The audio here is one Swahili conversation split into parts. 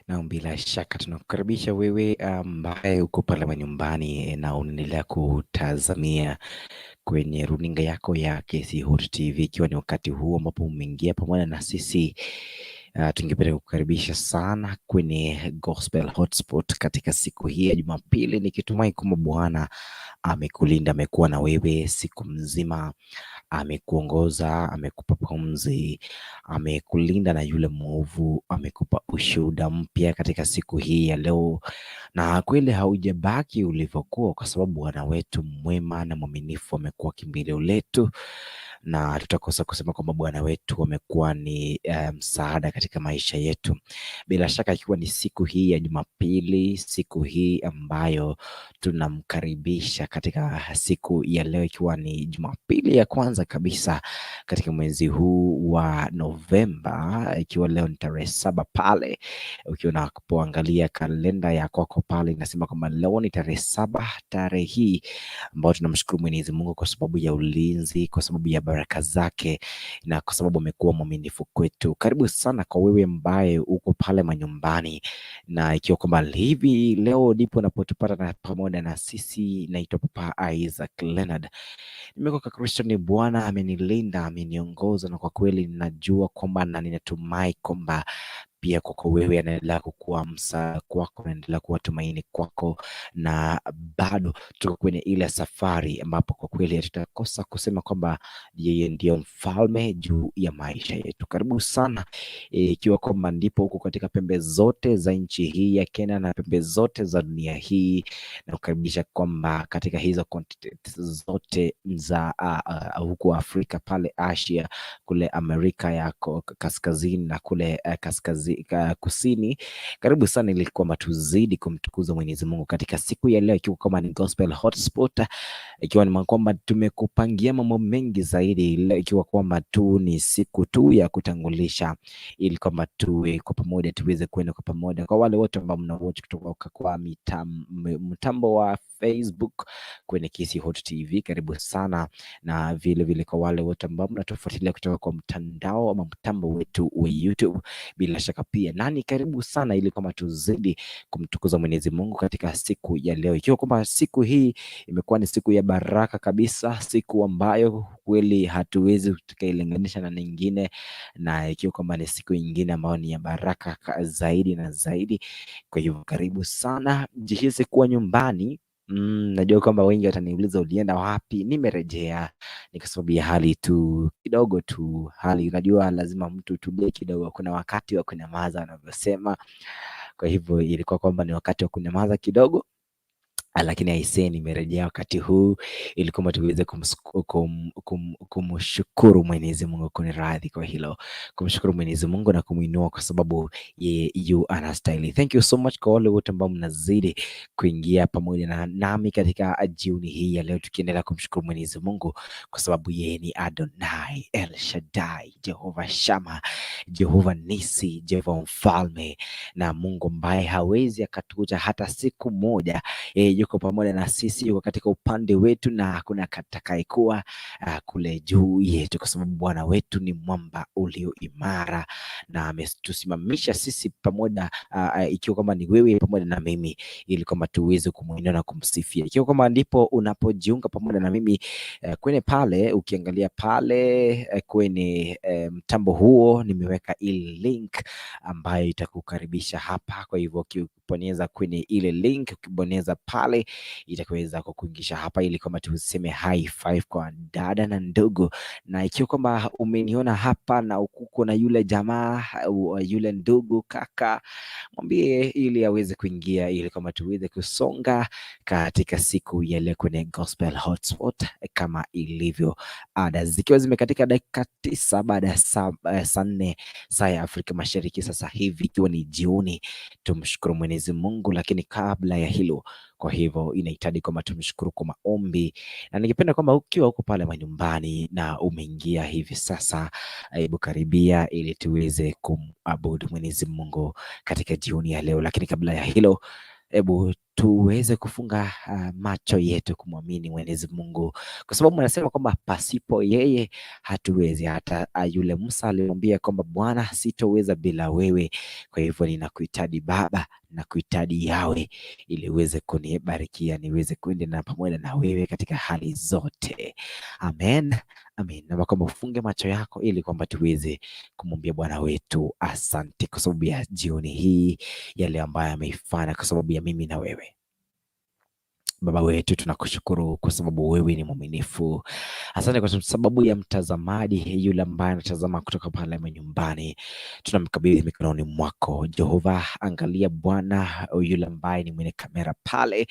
Na bila shaka tunakukaribisha wewe ambaye uko pale manyumbani na unaendelea kutazamia kwenye runinga yako ya KC Hot TV, ikiwa ni wakati huu ambapo umeingia pamoja na sisi. Tungependa kukukaribisha sana kwenye Gospel Hotspot katika siku hii ya Jumapili, nikitumai kwamba Bwana amekulinda, amekuwa na wewe siku mzima, amekuongoza, amekupa pumzi, amekulinda na yule mwovu, amekupa ushuhuda mpya katika siku hii ya leo, na kweli haujabaki ulivyokuwa, kwa sababu Bwana wetu mwema na mwaminifu amekuwa kimbilio letu, na tutakosa kusema kwamba Bwana wetu amekuwa ni msaada katika maisha yetu. Bila shaka ikiwa ni siku hii ya Jumapili, siku hii ambayo tunamkaribisha katika siku ya leo, ikiwa ni Jumapili ya kwanza kabisa katika mwezi huu wa Novemba, ikiwa leo ni tarehe 7 pale, ukiwa unapoangalia kalenda ya kwako pale inasema kwamba leo ni tarehe 7, tarehe hii ambayo tunamshukuru Mwenyezi Mungu kwa sababu ya ulinzi, kwa sababu ya baraka zake na kwa sababu amekuwa mwaminifu kwetu. Karibu sana kwa wewe ambaye uko pale manyumbani, na ikiwa kwamba hivi leo ndipo unapotupata na pamoja na sisi, naitwa Papa Isaac Leonard. Nimekuwa kwa Kristo ni Bwana, amenilinda, ameniongoza, na kwa kweli ninajua kwamba na ninatumai kwamba pia kwako wewe anaendelea kukuwa msaada kwako, anaendelea kuwa tumaini kwako, na bado tuko kwenye ile safari ambapo kwa kweli hatutakosa kusema kwamba yeye ndiyo mfalme juu ya maisha yetu. Karibu sana ikiwa kwamba ndipo huko katika pembe zote za nchi hii ya Kenya na pembe zote za dunia hii, na kukaribisha kwamba katika hizo continent zote za huku Afrika pale Asia kule Amerika ya kaskazini na kule kusini. Karibu sana ili kwamba tuzidi kumtukuza Mwenyezi Mungu katika siku ya leo, ikiwa kama ni Gospel Hotspot, ikiwa ni kwamba tumekupangia mambo mengi zaidi leo, ikiwa kwamba tu ni siku tu ya kutangulisha, ili kwamba tuwe kwa pamoja, tuweze kwenda kwa pamoja. Kwa wale wote ambao mna watch kutoka kwa mtambo wa Facebook kwenye Kisii Hot TV, karibu sana, na vile vile kwa wale wote ambao mnatufuatilia kutoka kwa mtandao ama mtambo wetu wa YouTube, bila shaka pia nani, karibu sana, ili kwamba tuzidi kumtukuza Mwenyezi Mungu katika siku ya leo, ikiwa kwamba siku hii imekuwa ni siku ya baraka kabisa, siku ambayo kweli hatuwezi tukailinganisha na nyingine, na ikiwa kwamba ni siku nyingine ambayo ni ya baraka zaidi na zaidi. Kwa hivyo karibu sana, jihisi kuwa nyumbani. Najua kwamba wengi wataniuliza ulienda wapi? Nimerejea, ni kwa sababu ya hali tu kidogo tu, hali unajua, lazima mtu utulie kidogo, kuna wakati wa kunyamaza wanavyosema. Kwa hivyo ilikuwa kwamba ni wakati wa kunyamaza kidogo, lakini aisee, nimerejea wakati huu ili kwamba tuweze kumshukuru Mwenyezi Mungu, kuniradhi kwa hilo, kumshukuru Mwenyezi Mungu na kumuinua kwa sababu yeye yu anastahili. Thank you so much kwa wale wote ambao mnazidi kuingia pamoja na nami katika jioni hii ya leo, tukiendelea kumshukuru Mwenyezi Mungu kwa sababu yeye ni Adonai, El Shaddai, Jehova Shama, Jehova Nisi, Jehova Mfalme na Mungu ambaye hawezi akatuacha hata siku moja. Yeye yuko pamoja na sisi, yuko katika upande wetu na hakuna atakayekuwa kule juu yetu, kwa sababu Bwana wetu ni mwamba ulio imara na ametusimamisha sisi pamoja, ikiwa kwamba ni wewe pamoja na mimi, ili kwamba tuweze kumuinua na kumsifia. Ikiwa kwamba ndipo unapojiunga pamoja na mimi kwenye pale, ukiangalia pale kwenye mtambo huo nimeweka ile link ambayo itakukaribisha hapa. Kwa hivyo ukibonyeza kwenye ile link, ukibonyeza pale itakuweza kukuingisha hapa, ili kwamba tuseme high five kwa dada na ndugu. Na ikiwa kwamba umeniona hapa na uko na yule jamaa yule ndugu kaka, mwambie ili aweze kuingia, ili kwamba tuweze kusonga katika siku ya leo kwenye Gospel Hotspot kama ilivyo ada, zikiwa zimekatika dakika 9 baada ya saa 4 saa ya Afrika Mashariki, sasa hivi ikiwa ni jioni. Tumshukuru Mwenyezi Mungu, lakini kabla ya hilo, kwa hivyo inahitaji kwamba tumshukuru kwa maombi, na ningependa kwamba ukiwa uko pale manyumbani na umeingia hivi sasa, hebu karibia ili tuweze kumabudu Mwenyezi Mungu katika jioni ya leo. Lakini kabla ya hilo, hebu tuweze kufunga macho yetu kumwamini Mwenyezi Mungu, kwa sababu anasema kwamba pasipo yeye hatuwezi. Hata yule Musa alimwambia kwamba Bwana, sitoweza bila wewe. Kwa hivyo ninakuhitaji Baba, nakuhitaji Yawe, ili uweze kunibarikia, niweze kuenda na pamoja na wewe katika hali zote. Amen, amen. Naomba kwamba ufunge macho yako ili kwamba tuweze kumwambia Bwana wetu asante kwa sababu ya jioni hii, yale ambayo ameifanya kwa sababu ya mimi na wewe. Baba wetu, tunakushukuru kwa sababu wewe ni mwaminifu. Asante kwa sababu ya mtazamaji yule ambaye anatazama kutoka pale nyumbani, tunamkabidhi mikononi mwako Jehova. Angalia Bwana yule ambaye ni mwenye kamera pale,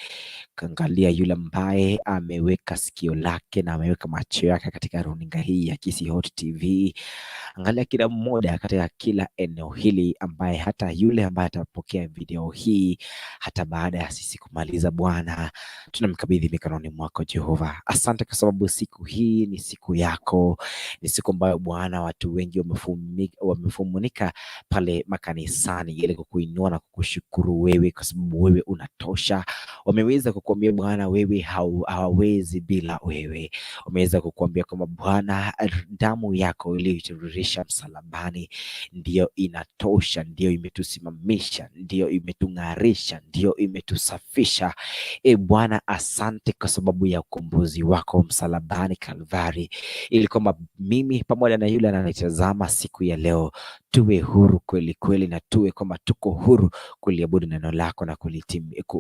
angalia yule ambaye ameweka sikio lake na ameweka macho yake katika runinga hii ya Kisii Hot TV. Angalia kila mmoja katika kila eneo hili, ambaye hata yule ambaye atapokea video hii hata baada ya sisi kumaliza, Bwana, tunamkabidhi mikononi mwako Jehova. Asante kwa sababu siku hii ni siku yako, ni siku ambayo Bwana watu wengi wamefumunika pale makanisani ili kukuinua na kukushukuru wewe, kwa sababu wewe unatosha. Wameweza kukuambia Bwana, wewe hawawezi bila wewe. Wameweza kukuambia kwamba Bwana, damu yako iliyotiririshwa msalabani ndiyo inatosha, ndiyo imetusimamisha, ndiyo imetung'arisha, ndiyo imetusafisha. E Bwana, asante kwa sababu ya ukombozi wako msalabani Kalvari, ili kwamba mimi pamoja na yule ananitazama siku ya leo tuwe huru kweli kweli, na tuwe kwamba tuko huru kuliabudu neno lako na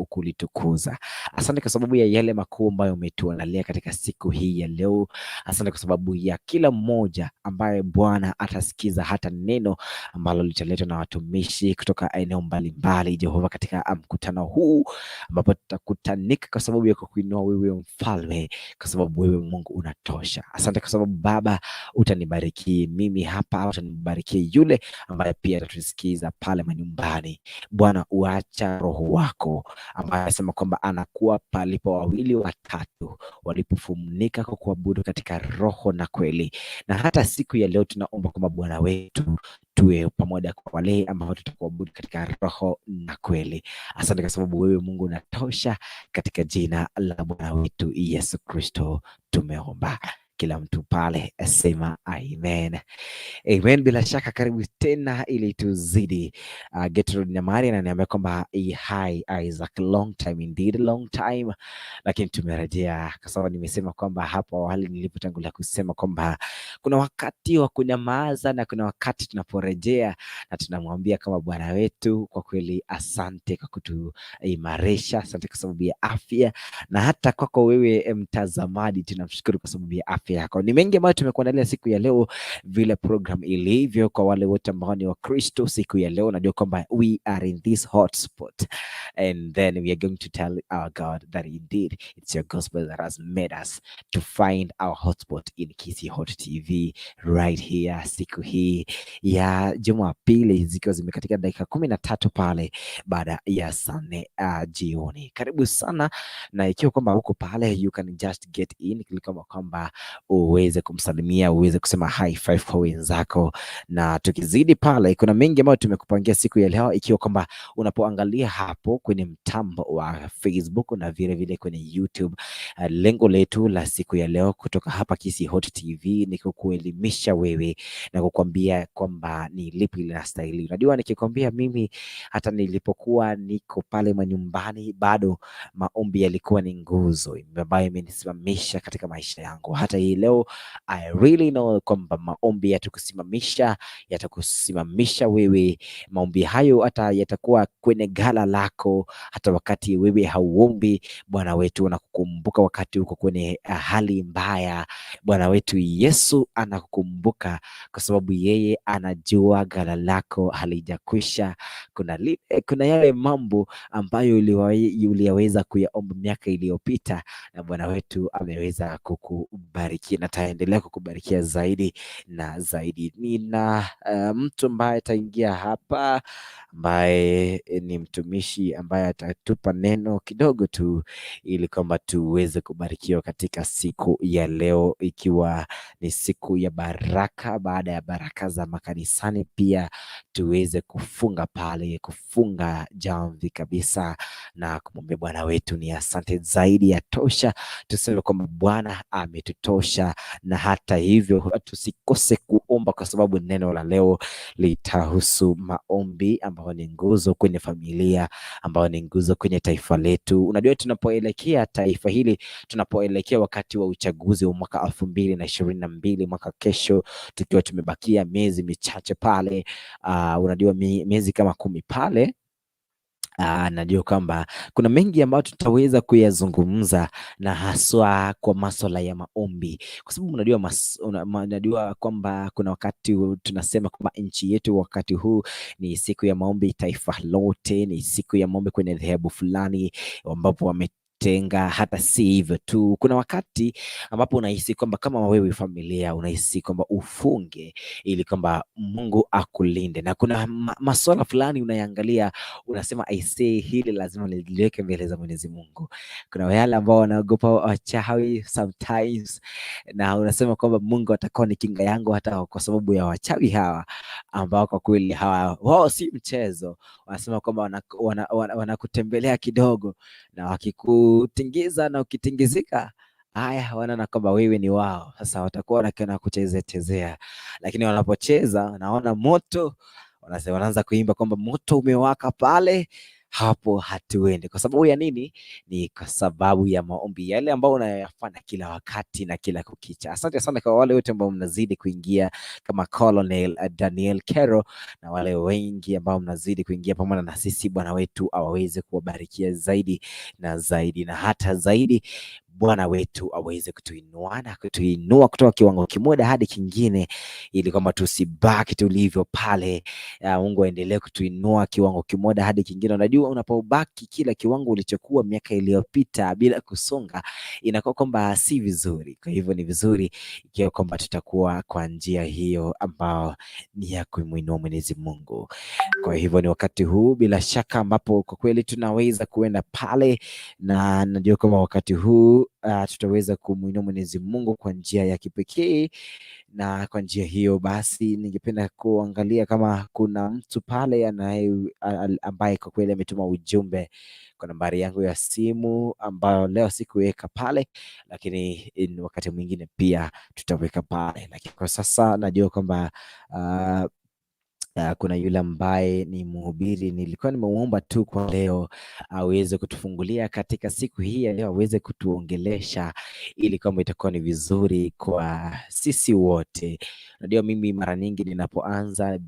kulitukuza. Asante kwa sababu ya yale makuu ambayo umetuandalia katika siku hii ya leo. Asante kwa sababu ya kila mmoja ambaye Bwana atasikiza hata neno ambalo litaletwa na watumishi kutoka eneo mbalimbali, Jehova, katika mkutano huu ambapo tutakutanika kwa sababu ya kukuinua wewe mfalme, kwa sababu wewe Mungu unatosha. Asante kwa sababu Baba utanibariki mimi hapa, utanibariki yule ambaye pia atatusikiza pale manyumbani. Bwana, uacha Roho wako ambaye anasema kwamba anakuwa palipo wawili watatu walipofumunika kwa kuabudu katika roho na kweli. Na hata siku ya leo tunaomba kwamba Bwana wetu tuwe pamoja kwa wale ambao tutakuabudu katika roho na kweli. Asante kwa sababu wewe Mungu unatosha. Katika jina la Bwana wetu Yesu Kristo tumeomba. Kila mtu pale asema amen. Amen. Bila shaka karibu tena ili tuzidi. Gertrude Nyamari ananiambia kwamba hi Isaac, long time indeed, long time, lakini tumerejea kwa sababu nimesema kwamba hapo awali nilipotangulia kusema kwamba kuna wakati wa kunyamaza na kuna wakati tunaporejea na tunamwambia kama Bwana wetu, kwa kweli asante kwa kutuimarisha, asante kwa sababu ya afya, na hata kwako wewe mtazamaji tunamshukuru kwa sababu ya afya yako. Ni mengi ambayo tumekuandalia siku ya leo, vile program ilivyo kwa wale wote ambao ni Wakristo siku ya leo, najua kwamba we are in this hotspot and then we are going to tell our God that indeed it's your gospel that has made us to find our hotspot in Kisii Hot TV right here siku hii ya Jumapili zikiwa zimekatika dakika 13 pale baada ya saa 4 jioni. Karibu sana, na ikiwa kwamba uko pale you can just get in, kama kwamba uweze kumsalimia, uweze kusema high five kwa wenzako, na tukizidi pale, kuna mengi ambayo tumekupangia siku ya leo, ikiwa kwamba unapoangalia hapo kwenye mtambo wa Facebook na vile vile kwenye YouTube. Lengo letu la siku ya leo kutoka hapa Kisii Hot TV ni kukuelimisha wewe na kukwambia kwamba ni lipi linastahili. Unajua, nikikwambia mimi hata nilipokuwa niko pale manyumbani bado maombi yalikuwa ni nguzo ambayo imenisimamisha katika maisha yangu. Hata hii leo I really know kwamba maombi yatakusimamisha, yatakusimamisha wewe. Maombi hayo hata yatakuwa kwenye ghala lako, hata wakati wewe hauombi. Bwana wetu anakukumbuka wakati uko kwenye hali mbaya. Bwana wetu Yesu anakukumbuka kwa sababu yeye anajua ghala lako halijakwisha. Kuna yale mambo ambayo uliyaweza kuyaomba miaka iliyopita na Bwana wetu ameweza kukubariki na ataendelea kukubarikia zaidi na zaidi. Nina mtu ambaye ataingia hapa ambaye ni mtumishi ambaye atatupa neno kidogo tu ili kwamba tuweze kubarikiwa katika siku ya leo, ikiwa ni siku ya baraka, baada ya baraka za makanisani, pia tuweze kufunga pale, kufunga jamvi kabisa na kumwambia Bwana wetu ni asante zaidi ya tosha. Tuseme kwamba Bwana ametutosha. kutosha, na hata hivyo tusikose kuomba, kwa sababu neno la leo litahusu maombi ambayo ni nguzo kwenye familia, ambayo ni nguzo kwenye taifa letu. Unajua, tunapoelekea taifa hili, tunapoelekea wakati wa uchaguzi wa mwaka 2022, mwaka kesho, tukiwa tumebakia miezi michache pale, unajua miezi kama 10 pale. Najua kwamba kuna mengi ambayo tutaweza kuyazungumza na haswa kwa masuala ya maombi, kwa sababu unajua, unajua kwamba kuna wakati tunasema kwamba nchi yetu wakati huu ni siku ya maombi, taifa lote ni siku ya maombi kwenye dhehebu fulani ambapo wametenga. Hata si hivyo tu, kuna wakati ambapo unahisi kwamba kama wewe familia unahisi kwamba ufunge ili kwamba Mungu akulinde, na kuna masuala fulani unayangalia unasema I say hili lazima niliweke mbele za Mwenyezi Mungu. Kuna wale ambao wanaogopa wachawi sometimes, na unasema kwamba Mungu atakuwa ni kinga yangu hata kwa sababu ya wachawi hawa ambao kwa kweli hawa wao si mchezo. Wanasema kwamba wanakutembelea kidogo na wakikutingiza na ukitingizika, haya wanaona kwamba wewe ni wao. Sasa watakuwa wanakiona kuchezea chezea, lakini wanapocheza naona moto, wanasema, wanaanza kuimba kwamba moto umewaka pale, hapo hatuendi. Kwa sababu ya nini? Ni kwa sababu ya maombi yale ambayo unayafanya kila wakati na kila kukicha. Asante sana kwa wale wote ambao mnazidi kuingia kama Colonel Daniel Kero na wale wengi ambao mnazidi kuingia pamoja na sisi. Bwana wetu aweze kuwabarikia zaidi na zaidi na hata zaidi. Bwana wetu aweze kutuinua na kutuinua kutoka kiwango kimoja hadi kingine, ili kwamba tusibaki tulivyo pale. Mungu aendelee kutuinua kiwango kimoja hadi kingine. Unajua, unapobaki kila kiwango ulichokuwa miaka iliyopita bila kusonga, inakuwa kwamba si vizuri. Kwa hivyo ni vizuri ikiwa kwamba tutakuwa kwa njia hiyo ambao ni ya kumuinua Mwenyezi Mungu. Kwa hivyo ni wakati huu bila shaka ambapo kwa kweli tunaweza kuenda pale, na najua kwamba wakati huu tutaweza kumuinua Mwenyezi Mungu kwa njia ya kipekee, na kwa njia hiyo basi ningependa kuangalia kama kuna mtu pale ambaye kwa kweli ametuma ujumbe kwa nambari yangu ya simu ambayo leo sikuweka pale, lakini wakati mwingine pia tutaweka pale. Lakini kwa sasa najua kwamba kuna yule ambaye ni mhubiri, nilikuwa nimemuomba tu kwa leo aweze kutufungulia katika siku hii ya leo, aweze kutuongelesha ili kwamba itakuwa ni vizuri kwa sisi wote. Unajua, mimi mara nyingi ninapoanza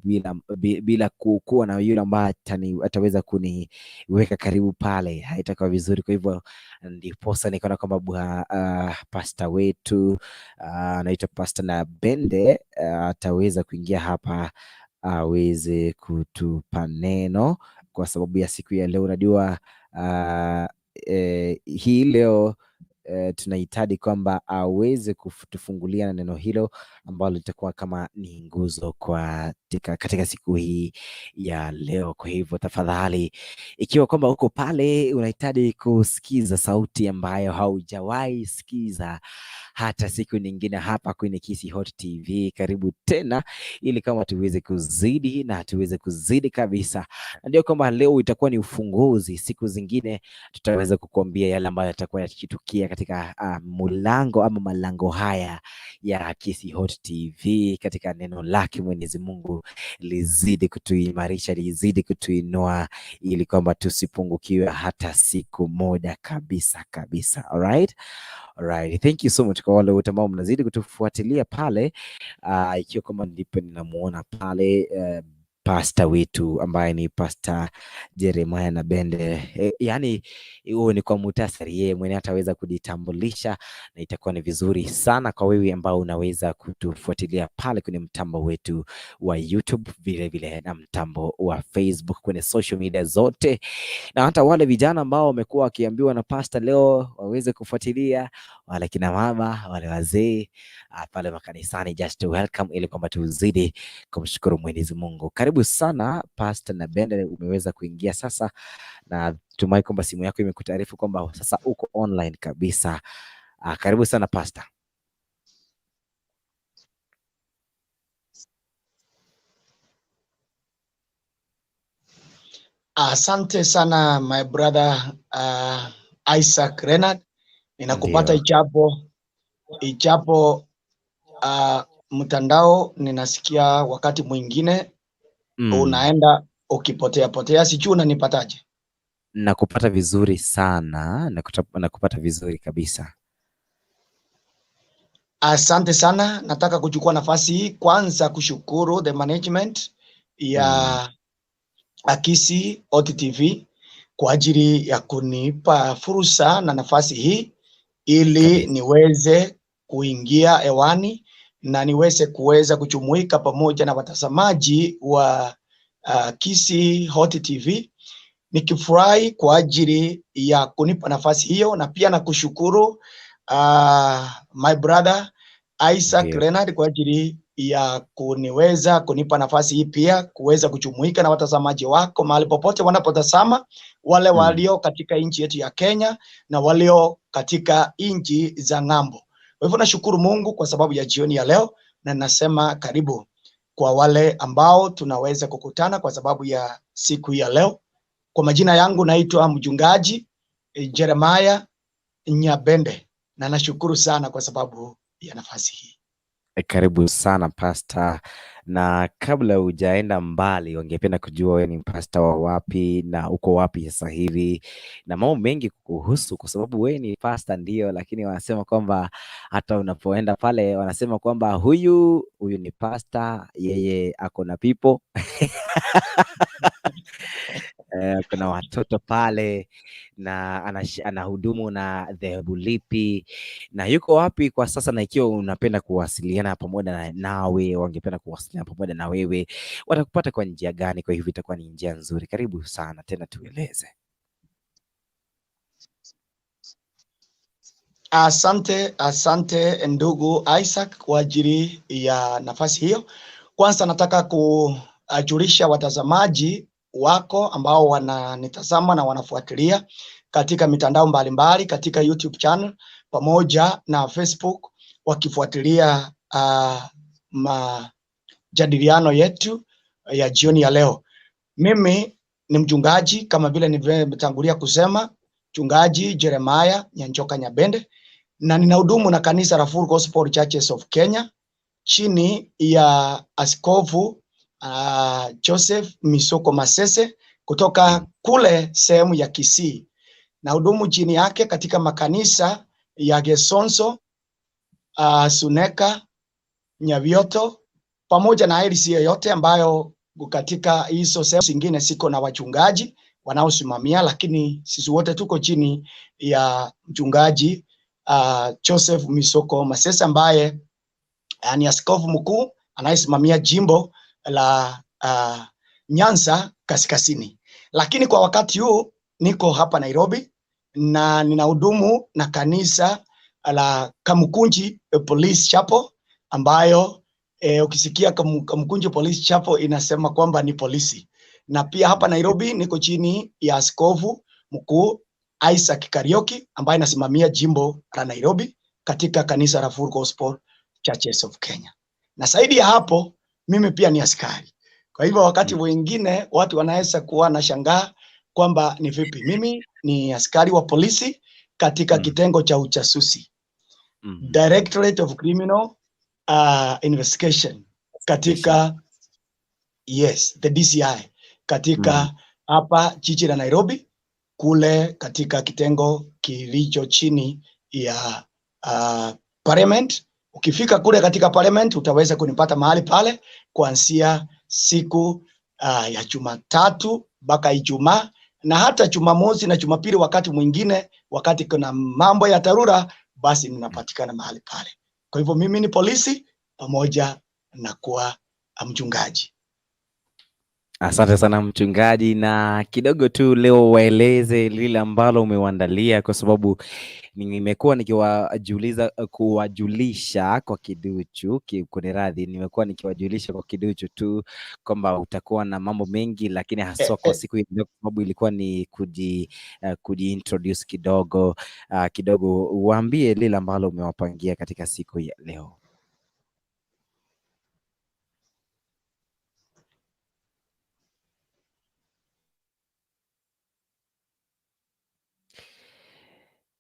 bila kuwa na yule ambaye ataweza kuniweka karibu pale, haitakuwa vizuri. Kwa hivyo ndiposa nikaona kwamba pasta wetu anaitwa Pastor Nabende ataweza kuingia hapa aweze kutupa neno kwa sababu ya siku ya leo. Unajua hii leo tunahitaji kwamba aweze kutufungulia na neno hilo ambalo litakuwa kama ni nguzo kwa katika siku hii ya leo. Kwa hivyo tafadhali, ikiwa kwamba uko pale unahitaji kusikiza sauti ambayo haujawahi sikiza hata siku nyingine hapa kwenye Kisii Hot TV, karibu tena ili kama tuweze kuzidi na tuweze kuzidi kabisa. Ndio kwamba leo itakuwa ni ufunguzi, siku zingine tutaweza kukuambia yale ambayo yatakuwa yakitukia katika mulango ama malango haya ya Kisii Hot TV, katika neno lake Mwenyezi Mungu lizidi kutuimarisha, lizidi kutuinua ili kwamba tusipungukiwe hata siku moja kabisa kabisa. Alright? Alright. Thank you so much kwa wale wote ambao mnazidi kutufuatilia pale. Ikiwa kama ndipo ninamuona pale pasta wetu ambaye ni Pastor Jeremiah Nabende. Yani huo ni kwa muhtasari, yeye mwenyewe ataweza kujitambulisha na itakuwa ni vizuri sana kwa wewe ambao unaweza kutufuatilia pale kwenye mtambo wetu wa YouTube, vile vile na mtambo wa Facebook, kwenye social media zote, na hata wale vijana ambao wamekuwa wakiambiwa na pastor leo waweze kufuatilia, wale kina mama, wale wazee pale makanisani, just to welcome, ili kwamba tuzidi kumshukuru Mwenyezi Mungu. Karibu sana Pastor Nabende, umeweza kuingia sasa, na tumai kwamba simu yako imekutaarifu kwamba sasa uko online kabisa. Karibu sana Pastor. Asante sana my brother Isaac Renard, ninakupata ichapo. Ijapo mtandao ninasikia wakati mwingine unaenda ukipotea potea, sijui unanipataje? Nakupata vizuri sana, nakupata vizuri kabisa. Asante sana. Nataka kuchukua nafasi hii kwanza kushukuru the management ya Akisi Hot TV kwa ajili ya kunipa fursa na nafasi hii ili niweze kuingia hewani na niweze kuweza kujumuika pamoja na watazamaji wa Kisii Hot TV, nikifurahi kwa ajili ya kunipa nafasi hiyo, na pia nakushukuru my brother Isaac Leonard kwa ajili ya kuniweza kunipa nafasi hii pia kuweza kujumuika na watazamaji wako mahali popote wanapotazama, wale walio katika nchi yetu ya Kenya na walio katika nchi za ng'ambo. Kwa hivyo nashukuru Mungu kwa sababu ya jioni ya leo, na nasema karibu kwa wale ambao tunaweza kukutana kwa sababu ya siku ya leo. Kwa majina yangu naitwa mchungaji Jeremiah Nyabende, na nashukuru sana kwa sababu ya nafasi hii. Karibu sana Pastor, na kabla hujaenda mbali, wangependa kujua wewe ni pastor wa wapi na uko wapi sasa hivi na mambo mengi kukuhusu, kwa sababu wewe ni pastor ndio, lakini wanasema kwamba hata unapoenda pale wanasema kwamba huyu ni pastor, yeye ako na people kuna watoto pale na anahudumu na dhehebu lipi na yuko wapi kwa sasa, na ikiwa unapenda kuwasiliana pamoja nawe, wangependa kuwasiliana pamoja na wewe, watakupata kwa njia gani? Kwa hivyo itakuwa ni njia nzuri. Karibu sana tena, tueleze. Asante, asante ndugu Isaac kwa ajili ya nafasi hiyo. Kwanza nataka kujulisha watazamaji wako ambao wananitazama na wanafuatilia katika mitandao mbalimbali, katika YouTube channel pamoja na Facebook, wakifuatilia majadiliano yetu ya jioni ya leo. Mimi ni mchungaji kama vile nilivyotangulia kusema, mchungaji Jeremiah Nyanchoka Nyabende, na ninahudumu na kanisa la Full Gospel Churches of Kenya chini ya Askofu Joseph Misoko Masese kutoka kule sehemu ya Kisii. Nahudumu chini yake katika makanisa ya Gesonso, Suneka, Nyavioto pamoja na LCA yote ambayo katika hizo sehemu zingine siko na wachungaji wanaosimamia, lakini sisi wote tuko chini ya mchungaji Joseph Misoko Masese ambaye ni askofu mkuu anayesimamia jimbo la Nyanza Kaskazini. Lakini kwa wakati huu niko hapa Nairobi na ninahudumu na kanisa la Kamukunji Police Chapel ambayo ukisikia Kamukunji Police Chapel inasema kwamba ni polisi. Na pia hapa Nairobi niko chini ya askofu mkuu Isaac Kariuki ambaye anasimamia jimbo la Nairobi katika kanisa la Full Gospel Churches of Kenya. Na zaidi ya hapo mimi pia ni askari. Kwa hivyo wakati mwingine watu wanaweza kuwa na shangaa kwamba ni vipi. Mimi ni askari wa polisi katika kitengo cha ujasusi. Directorate of Criminal Investigation katika, yes, the DCI katika hapa jiji la Nairobi kule katika kitengo kilicho chini ya Parliament. Ukifika kule katika Parliament utaweza kunipata mahali pale kuanzia siku ya Jumatatu mpaka Ijumaa na hata Jumamosi na Jumapili. Wakati mwingine, wakati kuna mambo ya dharura, basi ninapatikana mahali pale. Kwa hivyo mimi ni polisi pamoja na kuwa mchungaji. Asante sana mchungaji, na kidogo tu leo waeleze lile ambalo umewaandalia, kwa sababu nimekuwa nikiwajuliza kuwajulisha kwa kiduchu, kuniradhi, nimekuwa nikiwajulisha kwa kiduchu tu kwamba utakuwa na mambo mengi, lakini haswa kwa siku hii leo, kwa sababu ilikuwa ni kujiintroduce kidogo, kidogo uwaambie lile ambalo umewapangia katika siku ya leo.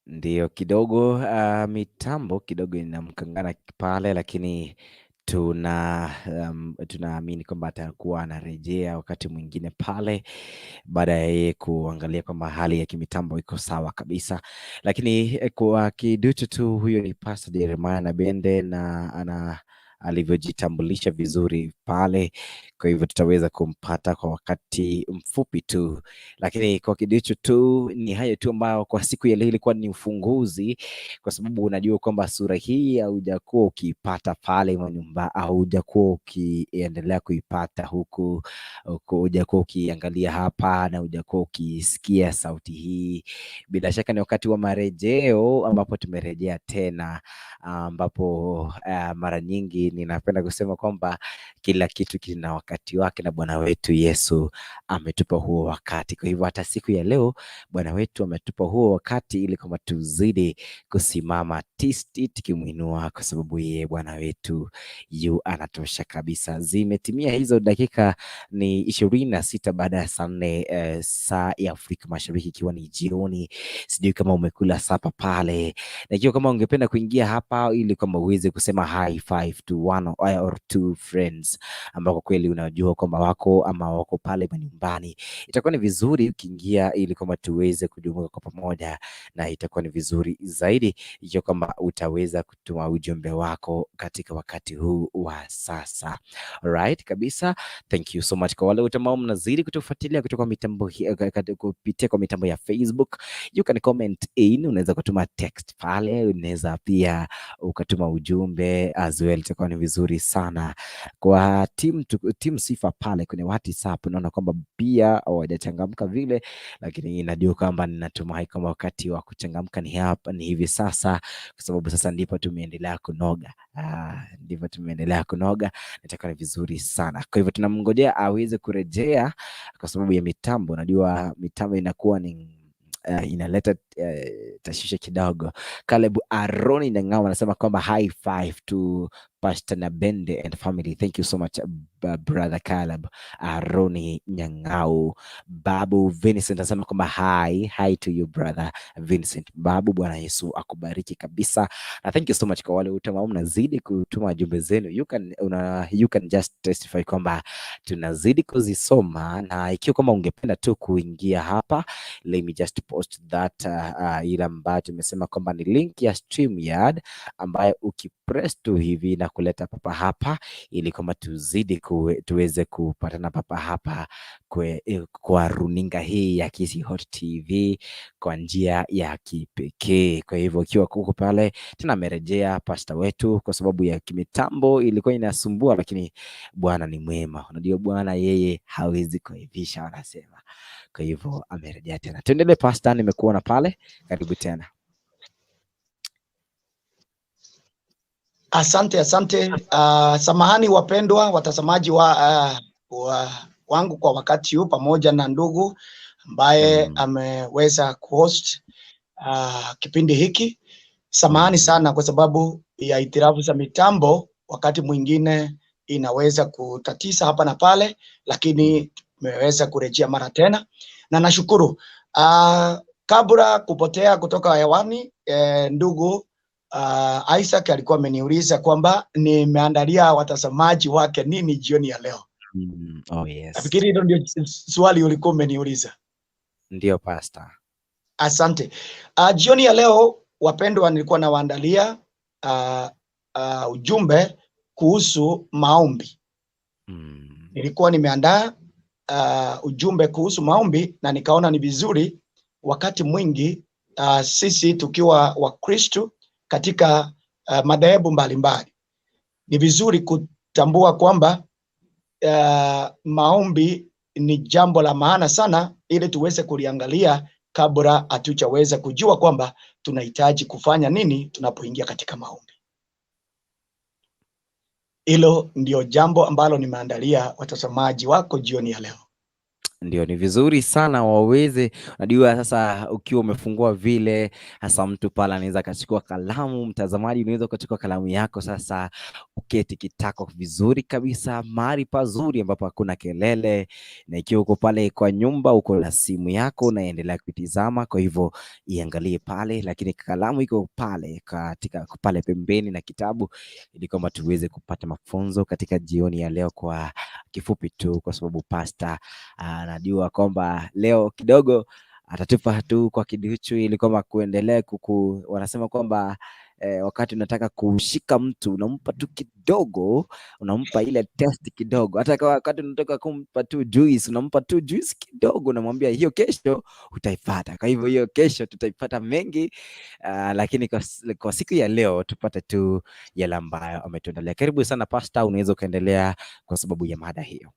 Ndiyo kidogo mitambo kidogo inamkangana pale, lakini tunaamini kwamba atakuwa anarejea wakati mwingine pale baada ya yeye kuangalia kwamba hali ya kimitambo iko sawa kabisa. Lakini kwa kiduchu tu, huyo ni Pastor Jeremiah Nabende na ana alivyojitambulisha vizuri pale, kwa hivyo tutaweza kumpata kwa wakati mfupi tu, lakini kwa kiduchu tu ni hayo tu ambayo kwa siku ya leo ilikuwa ni ufunguzi, kwa sababu unajua kwamba sura hii haujakuwa ukiipata pale manyumba, haujakuwa ukiendelea kuipata huku, hujakuwa ukiangalia hapa na hujakuwa ukisikia sauti hii. Bila shaka ni wakati wa marejeo ambapo tumerejea tena, ambapo mara nyingi ninapenda kusema kwamba kila kitu kina wakati wake na Bwana wetu Yesu ametupa huo wakati. Kwa hivyo hata siku ya leo Bwana wetu ametupa huo wakati ili kwamba tuzidi kusimama tisti tukimwinua, kwa sababu yeye Bwana wetu yu anatosha kabisa. Zimetimia hizo dakika ni 26 baada ya saa 4 saa ya Afrika Mashariki, ikiwa ni jioni. Sijui kama umekula sapa pale, na ikiwa kama ungependa kuingia hapa ili kwamba uweze kusema hi five to one or two friends ambao kwa kweli unajua kwamba wako ama wako pale manyumbani, itakuwa ni vizuri ukiingia ili kwamba tuweze kujumuika kwa pamoja, na itakuwa ni vizuri zaidi ikiwa kwamba utaweza kutuma ujumbe wako katika wakati huu wa sasa. Alright kabisa, thank you so much kwa wale wote ambao mnazidi kutufuatilia kutoka mitambo hii, kupitia kwa mitambo ya Facebook. You can comment in, unaweza kutuma text pale, unaweza pia ukatuma ujumbe as well, itakuwa ni vizuri sana. Kwa team Sifa pale kwenye WhatsApp, naona kwamba pia hawajachangamka vile, lakini najua kwamba ninatumai kwamba wakati wa kuchangamka ni hapa, ni hivi sasa, kwa sababu sasa ndipo tumeendelea kunoga. Ndivyo tumeendelea kunoga, itakuwa ni vizuri sana. Kwa hivyo tunamngojea aweze kurejea kwa sababu ya mitambo. Najua mitambo inakuwa ni inaleta tashwishe kidogo. Caleb Aroni Nang'ao anasema kwamba high five to Pastor Nabende and family. Thank you so much brother Caleb Aroni Nyang'au. Babu Vincent anasema kwamba hi, hi to you brother Vincent. Babu, Bwana Yesu akubariki kabisa. Na thank you so much kwa wale wote ambao mnazidi kutuma jumbe zenu. You can just testify kwamba tunazidi kuzisoma, na ikiwa kama ungependa tu kuingia hapa, let me just post that ile ambayo tumesema kwamba ni link ya StreamYard ambayo ukipress tu hivi na kuleta papa hapa, ili kwamba tuzidi tuweze kupatana papa hapa kwa runinga hii ya Kisii Hot TV kwa njia ya kipekee. Kwa hivyo ukiwa kuko pale tena, amerejea pasta wetu kwa sababu ya kimitambo ilikuwa inasumbua, lakini Bwana ni mwema. Unajua Bwana yeye hawezi kuaivisha, wanasema. Kwa hivyo amerejea tena. Tuendelee pasta, nimekuona pale, karibu tena. Asante, asante. Samahani wapendwa watazamaji wangu kwa wakati huu, pamoja na ndugu ambaye ameweza kuhost kipindi hiki. Samahani sana kwa sababu ya hitilafu za mitambo, wakati mwingine inaweza kutatiza hapa na pale, lakini tumeweza kurejea mara tena na nashukuru. Kabla kupotea kutoka hewani, ndugu Isaac alikuwa ameniuliza kwamba nimeandalia watazamaji wake nini jioni ya leo. Oh yes. Nafikiri hilo ndio swali ulikuwa umeniuliza. Ndio pastor. Asante. Jioni ya leo wapendwa, nilikuwa nawaandalia ujumbe kuhusu maombi. Nilikuwa nimeandaa ujumbe kuhusu maombi na nikaona ni vizuri wakati mwingi sisi tukiwa Wakristo katika madhehebu mbalimbali, ni vizuri kutambua kwamba maombi ni jambo la maana sana, ili tuweze kuliangalia kabla hatujaweza kujua kwamba tunahitaji kufanya nini tunapoingia katika maombi. Hilo ndio jambo ambalo nimeandalia watazamaji wako jioni ya leo. Ndio, ni vizuri sana waweze. Unajua sasa ukiwa umefungua vile, hasa mtu pale anaweza akachukua kalamu. Mtazamaji, unaweza ukachukua kalamu yako sasa, uketi kitako vizuri kabisa, mahali pazuri ambapo hakuna kelele, na ikiwa uko pale kwa nyumba, uko na simu yako unaendelea kuitizama, kwa hivyo iangalie pale, lakini kalamu iko pale katika pale pembeni na kitabu, ili kwamba tuweze kupata mafunzo katika jioni ya leo kwa kifupi tu, kwa sababu pasta anajua kwamba leo kidogo atatupa tu kwa kiduchu ili kwamba kuendelea kuku, wanasema kwamba wakati unataka kushika mtu unampa tu kidogo, unampa ile test kidogo. Hata kama wakati unataka kumpa tu juice, unampa tu juice kidogo, unamwambia hiyo kesho utaipata. Kwa hivyo hiyo kesho tutaipata mengi, lakini kwa siku ya leo tupate tu yale ambayo ametuandalia. Karibu sana Pastor, unaweza ukaendelea kwa sababu ya mada hiyo.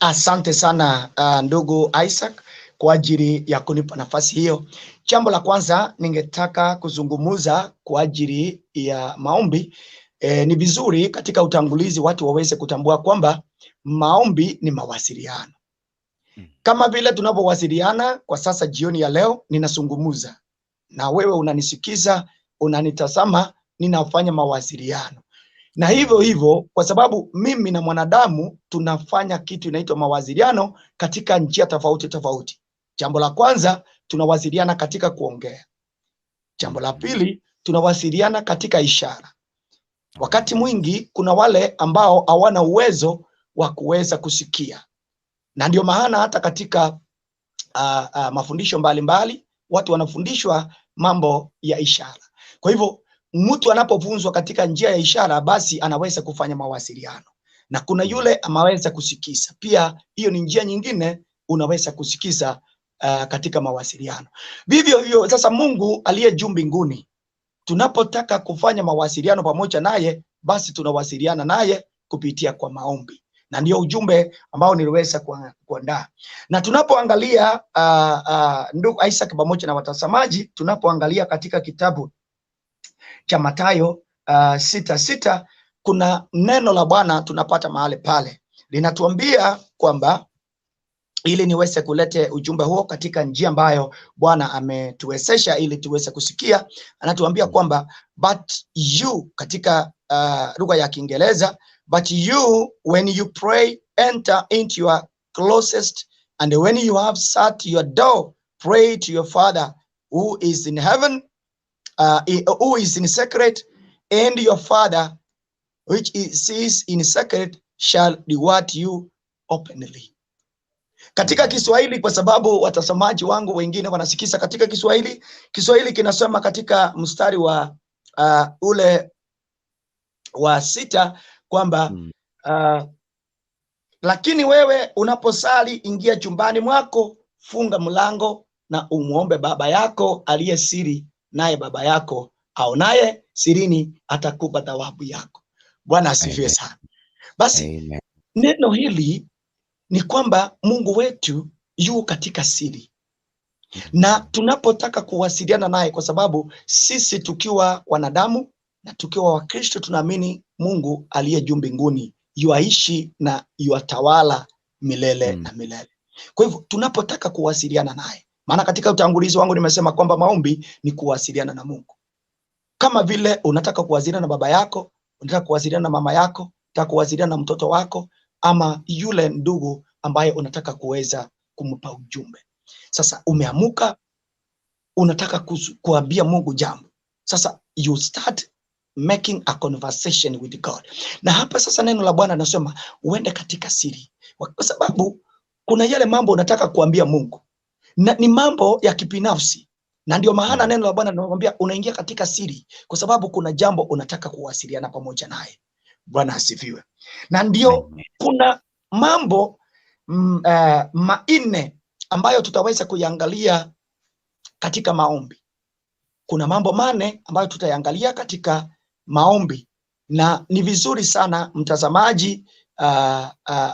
Asante sana ndugu Isaac kwa ajili ya kunipa nafasi hiyo. Jambo la kwanza ningetaka kuzungumza kwa ajili ya maombi. Ni vizuri katika utangulizi watu waweze kutambua kwamba maombi ni mawasiliano. Kama vile tunavyowasiliana kwa sasa jioni ya leo, ninazungumza na wewe, unanisikiza, unanitazama, ninafanya mawasiliano. Na hivyo hivyo, kwa sababu mimi na mwanadamu tunafanya kitu inaitwa mawasiliano katika njia tofauti tofauti. Jambo la kwanza, tunawasiliana katika kuongea. Jambo la pili, tunawasiliana katika ishara. Wakati mwingi kuna wale ambao hawana uwezo wa kuweza kusikia, na ndio maana hata katika mafundisho mbalimbali watu wanafundishwa mambo ya ishara. Kwa hivyo mtu anapofunzwa katika njia ya ishara, basi anaweza kufanya mawasiliano, na kuna yule ameweza kusikiza pia. Hiyo ni njia nyingine unaweza kusikiza katika mawasiliano. Vivyo hivyo sasa, Mungu aliye juu mbinguni, tunapotaka kufanya mawasiliano pamoja naye, basi tunawasiliana naye kupitia kwa maombi, na ndio ujumbe ambao niliweza kuandaa. Na tunapoangalia ndugu Isaac pamoja na watazamaji, tunapoangalia katika kitabu cha Mathayo 6:6, kuna neno la Bwana tunapata mahali pale linatuambia kwamba, ili niweze kulete ujumbe huo katika njia ambayo Bwana ametuwezesha ili tuweze kusikia, anatuambia kwamba but you, katika lugha ya Kiingereza, but you when you pray enter into your closet, and when you have shut your door pray to your father who is in heaven, who is in secret, and your father which sees in secret shall reward you openly. Katika Kiswahili, kwa sababu watazamaji wangu wengine wanasikiza katika Kiswahili, Kiswahili kinasema katika mstari wa ule wa 6 kwamba lakini wewe unaposali ingia chumbani mwako, funga mlango na umuombe Baba yako aliye siri, naye Baba yako aonaye sirini atakupa thawabu yako. Bwana asifiwe sana. Basi Amen. Neno hili ni kwamba Mungu wetu yu katika siri, na tunapotaka kuwasiliana naye, kwa sababu sisi tukiwa wanadamu na tukiwa Wakristo tunaamini Mungu aliye juu mbinguni yuaishi na yuatawala milele na milele. Kwa hivyo tunapotaka kuwasiliana naye, maana katika utangulizi wangu nimesema kwamba maombi ni kuwasiliana na Mungu. Kama vile unataka kuwasiliana na baba yako, unataka kuwasiliana na mama yako, unataka kuwasiliana na mtoto wako, ama yule ndugu ambaye unataka kuweza kumpa ujumbe. Sasa umeamuka, unataka kuambia Mungu jambo. Sasa you start making a conversation with God. Na hapa sasa neno la Bwana linasema uende katika siri, kwa sababu kuna yale mambo unataka kuambia Mungu na ni mambo ya kibinafsi. Na ndio maana neno la Bwana linakwambia unaingia katika siri, kwa sababu kuna jambo unataka kuwasiliana pamoja naye. Bwana asifiwe. Na ndio kuna mambo manne ambayo tutaweza kuiangalia katika maombi. Kuna mambo manne ambayo tutayangalia katika maombi, na ni vizuri sana mtazamaji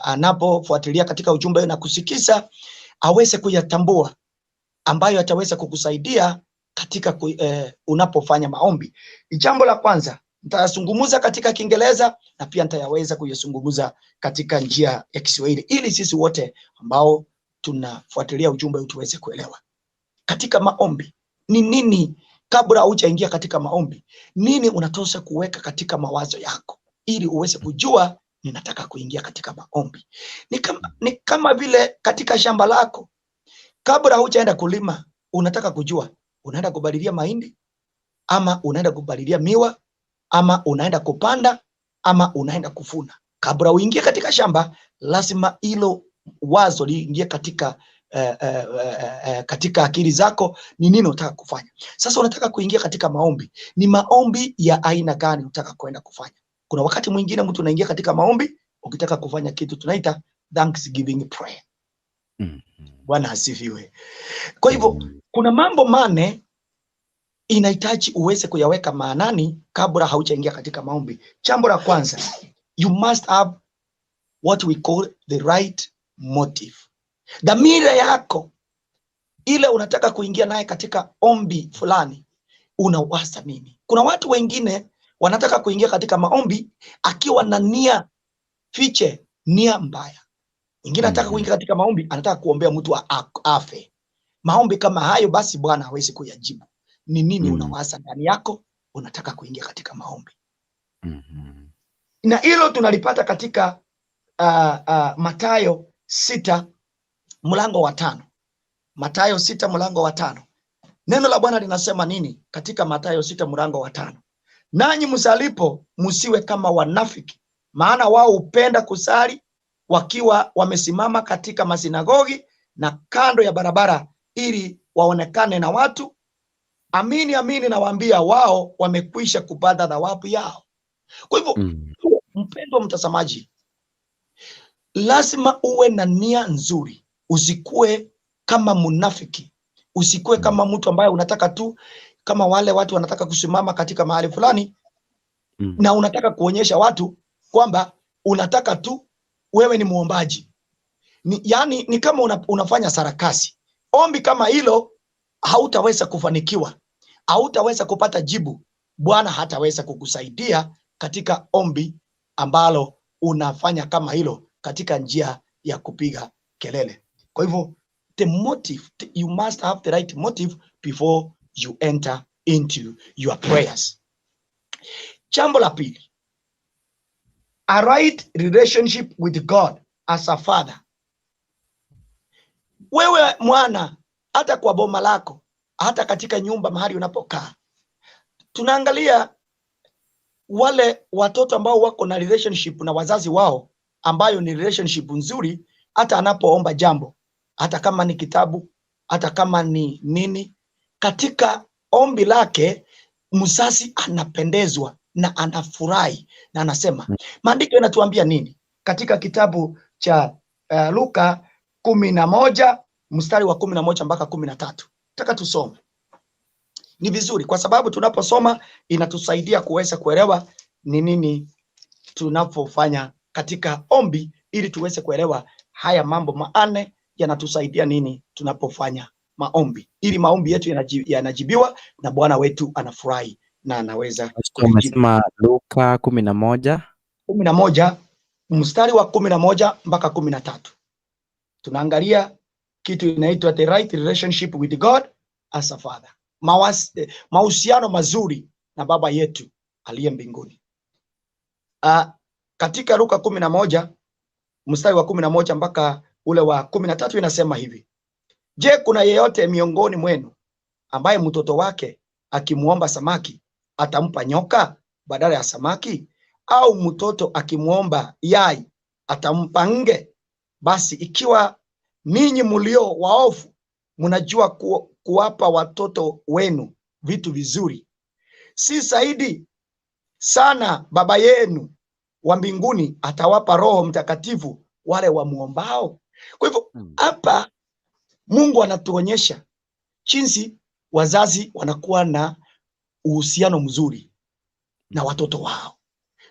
anapofuatilia katika ujumbe na kusikiza aweze kuyatambua, ambayo ataweza kukusaidia katika unapofanya maombi. Jambo la kwanza nitayazungumza katika Kiingereza na pia nitayaweza kuyazungumza katika njia ya Kiswahili, ili sisi wote ambao tunafuatilia ujumbe huu tuweze kuelewa. Katika maombi ni nini, kabla hujaingia katika maombi, nini unatosha kuweka katika mawazo yako ili uweze kujua ninataka kuingia katika maombi. Ni kama vile katika shamba lako, kabla hujaenda kulima, unataka kujua unaenda kupalilia mahindi ama unaenda kupalilia miwa ama unaenda kupanda ama unaenda kuvuna. Kabla uingie katika shamba, lazima hilo wazo liingie katika akili zako, ni nini unataka kufanya. Sasa unataka kuingia katika maombi, ni maombi ya aina gani unataka kwenda kufanya? Kuna wakati mwingine mtu unaingia katika maombi ukitaka kufanya kitu tunaita thanksgiving prayer. Bwana asifiwe. Kwa hivyo kuna mambo 4 inahitaji uweze kuyaweka maanani kabla haujaingia katika maombi. Jambo la kwanza, you must have what we call the right motive. Dhamira yako ile unataka kuingia naye katika ombi fulani, unawaza nini? Kuna watu wengine wanataka kuingia katika maombi akiwa na nia fiche, nia mbaya. Mwingine anataka kuingia katika maombi, anataka kuombea mtu afe. Maombi kama hayo basi Bwana hawezi kuyajibu. Ni nini unawaza ndani yako unataka kuingia katika maombi? Na hilo tunalipata katika Mathayo 6 mlango wa 5. Mathayo 6 mlango wa 5. Neno la Bwana linasema nini katika Mathayo 6 mlango wa 5? Nanyi msalipo msiwe kama wanafiki, maana wao hupenda kusali wakiwa wamesimama katika masinagogi na kando ya barabara, ili waonekane na watu. Amini amini nawaambia, wao wamekwisha kupata thawabu yao. Kwa hivyo mpendwa mtazamaji, lazima uwe na nia nzuri, usikue kama munafiki, usikue kama mtu ambaye unataka tu kama wale watu wanataka kusimama katika mahali fulani na unataka kuonyesha watu kwamba unataka tu wewe ni muombaji. Yani ni kama unafanya sarakasi. Ombi kama hilo hautaweza kufanikiwa, hautaweza kupata jibu. Bwana hataweza kukusaidia katika ombi ambalo unafanya kama hilo katika njia ya kupiga kelele. Kwa hivyo the motive, you must have the right motive before you enter into your prayers. Jambo la pili, a right relationship with God as a father. Wewe mwana, hata kwa boma lako, hata katika nyumba mahali unapokaa, tunaangalia wale watoto ambao wako na relationship na wazazi wao, ambayo ni relationship nzuri, hata anapoomba jambo, hata kama ni kitabu, hata kama ni nini, katika ombi lake mzazi anapendezwa na anafurahi na anasema. Maandiko yanatuambia nini katika kitabu cha Luka 11 mstari wa 11 mpaka 13? Nataka tusome. Ni vizuri kwa sababu tunaposoma inatusaidia kuweza kuelewa ni nini tunapofanya katika ombi, ili tuweze kuelewa haya mambo 4 yanatusaidia nini tunapofanya maombi, ili maombi yetu yanajibiwa na Bwana wetu anafurahi na anaweza kulijibu. Umesema Luka 11 11 mstari wa 11 mpaka 13. Tunaangalia kitu inaitwa the right relationship with God as a father. Mahusiano mazuri na baba yetu aliye mbinguni. Katika Luka 11 mstari wa 11 mpaka ule wa 13 inasema hivi: Je, kuna yeyote miongoni mwenu ambaye mtoto wake akimuomba samaki atampa nyoka badala ya samaki? Au mtoto akimuomba yai atampa nge? Basi ikiwa ninyi mlio waovu mnajua kuwapa watoto wenu vitu vizuri, si zaidi sana Baba yenu wa mbinguni atawapa Roho Mtakatifu wale wamuombao? Kwa hivyo hapa Mungu anatuonyesha jinsi wazazi wanakuwa na uhusiano mzuri na watoto wao.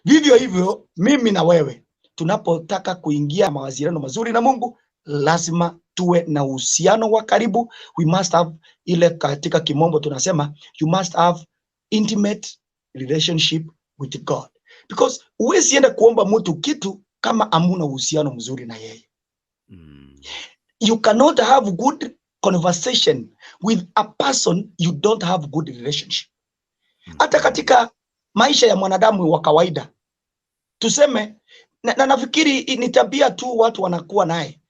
Vivyo hivyo mimi na wewe tunapotaka kuingia mawasiliano mazuri na Mungu, lazima tuwe na uhusiano wa karibu. We must have ile, katika kimombo tunasema you must have intimate relationship with God, because huwezi enda kuomba mtu kitu kama hamuna uhusiano mzuri na yeye. You cannot have good conversation with a person you don't have good relationship. Hata katika maisha ya mwanadamu wa kawaida, tuseme na nafikiri ni tabia tu watu wanakuwa naye.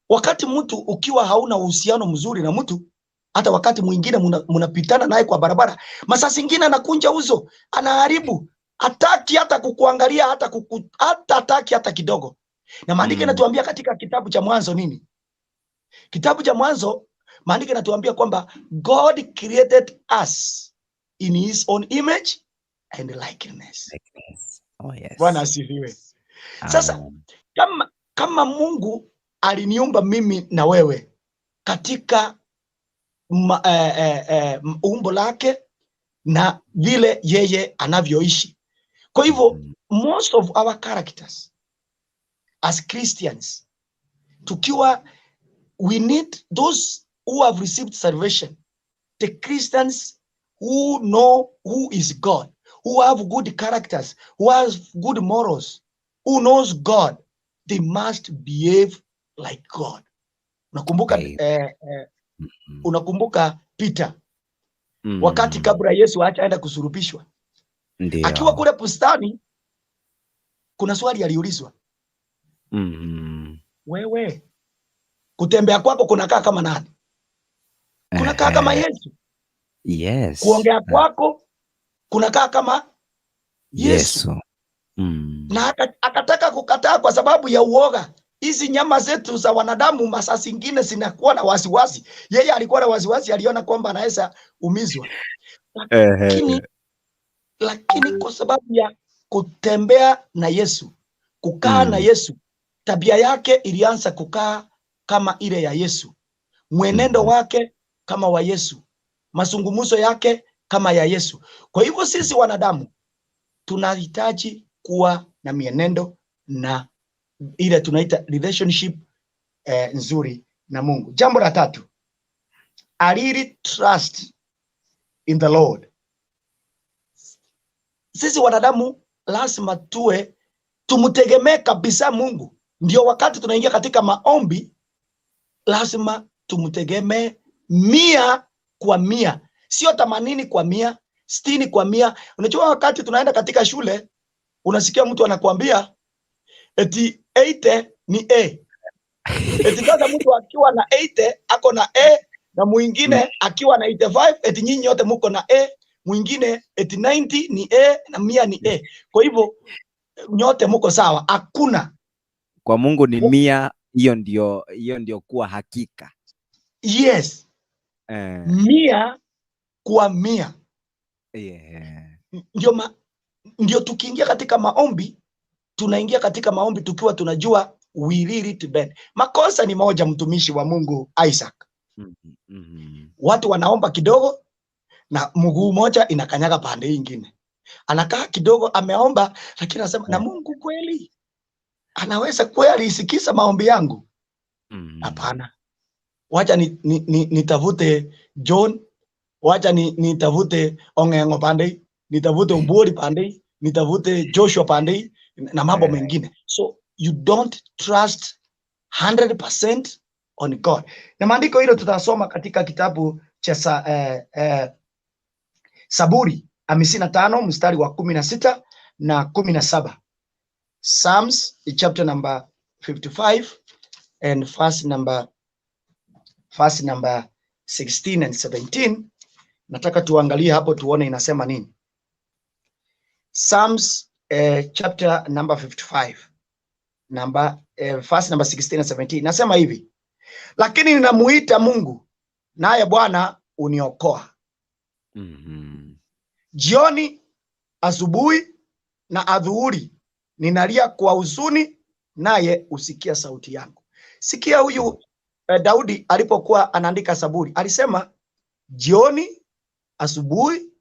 Wakati mtu ukiwa hauna uhusiano mzuri na mtu, hata wakati mwingine munapitana naye kwa barabara, masaa zingine anakunja uso, anaharibu, hataki hata kukuangalia, hata hataki hata kidogo. Na maandiko yanatuambia katika kitabu cha Mwanzo nini? Kitabu cha Mwanzo maandiko yanatuambia kwamba God created us in his own image and likeness. Oh, yes. Bwana asifiwe. Sasa kama Mungu aliniumba mimi na wewe katika umbo lake na vile yeye anavyoishi. Kwa hivyo most of our characters as Christians, tukiwa we need those who have received salvation, the Christians who know who is God, who have good characters, who have good morals, who knows God, they must behave like God. Unakumbuka, unakumbuka Peter wakati kabla Yesu aenda kusulubishwa. Akiwa kule bustani, kuna swali aliulizwa. Wewe kutembea kwako kunakaa kama nani? Kunakaa kama Yesu. Yes. Kuongea kwako kunakaa kama Yesu. Na akataka kukataa kwa sababu ya uoga. Hizi nyama zetu za wanadamu masaa zingine zinakuwa na wasiwasi. Yeye alikuwa na wasiwasi, aliona kwamba anaweza umizwa. Lakini kwa sababu ya kutembea na Yesu, kukaa na Yesu, tabia yake ilianza kukaa kama ile ya Yesu. Mwenendo wake kama wa Yesu. Mazungumzo yake kama ya Yesu. Kwa hivyo sisi wanadamu tunahitaji kuwa na mienendo na ile tunaita relationship nzuri na Mungu. Jambo la tatu, I really trust in the Lord. Sisi wanadamu lazima tuwe tumtegemee kabisa Mungu. Ndio wakati tunaingia katika maombi lazima tumtegemee 100 kwa 100, sio 80 kwa 100, 60 kwa 100. Unajua wakati tunaenda katika shule unasikia mtu anakuambia eti 80 ni A. Eti sasa mtu akiwa na 80 ako na A, na mwingine akiwa na 85 eti nyinyi yote mko na A, mwingine eti 90 ni A na 100 ni A. Kwa hivyo nyote mko sawa, hakuna. Kwa Mungu ni 100, hiyo ndio kuwa hakika. Yes. 100 kwa 100. Yeah. Ndio tukiingia katika maombi, tunaingia katika maombi tukiwa tunajua we really to bend. Makosa ni moja, mtumishi wa Mungu Isaac. Watu wanaomba kidogo na mguu moja inakanyaga pande nyingine. Anakaa kidogo ameomba, lakini anasema na Mungu kweli anaweza kweli isikiza maombi yangu? Hapana. Wacha nitafute John, wacha nitafute Ongengo pande, nitafute Uburi pande, nitafute Joshua pande na mambo mengine. So you don't trust 100% on God. Na maandiko hilo tutasoma katika kitabu cha Saburi 55 mstari wa 16 na 17. Psalms chapter number 55 and verse number 16 and 17. Nataka tuangalie hapo tuone inasema nini. Psalms chapter number 55 verse number 16 and 17. Inasema hivi: lakini ninamuita Mungu naye Bwana uniokoa. Jioni, asubuhi na adhuhuri ninalia kwa huzuni, naye usikia sauti yangu. Sikia huyu Daudi alipokuwa anaandika Zaburi alisema jioni, asubuhi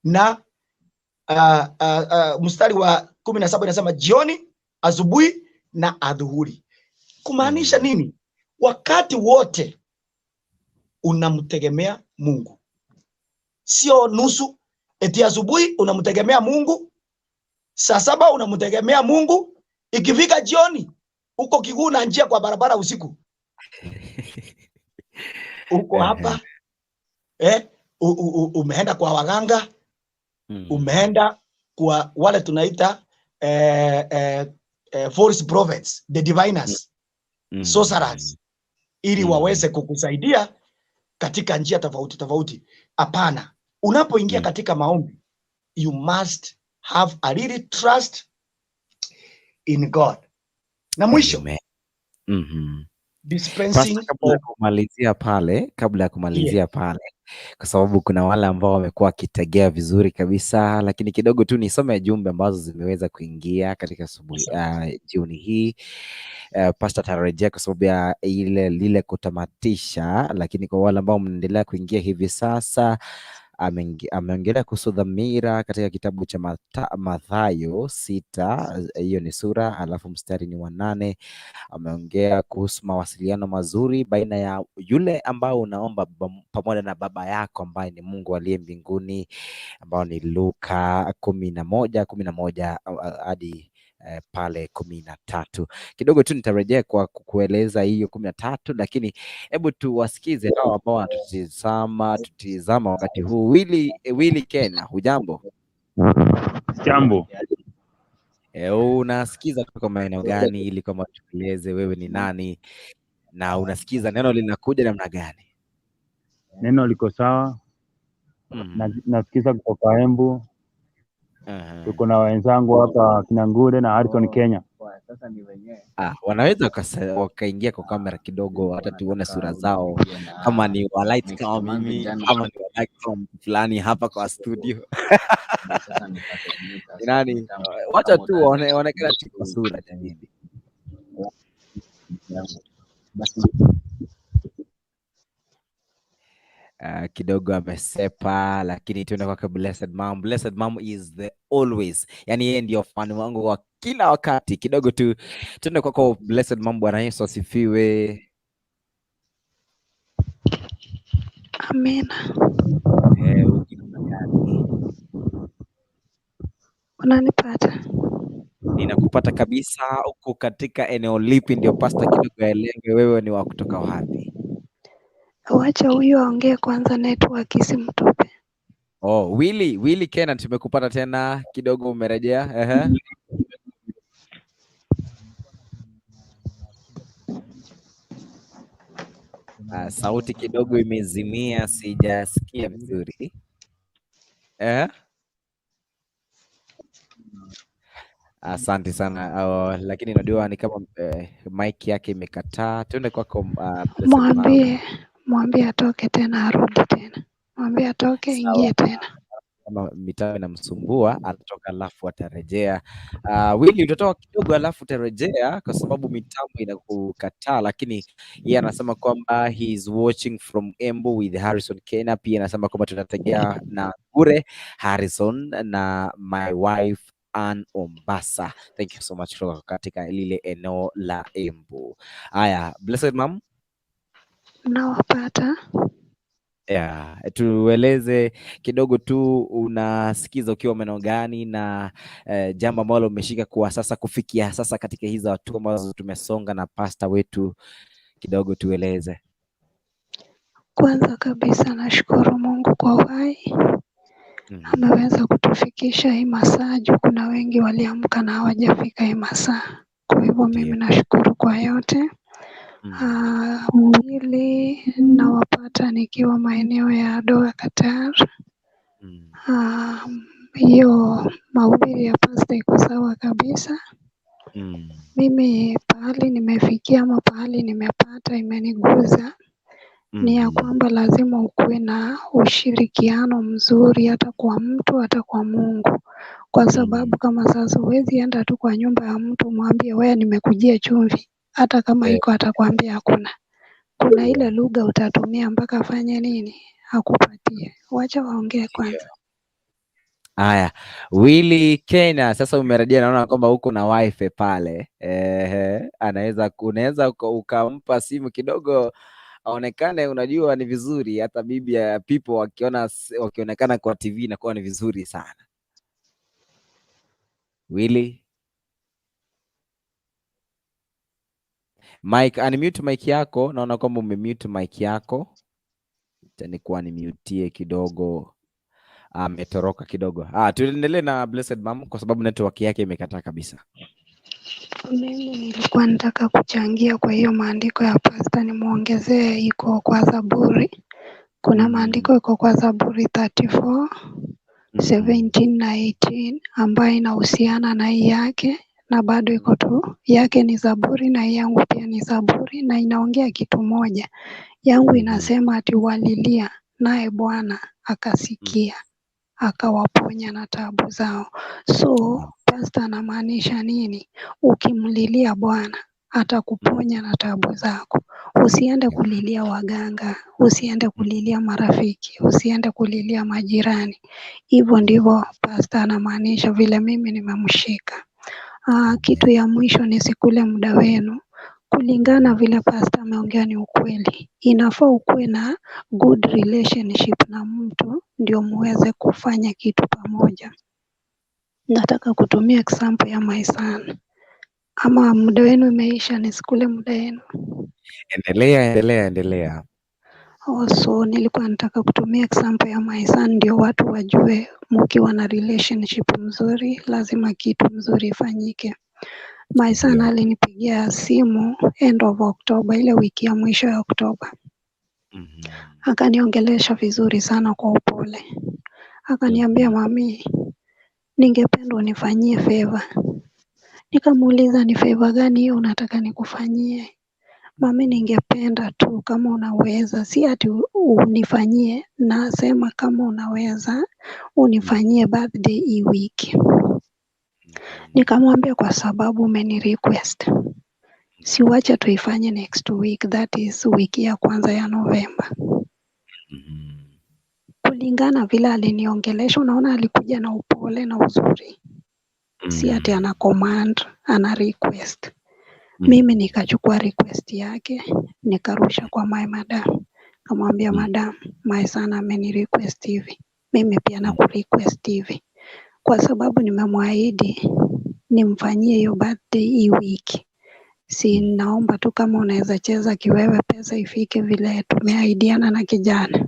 na mstari wa 17 inasema jioni, asubuhi na adhuhuri. Kumaanisha nini? Wakati wote unamtegemea Mungu. Sio nusu, eti asubuhi unamtegemea Mungu, saa 7 unamtegemea Mungu, ikifika jioni uko kiguu na njia kwa barabara usiku. Uko hapa umeenda kwa waganga, umeenda kwa wale tunaita false prophets, the diviners, sorcerers, ili waweze kukusaidia katika njia tofauti tofauti. Hapana, unapoingia katika maombi, you must have a really trust in God. Na mwisho, Amen. Dispensing Pastor, kabla ya of kumalizia pale, kabla ya kumalizia pale, kwa sababu kuna wale ambao wamekuwa wakitegea vizuri kabisa, lakini kidogo tu nisome jumbe ambazo zimeweza kuingia katika asubuhi, jioni hii. Pastor atarejea kwa sababu ya ile lile kutamatisha, lakini kwa wale ambao mnaendelea kuingia hivi sasa, ameongelea kuhusu dhamira katika kitabu cha Mathayo 6, hiyo ni sura, alafu mstari ni wa 8. Ameongea kuhusu mawasiliano mazuri baina ya yule ambao unaomba pamoja na baba yako ambaye ni Mungu aliye mbinguni, ambao ni Luka 11, 11, hadi pale 13. Kidogo tu nitarejea kwa kueleza hiyo 13, lakini hebu tuwasikize hao ambao wanatutizama, tutizama wakati huu. Willy Kena, hujambo? Jambo. Unasikiza kutoka maeneo gani ili kwamba tueleze wewe ni nani na unasikiza neno linakuja namna gani? Neno liko sawa. Nasikiza kutoka Embu. Tuko na wenzangu hapa kina Ngure na Harrison Kenya. Wanaweza wakaingia kwa kamera kidogo hata tuone sura zao, kama ni wa light kama mimi, ama ni wa light kama mtu fulani hapa kwa studio. Ni nani? Wacha tu waonekane tu kwa sura jamii. Kidogo amesepa, lakini tuende kwake Blessed Mom. Blessed Mom is the always, yani yeye ndio fan wangu wa kila wakati. Kidogo tu tuende kwako Blessed Mom. Bwana Yesu asifiwe. Amina. Uko namna gani? Unanipata? Ninakupata kabisa. Uko katika eneo lipi ndio pastor kidogo aelewe wewe ni wa kutoka wapi? Wacha huyu aongee kwanza, network isimtupe. Oh, Willy Kena, tumekupata tena kidogo, umerejea. Sauti kidogo imezimia, sijasikia vizuri. Asante sana. Oh, lakini najua ni kama mic yake imekataa. Tuende kwako, Blessed Mom. Mwambie atoke tena arudi tena. Mwambie atoke, Sawa. ingie tena. Kama mitambo inamsumbua, atatoka alafu atarejea. Willy, utatoka kidogo alafu utarejea kwa sababu mitambo inakukataa, lakini yeye anasema kwamba he is watching from Embu with Harrison Kena. Pia anasema kwamba tunategea na Ngure Harrison na my wife Ann Ombasa. Thank you so much kutoka katika lile eneo la Embu. Haya, Blessed Mom. Mnawapata? Yeah, tueleze kidogo tu unasikiza ukiwa maeneo gani na jambo ambalo umeshika kwa sasa kufikia sasa katika hizo hatua ambazo tumesonga na pasta wetu, kidogo tueleze. Kwanza kabisa nashukuru Mungu kwa uhai. Ameweza kutufikisha hii masaa, juu kuna wengi waliamka na hawajafika hii masaa. Kwa hivyo mimi nashukuru kwa yote. Pili, nawapata nikiwa maeneo ya Doha, Qatar. Hiyo mahubiri ya pasta iko sawa kabisa. Mimi pahali nimefikia ama pahali nimepata imeniguza ni ya kwamba lazima ukuwe na ushirikiano mzuri hata kwa mtu hata kwa Mungu. Kwa sababu kama sasa huwezi enda tu kwa nyumba ya mtu umwambie wewe nimekujia chumvi, hata kama iko atakwambia hakuna. Kuna ile lugha utatumia mpaka afanye nini? Akupatie. Wacha waongee kwanza. Haya, Willy Kena, sasa umerejea, naona kwamba uko na wife pale. Unaweza ukampa simu kidogo aonekane, unajua ni vizuri hata bibi ya people wakionekana kwa TV inakuwa ni vizuri sana. Willy? Mike, unmute mic yako. Naona kwamba umemute mic yako. Acha nimutie kidogo. Ametoroka kidogo. Tuendelee na Blessed Mom kwa sababu network yake imekataa kabisa. Mimi nilikuwa nataka kuchangia kwa hiyo maandiko ya pasta, nimuongezee iko kwa Zaburi. Kuna maandiko iko kwa Zaburi 34 17 na 18 ambayo inahusiana na hii yake, na bado iko tu yake ni Zaburi na hii yangu pia ni Zaburi, na inaongea kitu moja. Yangu inasema ati walilia naye Bwana akasikia akawaponya na taabu zao. So pastor anamaanisha nini? Ukimlilia Bwana atakuponya na taabu zako. Usiende kulilia waganga, usiende kulilia marafiki, usiende kulilia majirani. Hivyo ndivyo pastor anamaanisha, vile mimi nimemshika. Kitu ya mwisho nisikule muda wenu. Kulingana vile pastor ameongea ni ukweli. Inafaa ukuwe na good relationship na mtu ndio muweze kufanya kitu pamoja. Nataka kutumia example ya my son. Ama muda wenu imeisha, nisikule muda wenu. Endelea, endelea, endelea. So nilikuwa nataka kutumia example ya my son ndio watu wajue mkiwa na relationship mzuri lazima kitu mzuri ifanyike. My son alinipigia simu end of October, ile wiki ya mwisho ya Oktoba. Akaniongelesha vizuri sana kwa upole. Akaniambia, mami, ningependa unifanyie favor. Nikamuuliza ni favor gani hiyo unataka nikufanyie? Mami, ningependa tu kama unaweza, si ati unifanyie, nasema kama unaweza unifanyie birthday hii wiki. Nikamwambia kwa sababu umeni request, siwache tuifanye next week, that is wiki ya kwanza ya Novemba. Kulingana vile aliniongelesha, unaona alikuja na upole na uzuri, si ati ana command, ana request. Mimi nikachukua request yake nikarusha kwa my madam, kamwambia madam, my son ameni request hivi, mimi pia naku request hivi, kwa sababu nimemwahidi nimfanyie hiyo birthday hii wiki. Si naomba tu kama unaweza cheza kiwewe, pesa ifike vile tumeahidiana na kijana.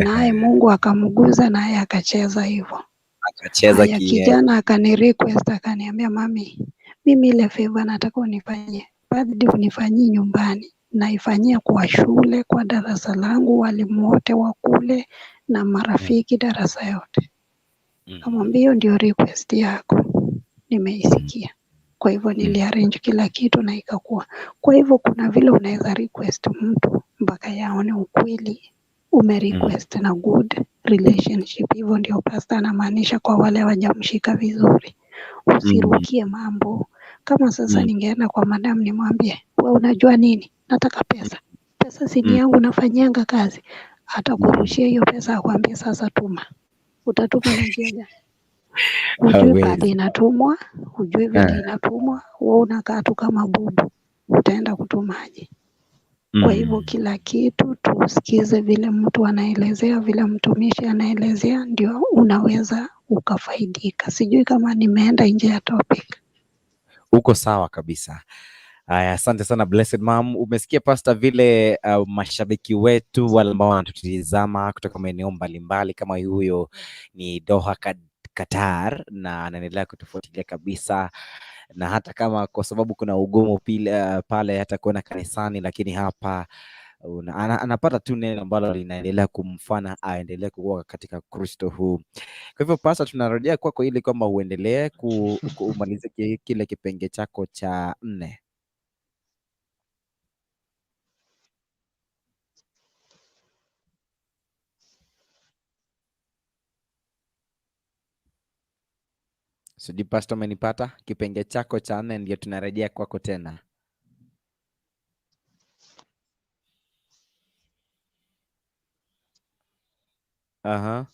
Naye Mungu akamguza, naye akacheza hivyo. Akacheza. Haya, kijana akani request akaniambia, mami, mimi ile favor nataka unifanyie birthday, unifanyie nyumbani, naifanyia kwa shule, kwa darasa langu, walimu wote wa kule na marafiki darasa yote. Kamwambia hiyo ndio request yako, nimeisikia. Kwa hivyo niliarrange kila kitu na ikakuwa. Kwa hivyo kuna vile unaweza request mtu mpaka yaone ukweli ume request na good relationship. Hivyo ndio pastor anamaanisha kwa wale hawajamshika vizuri. Usirukie mambo. Kama sasa ningeenda kwa madam nimwambie, we unajua nini, nataka pesa, pesa si ni yangu, nafanyianga kazi. Atakurushia hiyo pesa akwambie sasa tuma. Utatuma na njia gani? Hujui pahali inatumwa, hujui vile inatumwa, wewe unakaa tu kama bubu, utaenda kutumaje? Kwa hivyo kila kitu tusikize vile mtu anaelezea, vile mtumishi anaelezea, ndio unaweza ukafaidika. Sijui kama nimeenda nje ya topic. Uko sawa kabisa. Aya, asante sana Blessed Mom. Umesikia Pastor vile mashabiki wetu wale ambao wanatutizama kutoka maeneo mbalimbali kama huyo ni Doha Qatar, na anaendelea kutufuatilia kabisa, na hata kama kwa sababu kuna ugumu pile, pale hata kuona kanisani, lakini hapa anapata tu neno ambalo linaendelea kumfanya aendelee kukua katika Kristo huu. Kwa hivyo Pastor, tunarejea kwako ili kwamba uendelee kumaliza kile kipenge chako cha 4. Sijui Pastor umenipata? Kipenge chako cha 4 ndio tunarejea kwako tena. Aha.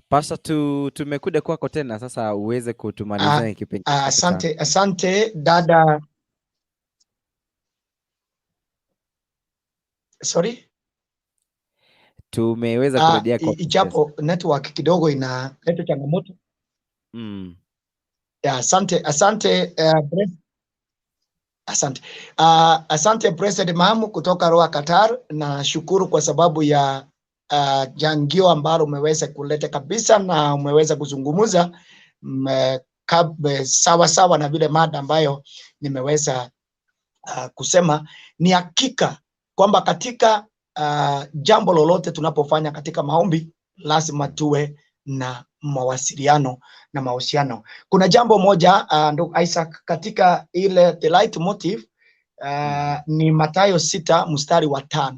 Pastor, tumekuja kwako tena sasa uweze kutumalizia kipenge chako cha Asante, asante dada. Sorry? Tumeweza kurejea kwa Ijapo network kidogo inaleta changamoto. Ya, asante, asante, asante. Asante President Mamu kutoka Roa Qatar. Nashukuru kwa sababu ya jangio ambalo umeweza kuleta kabisa na umeweza kuzungumza sawa sawa na vile mada ambayo nimeweza kusema. Ni hakika kwamba katika jambo lolote tunapofanya katika maombi lazima tuwe na mawasiliano na mahusiano. Kuna jambo moja, ndugu Isaac, katika ile the light motive, ni Mathayo 6 mstari wa 5,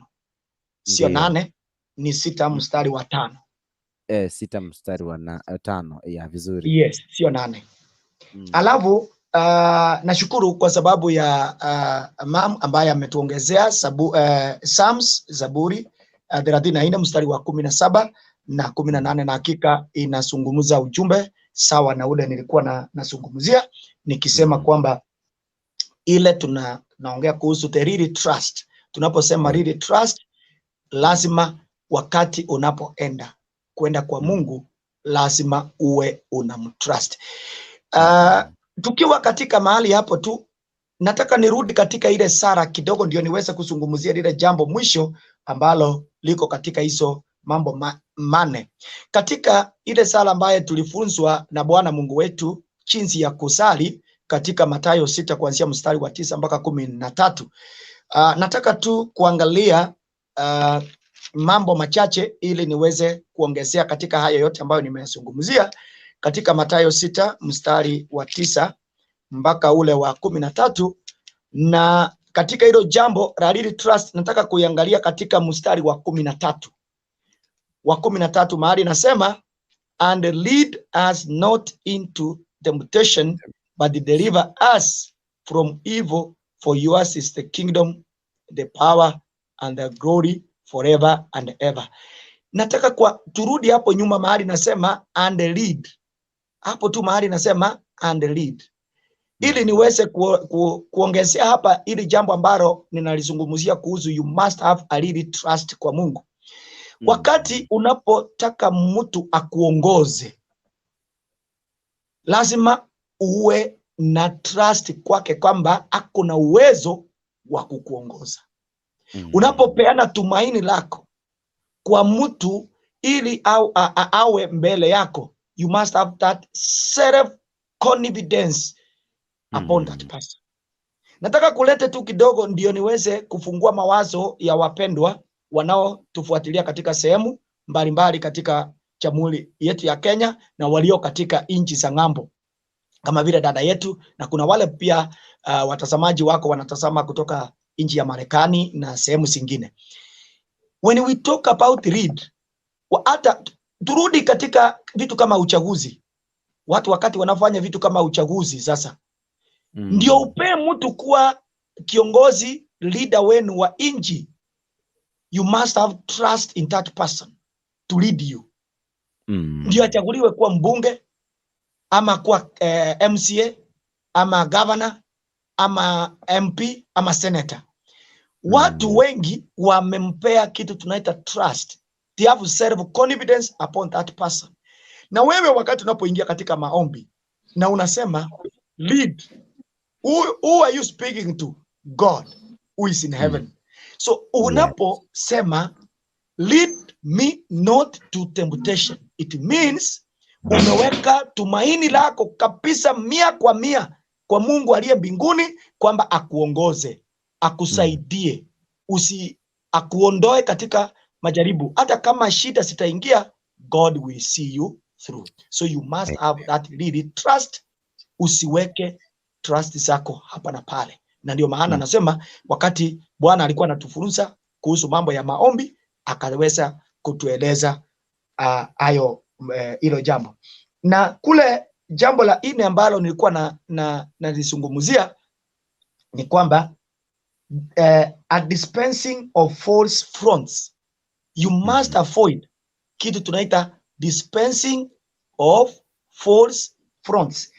sio 8, ni 6 mstari wa 5. 6 mstari wa 5. Ya, vizuri. Yes, sio 8. Alafu nashukuru kwa sababu ya mam ambaye ametuongezea Psalms, Zaburi 34 mstari wa 17 na 18, na hakika inazungumza ujumbe sawa na ule nilikuwa nazungumzia nikisema kwamba ile tunaongea kuhusu the really trust. Tunaposema really trust, lazima wakati unapoenda kwenda kwa Mungu lazima uwe unamtrust. Tukiwa katika mahali hapo tu, nataka nirudi katika ile sara kidogo ndio niweze kuzungumzia lile jambo mwisho ambalo liko katika hizo mambo 4. Katika ile sala ambayo tulifunzwa na Bwana Mungu wetu jinsi ya kusali katika Mathayo 6 kuanzia mstari wa 9 mpaka 13. Nataka tu kuangalia mambo machache ili niweze kuongezea katika hayo yote ambayo nimeyazungumzia katika Mathayo 6 mstari wa 9 mpaka ule wa 13. Na katika hilo jambo la really trust nataka kuiangalia katika mstari wa 13. Wa 13 mahali nasema, and lead us not into temptation but deliver us from evil, for yours is the kingdom, the power and the glory forever and ever. Nataka kwa turudi hapo nyuma mahali nasema and lead. Hapo tu mahali nasema and lead. Ili niweze kuongezea hapa ili jambo ambalo ninalizungumzia kuhusu you must have a really trust kwa Mungu. Wakati unapotaka mtu akuongoze, lazima uwe na trust kwake kwamba ako na uwezo wa kukuongoza. Unapopeana tumaini lako kwa mtu ili awe mbele yako, you must have that self confidence upon that person. Nataka kulete tu kidogo ndio niweze kufungua mawazo ya wapendwa wanaotufuatilia katika sehemu mbalimbali katika jamhuri yetu ya Kenya na walio katika nchi za ng'ambo kama vile dada yetu, na kuna wale pia watazamaji wako wanatazama kutoka nchi ya Marekani na sehemu zingine. When we talk about read, hata turudi katika vitu kama uchaguzi. Watu wakati wanafanya vitu kama uchaguzi sasa, ndio upe mtu kuwa kiongozi, leader wenu wa nchi, you must have trust in that person to lead you. Ndio achaguliwe kuwa mbunge ama kuwa MCA ama governor ama MP ama senator. Watu wengi wamempea kitu tunaita trust. They have self confidence upon that person. Na wewe wakati unapoingia katika maombi na unasema lead, who are you speaking to? God who is in heaven. So unaposema lead me not to temptation, it means umeweka tumaini lako kabisa 100 kwa 100 kwa Mungu aliye mbinguni kwamba akuongoze, akusaidie, akuondoe katika majaribu. Hata kama shida zitaingia, God will see you through. So you must have that really trust. Usiweke trust zako hapa na pale. Na ndio maana nasema wakati Bwana alikuwa anatufunza kuhusu mambo ya maombi, akaweza kutueleza hayo hilo jambo. Na kule jambo la 4 ambalo nilikuwa nalizungumzia ni kwamba a dispensing of false fronts. You must avoid kitu tunaita dispensing of false fronts.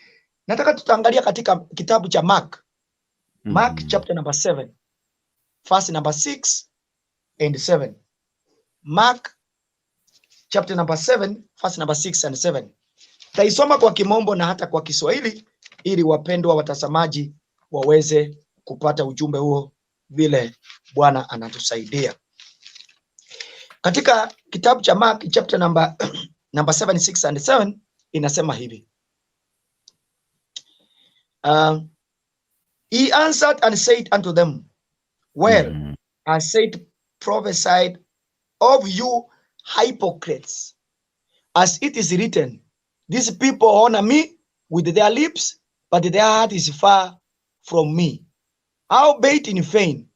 Nataka tutaangalia katika kitabu cha Mark. Mark chapter number 7, verse number 6 and 7. Mark chapter number 7 verse number 6 and 7. Taisoma kwa Kimombo na hata kwa Kiswahili ili wapendwa watazamaji waweze kupata ujumbe huo vile Bwana anatusaidia. Katika kitabu cha Mark chapter number 7, 6 and 7 inasema hivi. He answered and said unto them, Well, I said, prophesied of you hypocrites, as it is written, these people honor me with their lips, but their heart is far from me. Howbeit in vain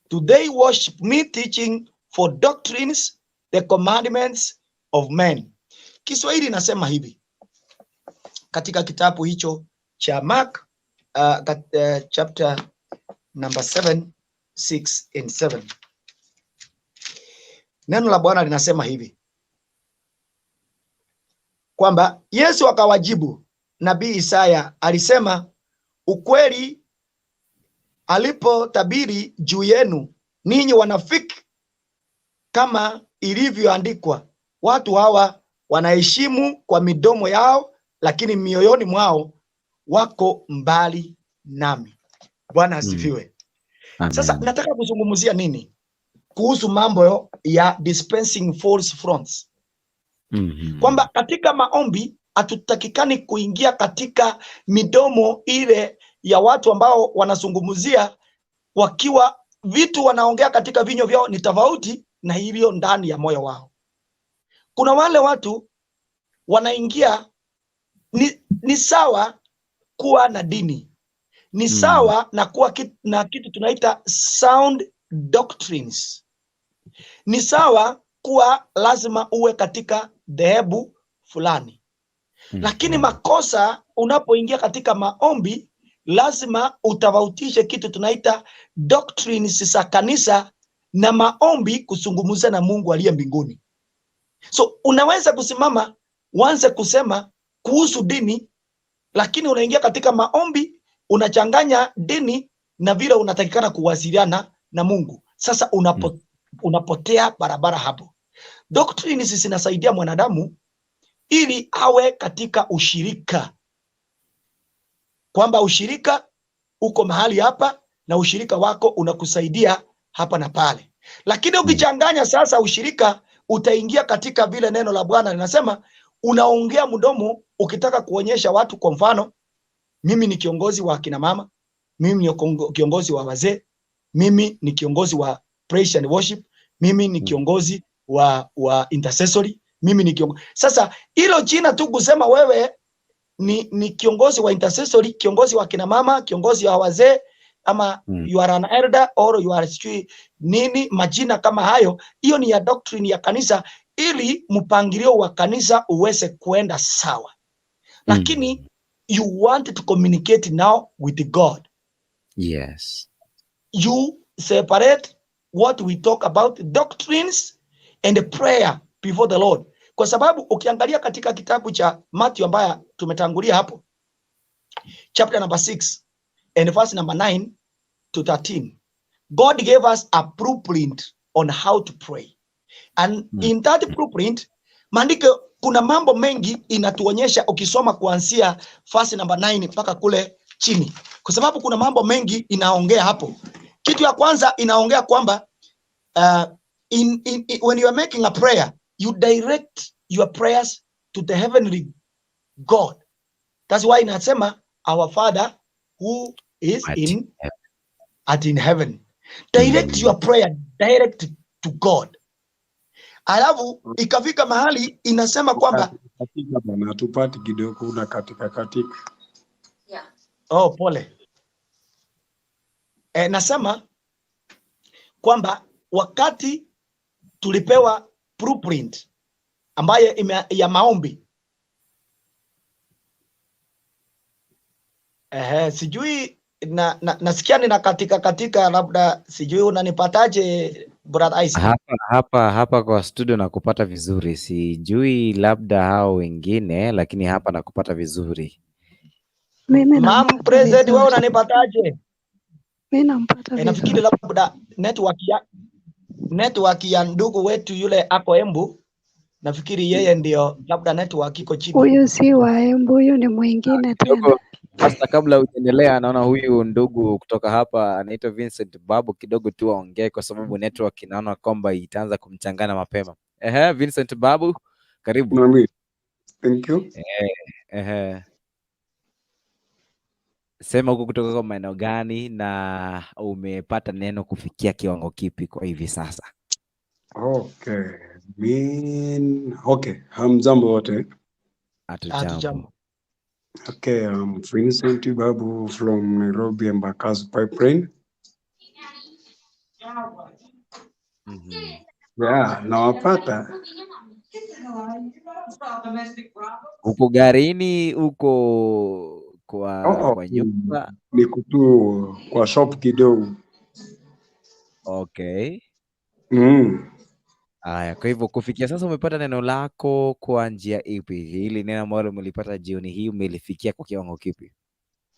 do they worship me, teaching for doctrines the commandments of men. Kiswahili inasema hivi katika kitabu hicho cha Mark chapter number 7, 6 and 7. Neno la Bwana linasema hivi kwamba Yesu akawajibu, nabii Isaya alisema ukweli alipotabiri juu yenu ninyi wanafiki, kama ilivyoandikwa, watu hawa wanaheshimu kwa midomo yao, lakini mioyoni mwao wako mbali nami. Bwana asifiwe. Sasa nataka kuzungumzia nini kuhusu mambo ya dispensing false fronts? Kwamba katika maombi hatutakikani kuingia katika midomo ile ya watu ambao wanazungumzia wakiwa vitu wanaongea katika vinywa vyao ni tofauti na iliyo ndani ya moyo wao. Kuna wale watu wanaingia, ni sawa kuwa na dini, ni sawa na kuwa na kitu tunaita sound doctrines, ni sawa kuwa lazima uwe katika dhehebu fulani. Lakini makosa, unapoingia katika maombi lazima utofautishe kitu tunaita doctrines za kanisa na maombi kuzungumza na Mungu aliye mbinguni. So unaweza kusimama uanze kusema kuhusu dini, lakini unaingia katika maombi unachanganya dini na vile unatakikana kuwasiliana na Mungu. Sasa unapotea barabara hapo. Doctrines zinasaidia mwanadamu ili awe katika ushirika, kwamba ushirika uko mahali hapa na ushirika wako unakusaidia hapa na pale. Lakini ukichanganya sasa ushirika, utaingia katika vile neno la Bwana linasema, unaongea mdomo ukitaka kuonyesha watu. Kwa mfano, mimi ni kiongozi wa kina mama, mimi ni kiongozi wa wazee, mimi ni kiongozi wa praise and worship, mimi ni kiongozi wa intercessory, mimi ni kiongozi. Sasa hilo jina tu kusema wewe ni kiongozi wa intercessory, kiongozi wa kina mama, kiongozi wa wazee, ama you are an elder or you are sijui nini, majina kama hayo, hiyo ni ya doctrine ya kanisa ili mpangilio wa kanisa uweze kuenda sawa. Lakini you want to communicate now with God. Yes. You separate what we talk about doctrines and prayer before the Lord. Kwa sababu ukiangalia katika kitabu cha Matthew ambaye tumetangulia hapo, chapter number 6 and verse number 9 to 13, God gave us a blueprint on how to pray. And in that blueprint, maandiko kuna mambo mengi inatuonyesha ukisoma kuanzia verse number 9 mpaka kule chini. Kwa sababu kuna mambo mengi inaongea hapo. Kitu ya kwanza inaongea kwamba when you are making a prayer, you direct your prayers to the heavenly God. That's why inasema our Father who is in heaven. Direct your prayer direct to God. Alafu ikafika mahali inasema kwamba tupati kidogo na katika katika. Oh, pole. Nasema kwamba wakati tulipewa blueprint ambaye ya maombi. Sijui nasikia nina katika katika, labda sijui unanipataje Brother Isaac? Hapa kwa studio nakupata vizuri, sijui labda hao wengine, lakini hapa nakupata vizuri. Mimi Ma'am President, wewe unanipataje? Mimi nampata vizuri. Nafikiri labda network ya ndugu wetu yule ako Embu Nafikiri yeye ndio labda network iko chini. Huyu si wa Embu, huyu ni mwingine tena. Kidogo Pastor, kabla hujaendelea, naona huyu ndugu kutoka hapa anaitwa Vincent Babu, kidogo tu aongee kwa sababu network inaona kwamba itaanza kumchangana mapema. Ehe, Vincent Babu, karibu. Nami, thank you. Ehe. Sema huko kutoka kwa maeneo gani na umepata neno kufikia kiwango kipi kwa hivi sasa? Okay. Okay, hamjambo wote. Hatujambo. Hatujambo. Okay, I'm Vincent Babu from Nairobi Embakasi Pipeline. Yeah, nawapata. Uko garini, uko kwa Oh, kwa nyumba? Niko tu kwa shop kidogo. Okay. Aya, kwa hivyo kufikia sasa umepata neno lako kwa njia ipi? Hili neno ambalo umelipata jioni hii umelifikia kwa kiwango kipi?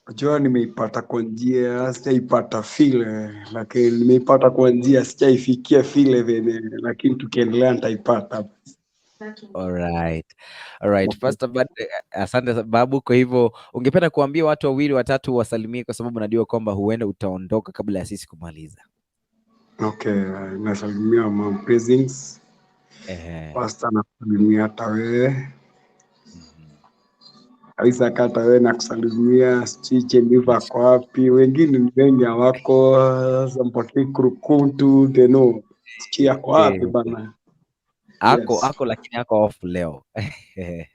Unajua nimeipata kwa njia, sijaipata vile, lakini nimeipata kwa njia sijaifikia vile venye, lakini tukiendelea nitaipata. Alright. Alright. Pastor Bad, asante Babu. Kwa hivyo ungependa kuambia watu wawili watatu wasalimie, kwa sababu najua kwamba huenda utaondoka kabla ya sisi kumaliza. Okay, nasalimia Mom Praisings. Pastor nakusalimia hata wewe. Isaac hata wewe nakusalimia, sijui Jennifer ako wapi, wengine ni wengi hawako. Sasa Mpoti Kurukuntu Deno, sijui ako wapi bana. Ako, Yes. ako lakini ako off leo. Okay.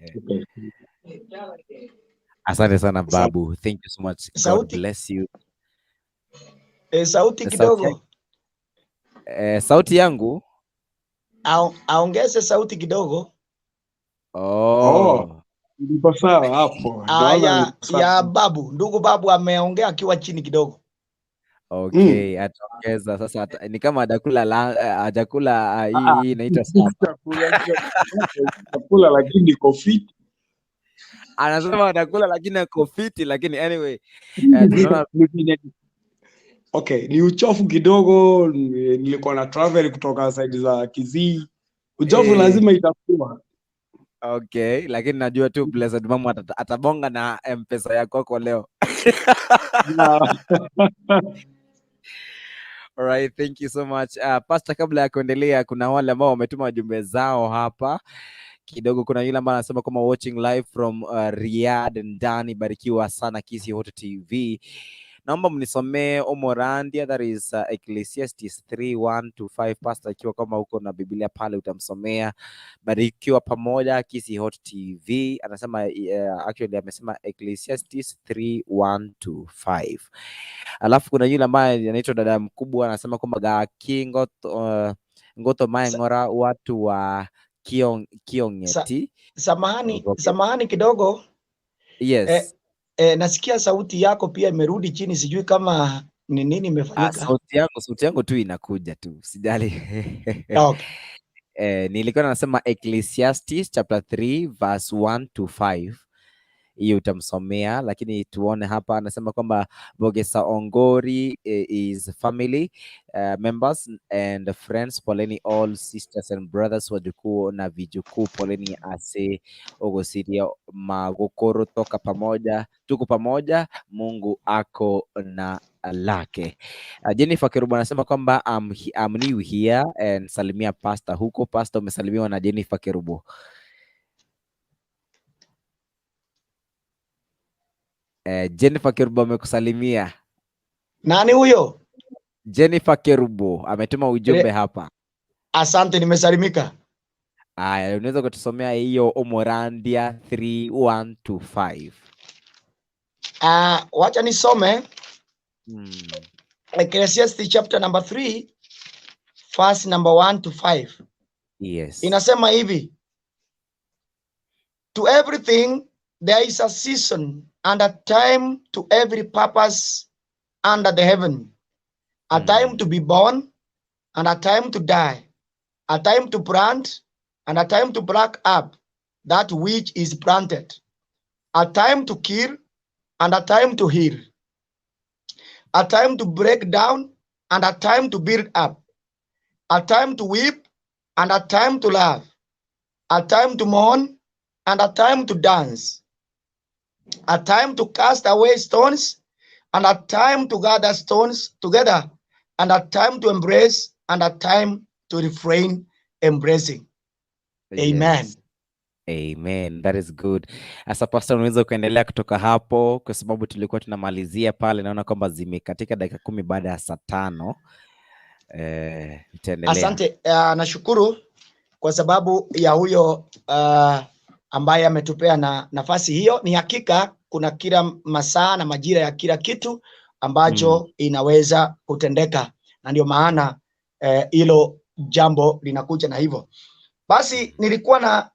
Asante sana Babu. Thank you so much. God Sauti, bless you. sauti Sauti kidogo. Sauti yangu? Aongeze sauti kidogo. Oh. Niko sawa hapo. Naona niko sawa. Ya Babu, ndugu Babu ameongea akiwa chini kidogo. Okay, ataongeza sasa ni kama hajakula hii inaitwa sapa. Chakula lakini niko fit. Anasema atakula lakini ako fiti, lakini anyway, tunaona Okay, ni uchofu kidogo, nilikuwa na travel kutoka side za Kisii. Uchofu lazima itakuwa. Okay, lakini najua tu Blessed Mama atabonga na M-Pesa yako kwako leo. All right, thank you so much. Pastor, kabla ya kuendelea, kuna wale ambao wametuma jumbe zao hapa kidogo. Kuna yule ambaye anasema kama watching live from Riyadh ndani, barikiwa sana Kisii Hot TV. Naomba mnisomee Omorandia, that is Ecclesiastes 3:1-5. Pastor, ikiwa kama uko na Biblia pale utamsomea. Barikiwa pamoja Kisii Hot TV. Anasema actually amesema Ecclesiastes 3:1-5. Alafu kuna yule ambaye anaitwa dada mkubwa anasema kwamba Gaki Ngoto Maeng'ora watu wa Kiong'eti. Samahani, Okay. samahani kidogo. Yes. Nasikia sauti yako pia imerudi chini, sijui kama ni nini imefanyika. Sauti yangu tu inakuja tu, sijali. Okay. Nilikuwa nasema Ecclesiastes chapter 3 verse 1-5. Hiyo utamsomea, lakini tuone hapa anasema kwamba Bogesa Ongori is family members and friends, poleni all sisters and brothers, wajukuu na vijukuu, poleni ase Ogosiria Magokoro, toka pamoja, tuko pamoja, Mungu ako na lake. Jennifer Kerubo anasema kwamba I'm new here and salimia pastor huko. Pastor, umesalimiwa na Jennifer Kerubo. Jennifer Kerubo amekusalimia. Nani huyo? Jennifer Kerubo ametuma ujumbe hapa. Asante, nimesalimika. Aya, unaweza kutusomea hiyo Omorandia 3:1-5. Wacha nisome. Ecclesiastes chapter number 3 verse number 1-5. Yes. Inasema hivi: to everything there is a season and a time to every purpose under the heaven. A time to be born and a time to die. A time to plant and a time to pluck up that which is planted. A time to kill and a time to heal. A time to break down and a time to build up. A time to weep and a time to laugh. A time to mourn and a time to dance, a time to cast away stones and a time to gather stones together, and a time to embrace and a time to refrain embracing. Amen. Yes. Amen. That is good. Sasa Pastor, unaweza ukaendelea kutoka hapo kwa sababu tulikuwa tunamalizia pale. Naona kwamba zimekatika dakika 5 baada ya saa 5. Itaendelea. Asante. Nashukuru kwa sababu ya huyo ambaye ametupea na nafasi hiyo. Ni hakika kuna kila masaa na majira ya kila kitu ambacho inaweza kutendeka, na ndio maana hilo jambo linakuja na hivyo. Basi nilikuwa na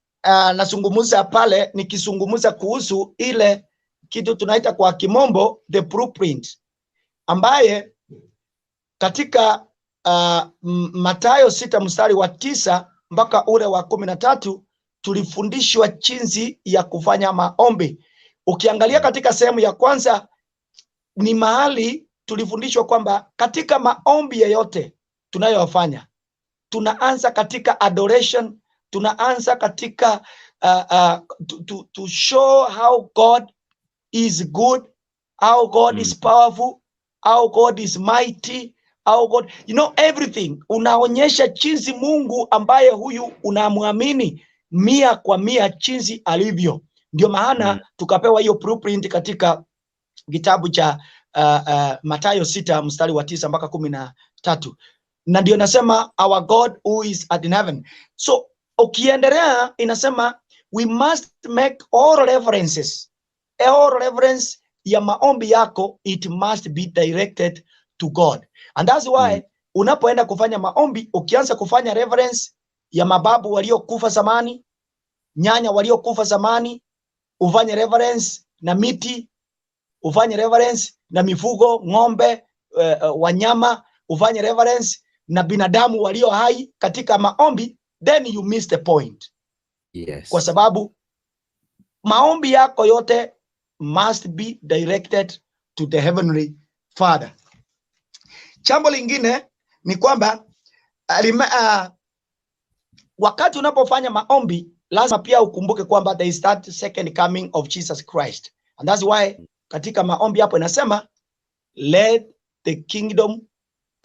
nazungumza pale nikizungumza kuhusu ile kitu tunaita kwa kimombo the blueprint, ambaye katika Mathayo 6 mstari wa 9 mpaka ule wa 13 tulifundishwa jinsi ya kufanya maombi. Ukiangalia katika sehemu ya kwanza ni mahali tulifundishwa kwamba katika maombi yeyote tunayofanya tunaanza katika adoration, tunaanza katika to show how God is good, how God is powerful, how God is mighty, how God, you know, everything. Unaonyesha jinsi Mungu ambaye huyu unamwamini 100% jinsi alivyo. Ndio maana tukapewa hiyo blueprint katika kitabu cha Mathayo 6 mstari wa 9 mpaka 13. Na ndio nasema our God who is at in heaven. So ukiendelea inasema we must make all references. All reference ya maombi yako, it must be directed to God. And that's why unapoenda kufanya maombi, ukianza kufanya reference ya mababu waliokufa zamani, nyanya waliokufa zamani, ufanye reference na miti, ufanye reference na mifugo, ng'ombe, wanyama, ufanye reference na binadamu walio hai katika maombi, then you miss the point. Yes. Kwa sababu maombi yako yote must be directed to the heavenly Father. Jambo lingine ni kwamba wakati unapofanya maombi lazima pia ukumbuke kwamba there is that second coming of Jesus Christ. And that's why katika maombi hapo inasema let the kingdom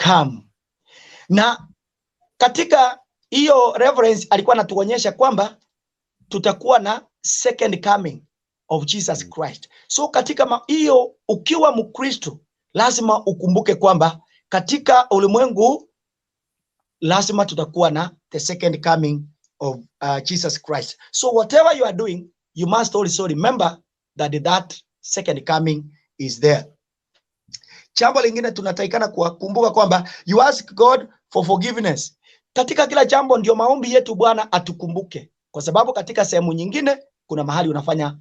come. Na katika hiyo reference alikuwa anatuonyesha kwamba tutakuwa na second coming of Jesus Christ. So katika hiyo, ukiwa Mkristo lazima ukumbuke kwamba katika ulimwengu lazima tutakuwa na the second coming of Jesus Christ. So whatever you are doing, you must also remember that that second coming is there. Jambo lingine tunatakikana kukumbuka kwamba you ask God for forgiveness. Katika kila jambo ndio maombi yetu Bwana atukumbuke, kwa sababu katika sehemu nyingine kuna mahali unafanya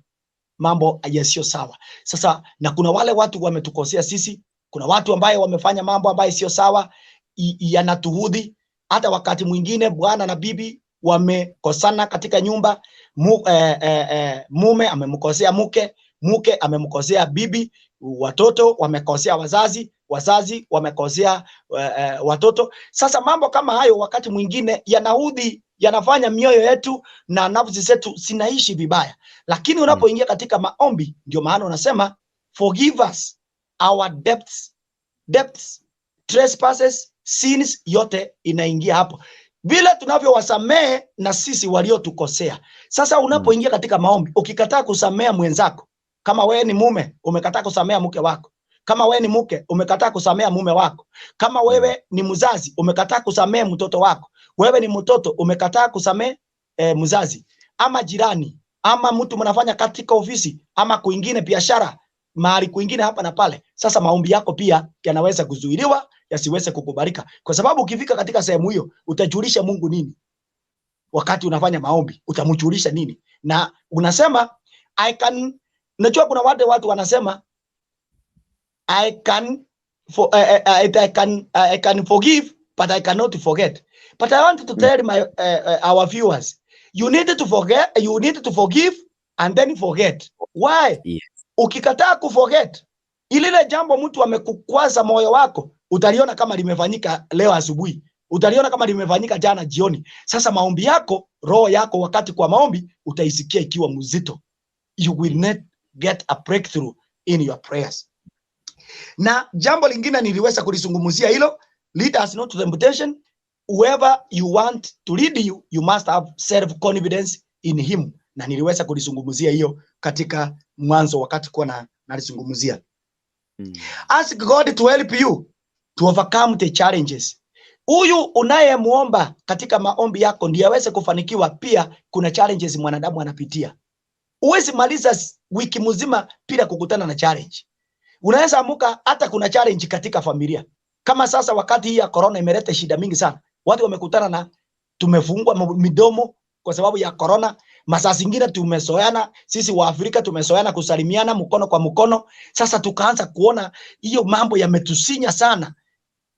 mambo yasiyo sawa. Sasa na kuna wale watu wametukosea sisi, kuna watu ambaye wamefanya mambo ambayo sio sawa, yanatuhudhi. Hata wakati mwingine bwana na bibi wamekosana katika nyumba, mume amemkosea mke, mke amemkosea bibi, watoto wamekosea wazazi, wazazi wamekosea watoto. Sasa mambo kama hayo wakati mwingine yanaudhi, yanafanya mioyo yetu na nafsi zetu zinaishi vibaya. Lakini unapoingia katika maombi, ndio maana unasema forgive us our debts, trespasses, sins, yote inaingia hapo, vile tunavyowasamehe na sisi waliotukosea. Sasa unapoingia katika maombi, ukikataa kusamea mwenzako, kama wewe ni mume umekataa kusamea mke wako, kama wewe ni mke umekataa kusamea mume wako, kama wewe ni mzazi umekataa kusamea mtoto wako, wewe ni mtoto umekataa kusamea mzazi ama jirani ama mtu mnafanya katika ofisi ama kwingine biashara mahali kwingine hapa na pale. Sasa maombi yako pia yanaweza kuzuiliwa yasiweze kukubalika, kwa sababu ukifika katika sehemu hiyo utajulisha Mungu nini? Wakati unafanya maombi utamjulisha nini? Na unasema I can, najua kuna wale watu wanasema I can for, I can forgive but I cannot forget. But I want to tell my our viewers, you need to forget, you need to forgive and then forget. Why? Yes. Ukikataa kuforget ilile jambo mtu amekukwaza moyo wako, utaliona kama limefanyika leo asubuhi. Utaliona kama limefanyika jana jioni. Sasa maombi yako, roho yako wakati kwa maombi utaisikia ikiwa mzito. You will not get a breakthrough in your prayers. Na jambo lingine niliweza kulizungumzia hilo, lead us not to temptation. Whoever you want to lead you, you must have self confidence in him. Na niliweza kulizungumzia hiyo katika mwanzo wakati kuwa na nalizungumzia. Ask God to help you to overcome the challenges. Huyu unayemuomba katika maombi yako ndiye aweze kufanikiwa. Pia kuna challenges mwanadamu anapitia. Huwezi maliza wiki mzima bila kukutana na challenge. Unaweza amuka hata kuna challenge katika familia. Kama sasa wakati hii ya corona imeleta shida mingi sana. Watu wamekutana na tumefungwa midomo kwa sababu ya corona. Masaa zingine tumezoeana, sisi wa Afrika tumezoeana kusalimiana mkono kwa mkono. Sasa tukaanza kuona hiyo mambo yametusinya sana.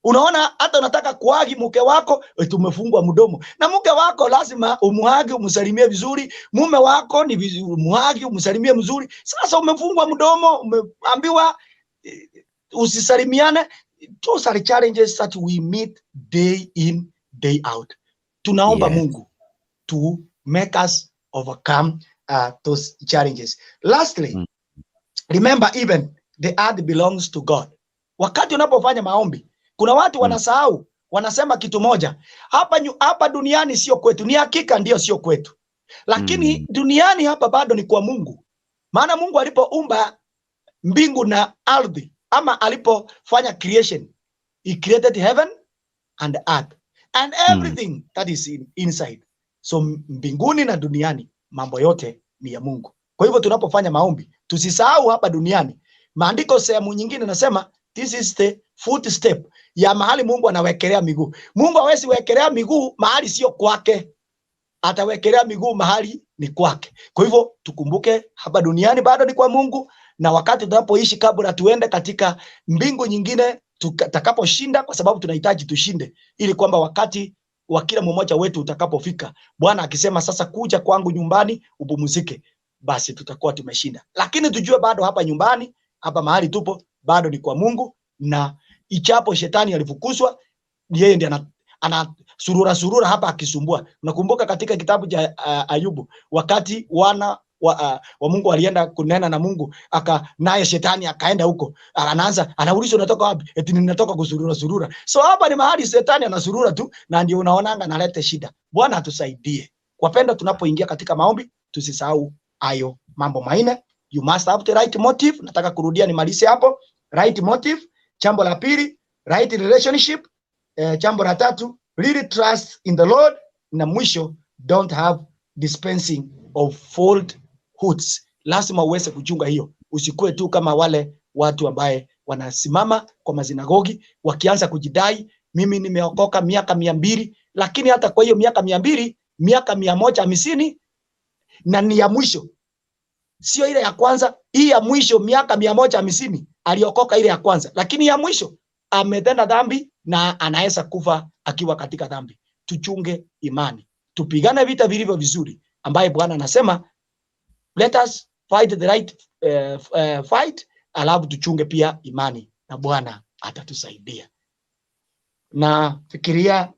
Unaona hata unataka kuhagi mke wako, tumefungwa mdomo. Na mke wako lazima umuhagi, umsalimie vizuri. Mume wako ni umuhagi, umsalimie mzuri. Sasa umefungwa mdomo, umeambiwa usisalimiane. Those are challenges that we meet day in, day out. Tunaomba Mungu to make us overcome those challenges. Lastly, remember even the earth belongs to God. Wakati unapofanya maombi, kuna watu wanasahau, wanasema kitu moja. Hapa duniani sio kwetu. Ni hakika ndio sio kwetu. Lakini duniani hapa bado ni kwa Mungu. Maana Mungu alipoumba mbingu na ardhi, ama alipofanya creation, he created heaven and earth and everything that is inside. So mbinguni na duniani mambo yote ni ya Mungu. Kwa hivyo tunapofanya maombi, tusisahau hapa duniani. Maandiko sehemu nyingine nasema this is the footstep ya mahali Mungu anawekelea miguu. Mungu hawezi wekelea miguu mahali sio kwake. Atawekelea miguu mahali ni kwake. Kwa hivyo tukumbuke hapa duniani bado ni kwa Mungu, na wakati tunapoishi kabla tuende katika mbingu nyingine tutakaposhinda, kwa sababu tunahitaji tushinde ili kwamba wakati wa kila mmoja wetu utakapofika, Bwana akisema sasa kuja kwangu nyumbani upumzike, basi tutakuwa tumeshinda. Lakini tujue bado hapa nyumbani, hapa mahali tupo bado ni kwa Mungu, na ichapo shetani alifukuzwa, yeye ndiye ana surura surura hapa akisumbua. Unakumbuka katika kitabu cha Ayubu, wakati wana wa Mungu walienda kunena na Mungu, naye shetani akaenda huko, anaanza anauliza unatoka wapi? Eti ninatoka kusurura surura. So hapa ni mahali shetani anasurura tu, na ndio unaonanga analeta shida. Bwana atusaidie. Wapendwa, tunapoingia katika maombi tusisahau hayo mambo manne. You must have the right motive. Nataka kurudia nimalize hapo. Right motive. Jambo la pili, right relationship. Jambo la tatu, really trust in the Lord. Na mwisho, don't have dispensing of falsehoods. Lazima uweze kuchunga hiyo. Usikue tu kama wale watu ambaye wanasimama kwa masinagogi wakianza kujidai, mimi nimeokoka miaka 200, lakini hata kwa hiyo miaka 200, miaka 150 na ni ya mwisho. Sio ile ya kwanza, hii ya mwisho miaka 150 aliokoka ile ya kwanza, lakini ya mwisho ametenda dhambi na anaweza kufa akiwa katika dhambi. Tuchunge imani, tupigane vita vilivyo vizuri, ambaye Bwana anasema let us fight the right fight, alafu tuchunge pia imani na Bwana atatusaidia. Na fikiria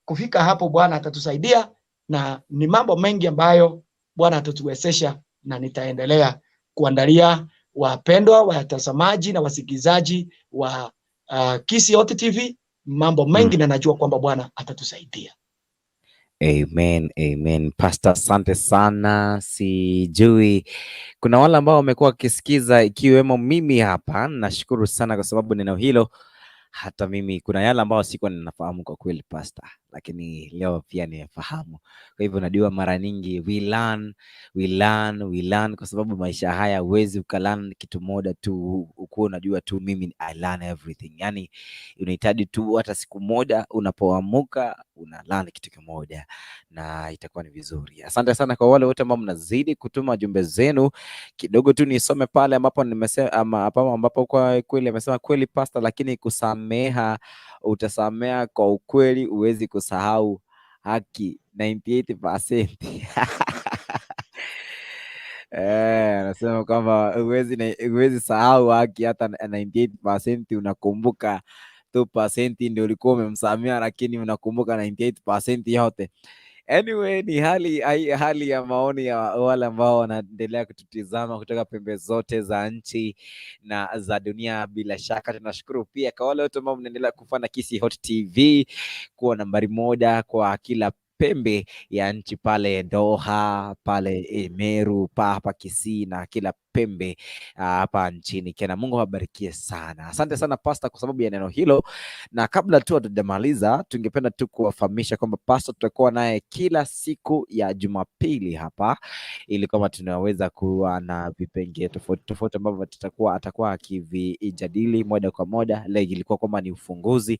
kufika hapo, Bwana atatusaidia, na ni mambo mengi ambayo Bwana atatuwezesha, na nitaendelea kuandalia wapendwa watazamaji na wasikizaji wa Kisii Hot TV mambo mengi, na najua kwamba Bwana atatusaidia. Amen, amen. Pastor, asante sana. Sijui kuna wale ambao wamekuwa wakisikiza ikiwemo mimi hapa. Nashukuru sana kwa sababu neno hilo hata mimi kuna yale ambayo sikuwa ninafahamu kwa kweli Pastor, lakini leo pia nimefahamu. Kwa hivyo najua mara nyingi we learn, we learn, we learn, kwa sababu maisha haya huwezi ukalearn kitu moja tu ukuwa unajua tu mimi I learn everything. Yani unahitaji tu hata siku moja unapoamuka una learn kitu kimoja na itakuwa ni vizuri. Asante sana kwa wale wote ambao mnazidi kutuma jumbe zenu. Kidogo tu nisome pale ambapo nimesema ama ambapo kwa kweli amesema kweli Pastor, lakini kusameha utasamea kwa ukweli, huwezi kusahau haki 98%. Anasema kwamba huwezi sahau haki hata 98% unakumbuka 2% ndio ulikuwa umemsamia, lakini unakumbuka 98% yote. Anyway, ni hali ya maoni ya wale ambao wanaendelea kututizama kutoka pembe zote za nchi na za dunia. Bila shaka tunashukuru pia kwa wale wote ambao mnaendelea kufanya Kisii Hot TV kuwa nambari moja kwa kila pembe ya nchi, pale Doha, pale Meru, hapa Kisii na kila pembe hapa nchini Kenya. Mungu awabarikie sana. Asante sana Pastor kwa sababu ya neno hilo, na kabla tu hatujamaliza, tungependa tu kuwafahamisha kwamba Pastor tutakuwa naye kila siku ya Jumapili hapa, ili kwamba tunaweza kuwa na vipengee tofauti tofauti ambavyo atakuwa akivijadili moja kwa moja. Leo ilikuwa kwamba ni ufunguzi,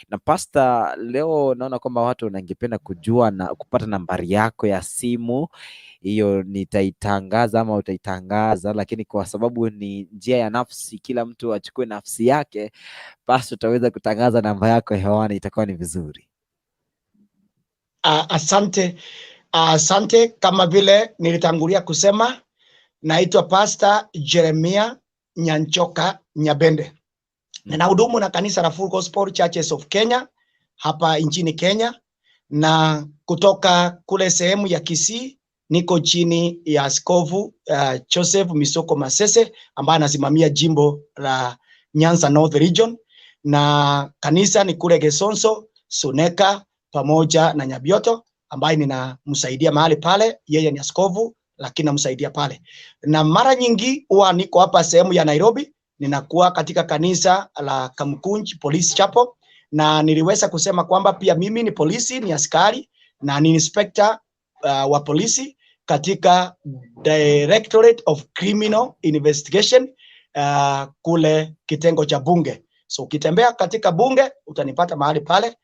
na Pastor, leo naona kwamba watu wangependa kujua na kupata nambari yako ya simu. Hiyo nitaitangaza ama utaitangaza, lakini kwa sababu ni njia ya nafsi, kila mtu achukue nafsi yake, basi utaweza kutangaza namba yako hewani, itakuwa ni vizuri. Asante, asante. Kama vile nilitangulia kusema, naitwa Pastor Jeremia Nyanchoka Nyabende. Ninahudumu na kanisa la Full Gospel Churches of Kenya hapa nchini Kenya, na kutoka kule sehemu ya Kisii niko chini ya Askofu Joseph Misoko Masese ambaye anasimamia jimbo la Nyanza North Region, na kanisa ni kule Gesonso, Suneka pamoja na Nyabioto ambaye ninamsaidia mahali pale. Yeye ni askofu lakini namsaidia pale, na mara nyingi huwa niko hapa sehemu ya Nairobi, ninakuwa katika kanisa la Kamkunji Police Chapel, na niliweza kusema kwamba pia mimi ni polisi, ni askari na ni inspector wa polisi katika Directorate of Criminal Investigation kule kitengo cha bunge. So ukitembea katika bunge utanipata mahali pale.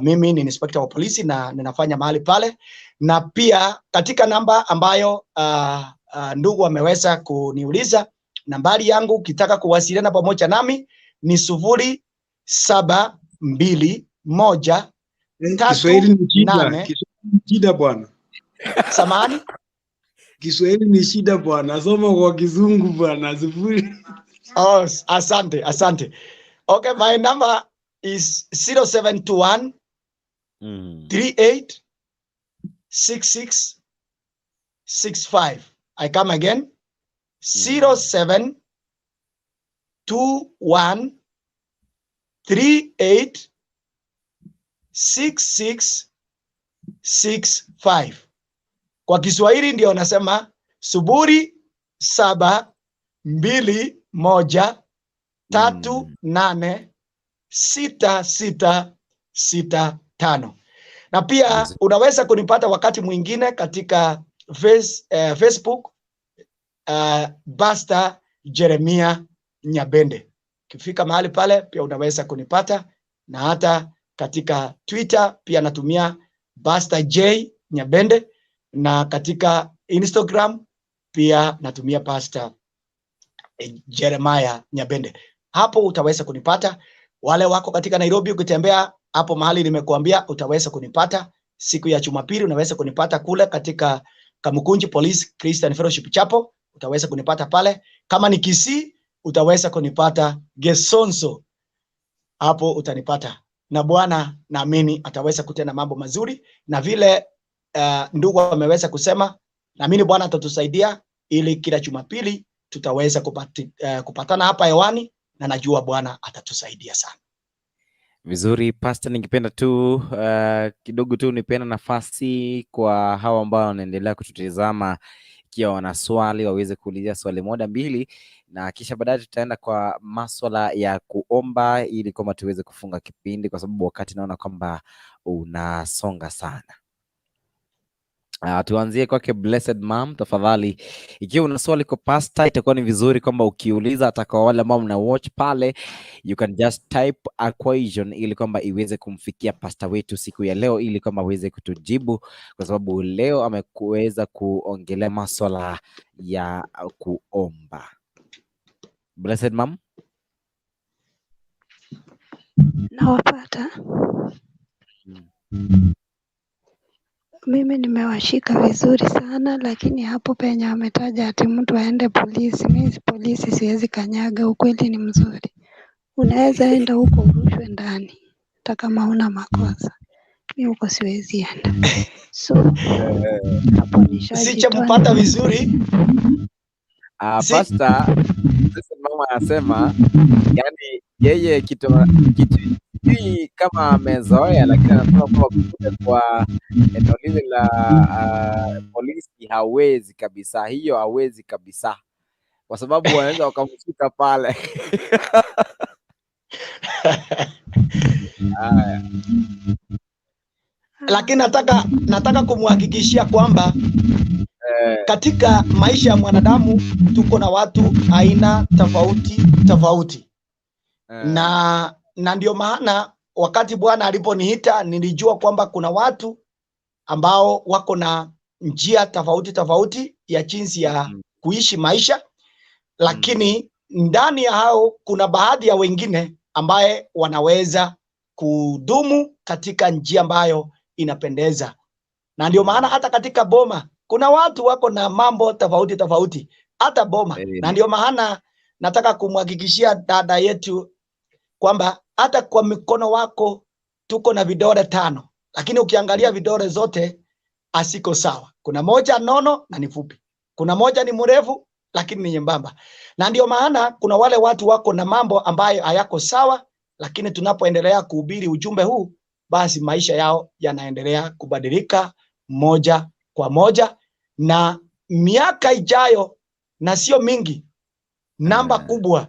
Mimi ni inspector wa polisi na ninafanya mahali pale, na pia katika namba ambayo ndugu ameweza kuniuliza, nambari yangu ukitaka kuwasiliana pamoja nami ni 0721 Kiswahili ni shida. 38. Kiswahili ni shida bwana. Samahani? Kiswahili ni shida bwana. Soma kwa kizungu bwana. 0. Oh, asante, asante. Okay, my number is 0721 38 66 65. I come again. 0721 38 66 65. Kwa Kiswahili ndio nasema 07 2 1 3 8 6 6 6 5. Na pia unaweza kunipata wakati mwingine katika Facebook, Pastor Jeremia Nyabende. Ukifika mahali pale pia unaweza kunipata, na hata katika Twitter pia natumia Pastor J Nyabende, na katika Instagram pia natumia Pastor Jeremiah Nyabende. Hapo utaweza kunipata. Wale wako katika Nairobi, ukitembea hapo mahali nimekuambia utaweza kunipata. Siku ya Jumapili unaweza kunipata kule katika Kamukunji Police Christian Fellowship Chapel, utaweza kunipata pale. Kama ni Kisii utaweza kunipata Gesonso, hapo utanipata. Na Bwana naamini ataweza kutenda mambo mazuri, na vile ndugu ameweza kusema, naamini Bwana atatusaidia ili kila Jumapili tutaweza kupatana hapa hewani, na najua Bwana atatusaidia sana. Vizuri Pastor, ningependa tu kidogo tu nipeana nafasi kwa hawa ambao wanaendelea kututizama, ikiwa wana swali waweze kuulizia swali moja mbili, na kisha baadaye tutaenda kwa maswala ya kuomba ili kwamba tuweze kufunga kipindi, kwa sababu wakati naona kwamba unasonga sana. Tuanzie kwake Blessed Mom, tafadhali. Ikiwa una swali kwa pastor, itakuwa ni vizuri kwamba ukiuliza, hata kwa wale ambao mna watch pale, you can just type a question ili kwamba iweze kumfikia pastor wetu siku ya leo, ili kwamba aweze kutujibu, kwa sababu leo amekuweza kuongelea maswala ya kuomba. Blessed Mom. Nawapata. Mimi nimewashika vizuri sana, lakini hapo penye ametaja ati mtu aende polisi, mimi polisi siwezi kanyaga. Ukweli ni mzuri, Unaweza enda huko urushwe ndani hata kama huna makosa. Mi huko siwezi enda. So hapo nishajitoa. Sichampata vizuri. Pastor, sasa mama anasema yani yeye kitu hii kama amezoea, lakini anasema kwamba kuja kwa eneo lile la polisi hawezi kabisa, hiyo hawezi kabisa, kwa sababu wanaweza wakamshika pale. Haya. Lakini nataka kumhakikishia kwamba katika maisha ya mwanadamu tuko na watu aina tofauti tofauti. Na ndio maana wakati Bwana aliponiita nilijua kwamba kuna watu ambao wako na njia tofauti tofauti ya jinsi ya kuishi maisha, lakini ndani ya hao kuna baadhi ya wengine ambaye wanaweza kudumu katika njia ambayo inapendeza. Na ndio maana hata katika boma kuna watu wako na mambo tofauti tofauti hata boma. Na ndio maana nataka kumhakikishia dada yetu kwamba hata kwa mikono wako tuko na vidole 5, lakini ukiangalia vidole zote asiko sawa. Kuna moja nono na ni fupi, kuna moja ni mrefu lakini ni nyembamba. Na ndio maana kuna wale watu wako na mambo ambayo hayako sawa, lakini tunapoendelea kuhubiri ujumbe huu, basi maisha yao yanaendelea kubadilika moja kwa moja, na miaka ijayo na sio mingi, namba kubwa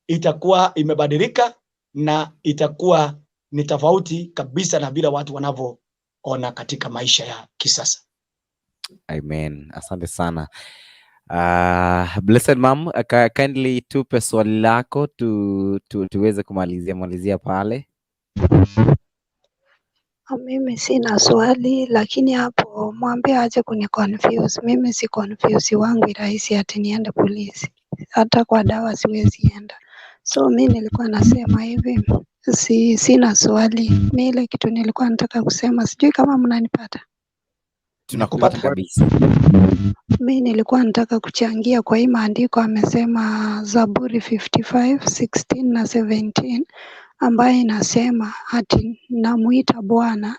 itakuwa imebadilika na itakuwa ni tofauti kabisa na vile watu wanavyoona katika maisha ya kisasa. Amen. Asante sana. Blessed mom, kindly tupe swali lako tuweze kumalizia pale. Mimi sina swali, lakini hapo mwambie aje kuni confuse. Mimi si confuse wangu rahisi ati niende polisi. Hata kwa dawa siwezi enda. So mi nilikuwa nasema hivi, sina swali. Mi ile kitu nilikuwa nataka kusema, sijui kama mnanipata. Tunakupata kabisa. Mi nilikuwa nataka kuchangia kwa hii maandiko amesema Zaburi 55, 16 na 17 ambaye inasema ati namuita Bwana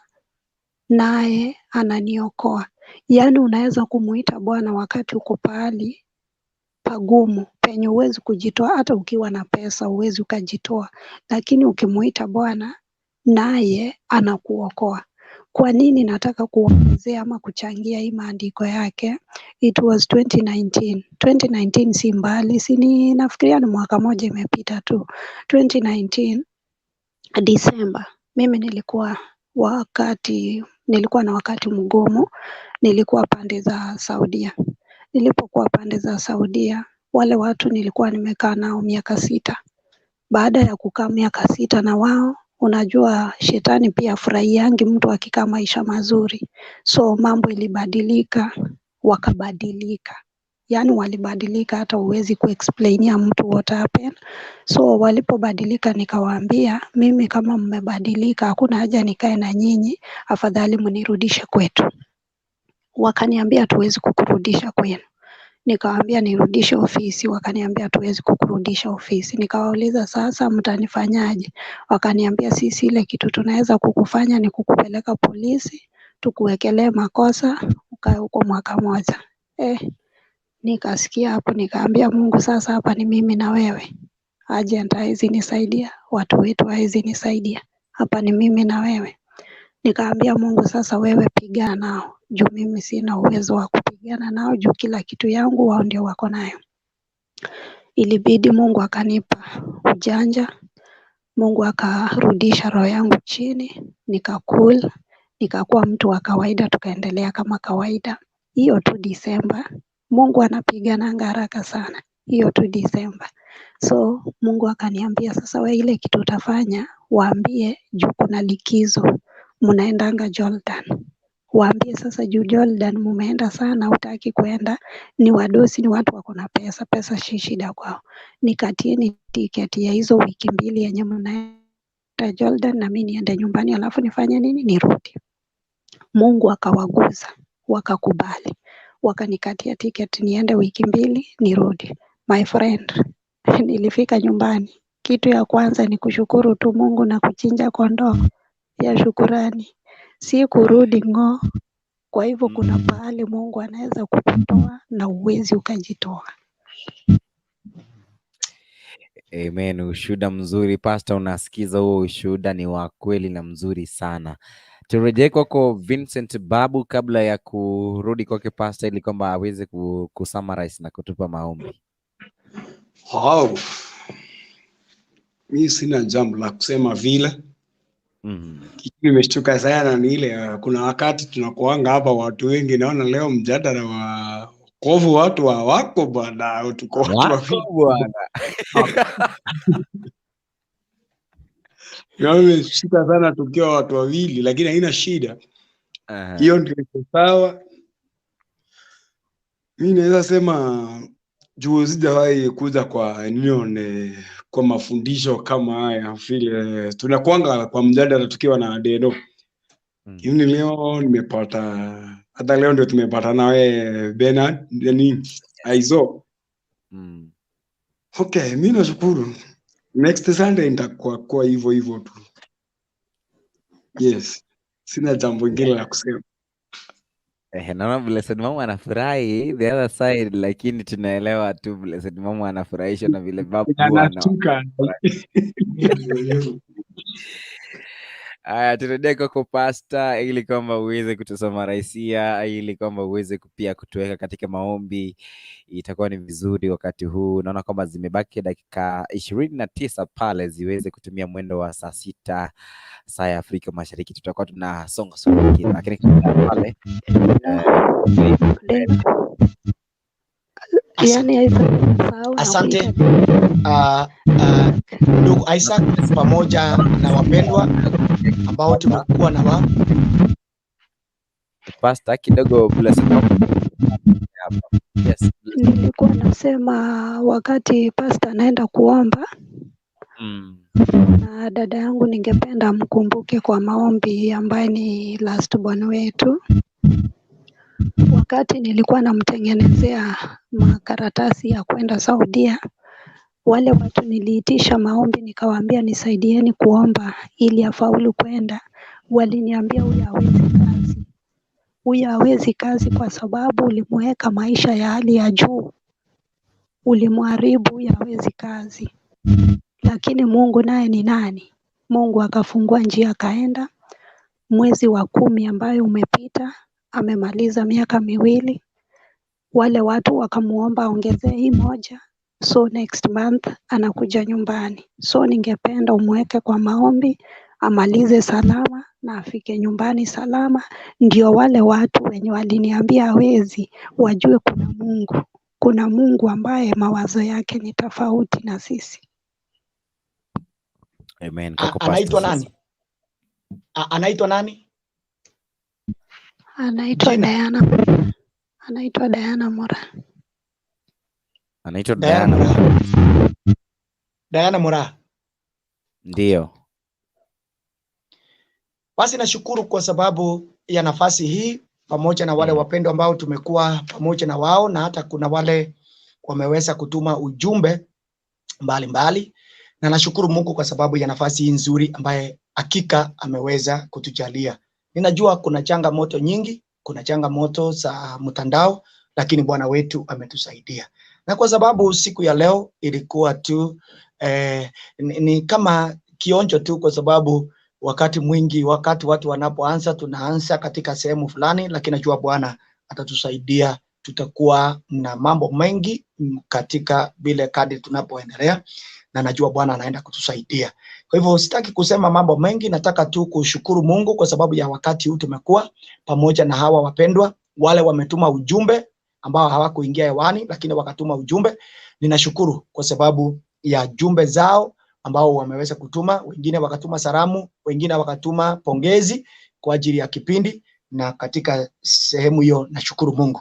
naye ananiokoa. Yaani unaweza kumuita Bwana wakati uko pahali pagumu penye huwezi kujitoa, hata ukiwa na pesa huwezi ukajitoa, lakini ukimuita Bwana naye anakuokoa. Kwa nini nataka kuongezea ama kuchangia hii maandiko yake? It was 2019. 2019 si mbali, si ni nafikiria ni mwaka moja imepita tu. 2019 December, mimi nilikuwa na wakati mgumu, nilikuwa pande za Saudia. Nilipokuwa pande za Saudia, wale watu nilikuwa nimekaa nao miaka 6. Baada ya kukaa miaka 6 na wao, unajua shetani pia furahiangi mtu akikaa maisha mazuri. So mambo ilibadilika, wakabadilika. Yaani walibadilika hata huwezi kuexplainia mtu what happened. So walipobadilika nikawaambia, mimi kama mmebadilika hakuna haja nikae na nyinyi, afadhali mnirudishe kwetu. Wakaniambia hatuwezi kukurudisha kwenu. Nikawaambia nirudishe ofisi, wakaniambia hatuwezi kukurudisha ofisi. Nikawauliza sasa mtanifanyaje? Wakaniambia sisi ile kitu tunaweza kukufanya ni kukupeleka polisi, tukuwekelee makosa, ukae huko mwaka moja. Nikasikia hapo nikaambia Mungu sasa hapa ni mimi na wewe. Agent hawezi nisaidia, watu wetu hawezi nisaidia. Hapa ni mimi na wewe. Nikaambia Mungu sasa wewe pigana nao, juu mimi sina uwezo wa kupigana nao, juu kila kitu yangu wao ndio wako nayo. Ilibidi Mungu akanipa ujanja, Mungu akarudisha roho yangu chini, nikakul, nikakuwa mtu wa kawaida, tukaendelea kama kawaida. Hiyo tu Disemba, Mungu anapigananga haraka sana. Hiyo tu Disemba. So Mungu akaniambia sasa wewe ile kitu utafanya, waambie juu kuna likizo, mnaendanga Jordan. Waambie sasa juu Jordan mumeenda sana, hutaki kuenda, ni wadosi, ni watu wako na pesa, pesa si shida kwao. Nikatieni tiketi ya hizo wiki 2 yenye mnaenda Jordan na mimi niende nyumbani alafu nifanye nini, nirudi. Mungu akawaguza, wakakubali. Wakanikatia tiketi niende wiki 2 nirudi. My friend, nilifika nyumbani. Kitu ya kwanza ni kushukuru tu Mungu na kuchinja kondoo ya shukurani, si kurudi ng'oo. Kwa hivyo kuna pahali Mungu anaweza kukutoa na uwezi ukajitoa. Amen. Ushuhuda mzuri Pastor, unasikiza huo ushuhuda ni wa kweli na mzuri sana. Turejee kwako Vincent Babu kabla ya kurudi kwake Pastor ili kwamba aweze kusummarize na kutupa maombi. Wow. Mi sina jambo la kusema vile. Kitu nimeshtuka sana ni ile, kuna wakati tunakuanga hapa watu wengi, naona leo mjadala wa kovu watu hawako bwana, tuko watu Wako bwana. Nimeshtuka sana tukiwa watu wawili, lakini haina shida. Hiyo ndio iko sawa. Mi naweza sema juu sijawahi kuja kwa nione kwa mafundisho kama haya vile tunakuanga kwa mjadala tukiwa na Deno. Lakini leo nimepata, hata leo ndio tumepata nawe Bernard, yani Aizo. Okay, mi nashukuru. Next Sunday nitakuwa kwa hivyo hivyo tu. Yes. Sina jambo lingine la kusema. Naona Blessed Mama anafurahi the other side, lakini tunaelewa tu Blessed Mama anafurahishwa na vile babu Anashtuka. Aya, turejee kwako Pastor ili kwamba uweze kutusomaraisia, ili kwamba uweze pia kutuweka katika maombi. Itakuwa ni vizuri wakati huu. Naona kwamba zimebaki dakika 29 pale ziweze kutumia mwendo wa saa 6 saa ya Afrika Mashariki. Tutakuwa tunasonga songa, lakini kabla pale yani asante ndugu Isaac pamoja na wapendwa ambao tumekuwa na wao. Pastor kidogo bless. Yes. Nilikuwa nasema wakati pastor anaenda kuomba na dada yangu, ningependa mkumbuke kwa maombi ambaye ni last born wetu. Wakati nilikuwa namtengenezea makaratasi ya kwenda Saudia, wale watu niliitisha maombi, nikawaambia nisaidieni kuomba ili afaulu kwenda. Waliniambia huyu hawezi kazi, huyu hawezi kazi kwa sababu ulimweka maisha ya hali ya juu, ulimharibu, huyu hawezi kazi. Lakini Mungu naye ni nani? Mungu akafungua njia akaenda. Mwezi wa 10 ambayo umepita amemaliza miaka 2. Wale watu wakamuomba aongezee hii moja, so next month anakuja nyumbani. So ningependa umweke kwa maombi amalize salama na afike nyumbani salama, ndio wale watu wenye waliniambia hawezi wajue kuna Mungu. Kuna Mungu ambaye mawazo yake ni tofauti na sisi. Amen. Anaitwa nani? Anaitwa nani? Anaitwa Diana. Anaitwa Diana Mora. Anaitwa Diana Mora. Diana Mora. Ndio. Basi nashukuru kwa sababu ya nafasi hii pamoja na wale wapendwa ambao tumekuwa pamoja na wao, na hata kuna wale wameweza kutuma ujumbe mbalimbali mbali. Na nashukuru Mungu kwa sababu ya nafasi hii nzuri ambaye hakika ameweza kutujalia. Ninajua kuna changamoto nyingi, kuna changamoto za mtandao, lakini Bwana wetu ametusaidia. Na kwa sababu siku ya leo ilikuwa tu ni kama kionjo tu, kwa sababu wakati mwingi, wakati watu wanapoanza, tunaanza katika sehemu fulani, lakini najua Bwana atatusaidia. Tutakuwa na mambo mengi katika vile kadri tunapoendelea, na najua Bwana anaenda kutusaidia. Kwa hivyo sitaki kusema mambo mengi, nataka tu kushukuru Mungu kwa sababu ya wakati huu tumekuwa pamoja na hawa wapendwa, wale wametuma ujumbe ambao hawakuingia hewani lakini wakatuma ujumbe. Ninashukuru kwa sababu ya jumbe zao ambao wameweza kutuma, wengine wakatuma salamu, wengine wakatuma pongezi kwa ajili ya kipindi, na katika sehemu hiyo nashukuru Mungu.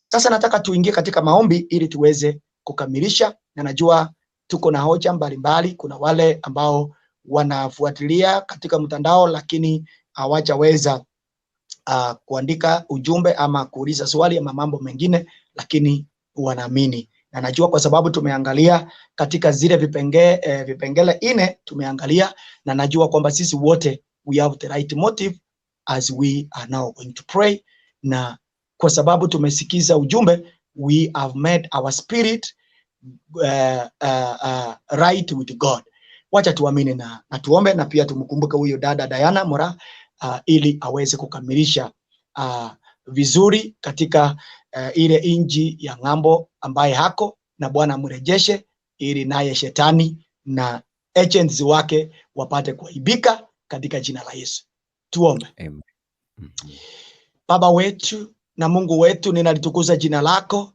Sasa nataka tuingie katika maombi ili tuweze kukamilisha, na najua tuko na hoja mbalimbali. Kuna wale ambao wanafuatilia katika mtandao lakini hawajaweza kuandika ujumbe ama kuuliza swali ama mambo mengine, lakini wanaamini. Na najua kwa sababu tumeangalia katika zile vipengele 4 tumeangalia, na najua kwamba sisi wote we have the right motive as we are now going to pray. Na kwa sababu tumesikiza ujumbe, we have made our spirit right with God. Wacha tuamini na tuombe, na pia tumkumbuke huyo dada Diana Moraa ili aweze kukamilisha vizuri katika ile inji ya ng'ambo ambaye hako, na Bwana amrejeshe ili naye shetani na agents wake wapate kuaibika katika jina la Yesu. Tuombe. Amen. Baba wetu na Mungu wetu, ninalitukuza jina lako.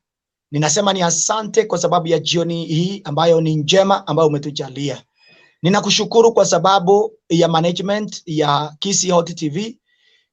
Ninasema ni asante kwa sababu ya jioni hii ambayo ni njema ambayo umetujalia. Ninakushukuru kwa sababu ya management ya Kisii Hot TV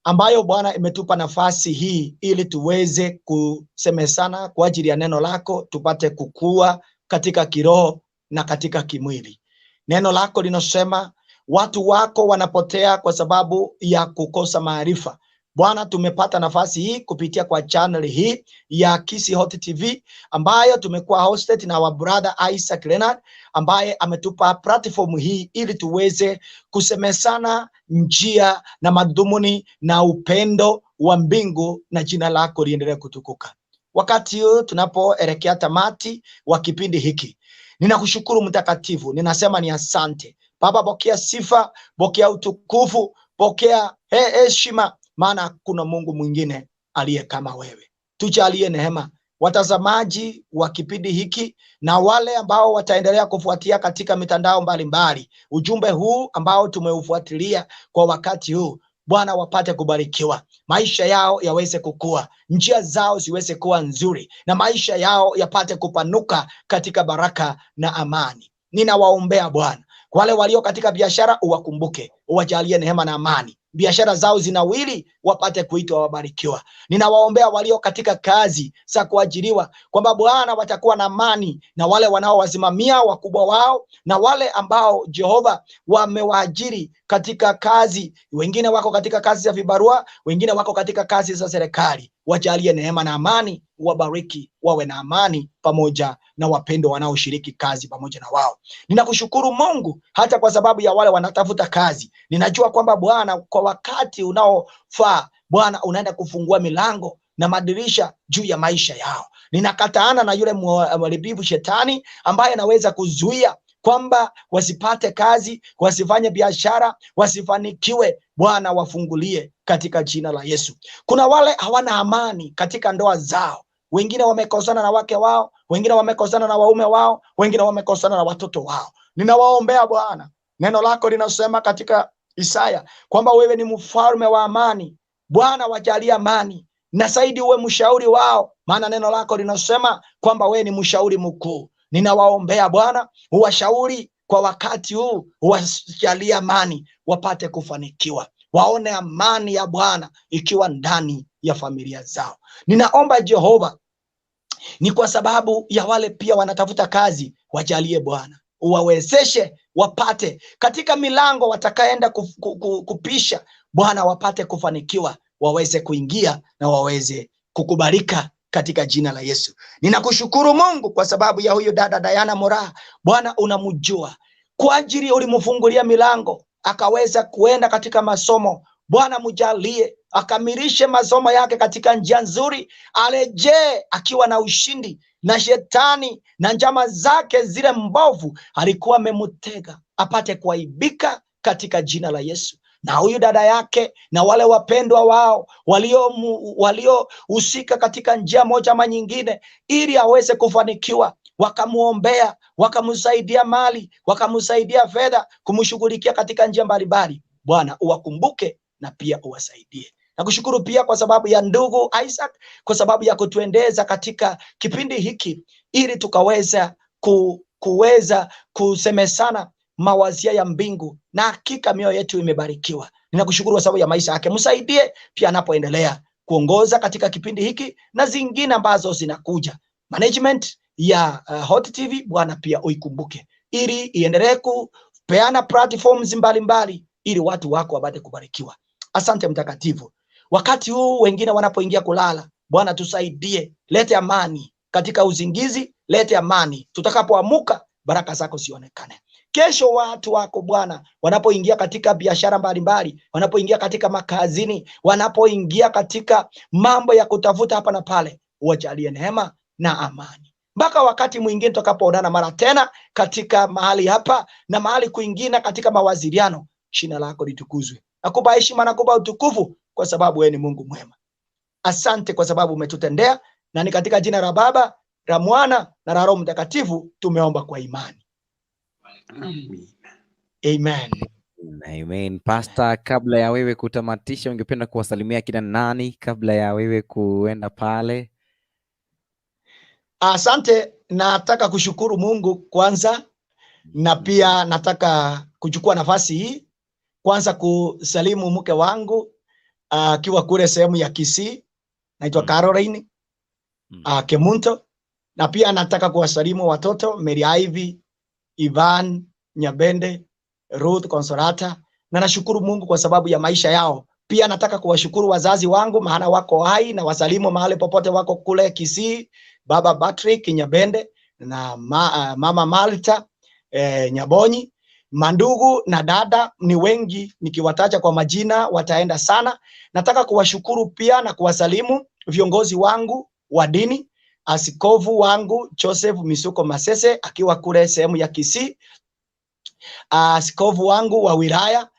ambayo Bwana imetupa nafasi hii ili tuweze kusemesana kwa ajili ya neno lako, tupate kukua katika kiroho na katika kimwili. Neno lako linasema watu wako wanapotea kwa sababu ya kukosa maarifa. Bwana, tumepata nafasi hii kupitia kwa channel hii ya Kisii Hot TV ambayo tumekuwa hosted na our brother Isaac Leonard, ambaye ametupa platform hii ili tuweze kusemesana njia na madhumuni na upendo wa mbingu, na jina lako liendelee kutukuka. Wakati huu tunapoelekea tamati wa kipindi hiki, ninakushukuru Mtakatifu, ninasema ni asante Baba. Pokea sifa, pokea utukufu, pokea heshima, maana hakuna Mungu mwingine aliye kama wewe. Tujalie neema watazamaji wa kipindi hiki na wale ambao wataendelea kufuatia katika mitandao mbalimbali ujumbe huu ambao tumeufuatilia kwa wakati huu. Bwana, wapate kubarikiwa, maisha yao yaweze kukua, njia zao ziweze kuwa nzuri, na maisha yao yapate kupanuka katika baraka na amani. Ninawaombea Bwana, wale walio katika biashara uwakumbuke, uwajalie neema na amani, biashara zao zinawili, wapate kuitwa wabarikiwa. Ninawaombea walio katika kazi za kuajiriwa kwamba Bwana watakuwa na amani, na wale wanaowasimamia wakubwa wao na wale ambao Jehova wamewaajiri katika kazi, wengine wako katika kazi za vibarua, wengine wako katika kazi za serikali, wajalie neema na amani, wabariki, wawe na amani pamoja na wapendo wanaoshiriki kazi pamoja na wao. Ninakushukuru Mungu hata kwa sababu ya wale wanatafuta kazi. Ninajua kwamba Bwana kwa wakati unaofaa, Bwana unaenda kufungua milango na madirisha juu ya maisha yao. Ninakataana na yule mharibifu shetani ambaye anaweza kuzuia kwamba wasipate kazi, wasifanye biashara, wasifanikiwe. Bwana wafungulie katika jina la Yesu. Kuna wale hawana amani katika ndoa zao. Wengine wamekosana na wake wao, wengine wamekosana na waume wao, wengine wamekosana na watoto wao. Ninawaombea Bwana. Neno lako linasema katika Isaya kwamba wewe ni mfalme wa amani. Bwana wajalie amani, na zaidi uwe mshauri wao, maana neno lako linasema kwamba wewe ni mshauri mkuu. Ninawaombea Bwana, uwashauri kwa wakati huu, uwajalie amani, wapate kufanikiwa, waone amani ya Bwana ikiwa ndani ya familia zao. Ninaomba Jehova, ni kwa sababu ya wale pia wanatafuta kazi, wajalie Bwana, uwawezeshe wapate katika milango watakaenda kupisha, Bwana wapate kufanikiwa, waweze kuingia na waweze kukubalika katika jina la Yesu. Ninakushukuru Mungu kwa sababu ya huyu dada Diana Moraa. Bwana unamjua, kwa ajili ulimfungulia milango akaweza kuenda katika masomo. Bwana mjalie akamilishe masomo yake katika njia nzuri, arejee akiwa na ushindi, na shetani na njama zake zile mbovu alikuwa amemtega apate kuaibika katika jina la Yesu. Na huyu dada yake na wale wapendwa wao waliohusika katika njia moja ama nyingine ili aweze kufanikiwa, wakamuombea, wakamsaidia mali, wakamsaidia fedha, kumshughulikia katika njia mbalimbali. Bwana uwakumbuke na pia uwasaidie. Nakushukuru pia kwa sababu ya ndugu Isaac, kwa sababu ya kutuendeza katika kipindi hiki ili tukaweza kuweza kusemesana mawazia ya mbingu, na hakika mioyo yetu imebarikiwa. Ninakushukuru kwa sababu ya maisha yake, msaidie pia anapoendelea kuongoza katika kipindi hiki na zingine ambazo zinakuja. Management ya Hot TV, Bwana pia uikumbuke ili iendelee kupeana platforms mbalimbali ili watu wako wapate kubarikiwa. Asante Mtakatifu. Wakati huu wengine wanapoingia kulala, Bwana tusaidie, lete amani Katika uzingizi lete amani. Tutakapoamuka baraka zako zionekane. Kesho watu wako Bwana wanapoingia katika biashara mbalimbali, wanapoingia katika makazini, wanapoingia katika mambo ya kutafuta hapa na pale, uwajalie neema na amani. Mpaka wakati mwingine tutakapoonana mara tena katika mahali hapa na mahali kwingine katika mawasiliano, jina lako litukuzwe. Nakupa heshima, nakupa utukufu kwa sababu wewe ni Mungu mwema. Asante kwa sababu umetutendea, na ni katika jina la Baba, la Mwana na la Roho Mtakatifu tumeomba kwa imani. Amen. Amen. Pastor, kabla ya wewe kutamatisha, ungependa kuwasalimia kina nani kabla ya wewe kuenda pale? Asante, nataka kushukuru Mungu kwanza, na pia nataka kuchukua nafasi hii kwanza kusalimu mke wangu akiwa kule sehemu ya Kisii, naitwa Caroline Kemunto, na pia nataka kuwasalimu watoto Mary Ivy, Ivan Nyabende, Ruth Consolata, na nashukuru Mungu kwa sababu ya maisha yao. Pia nataka kuwashukuru wazazi wangu maana wako hai, na wasalimu mahali popote wako kule Kisii, Baba Patrick Nyabende na Mama Malta Nyabonyi. Mandugu na dada ni wengi, nikiwataja kwa majina wataenda sana. Nataka kuwashukuru pia na kuwasalimu viongozi wangu wa dini, askofu wangu Joseph Misuko Masese akiwa kule sehemu ya Kisii, askofu wangu wa wilaya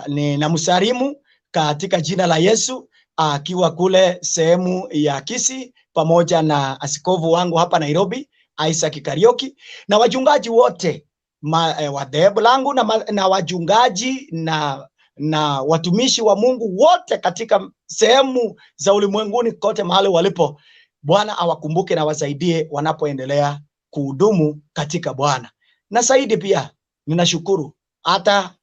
ni namsalimu katika jina la Yesu akiwa kule sehemu ya Kisii, pamoja na askofu wangu hapa Nairobi Isaac Karioki, na wachungaji wote wa dhehebu langu na wachungaji na watumishi wa Mungu wote katika sehemu za ulimwenguni kote mahali walipo. Bwana awakumbuke na wasaidie wanapoendelea kuhudumu katika Bwana. Na zaidi pia ninashukuru hata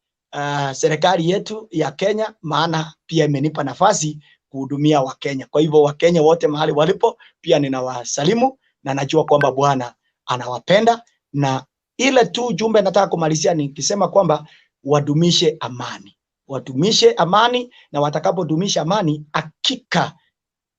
serikali yetu ya Kenya, maana pia imenipa nafasi kuhudumia Wakenya. Kwa hivyo Wakenya wote mahali walipo pia ninawasalimu, na najua kwamba Bwana anawapenda. Na ile tu jumbe nataka kumalizia nikisema kwamba wadumishe amani. Wadumishe amani, na watakapodumisha amani, hakika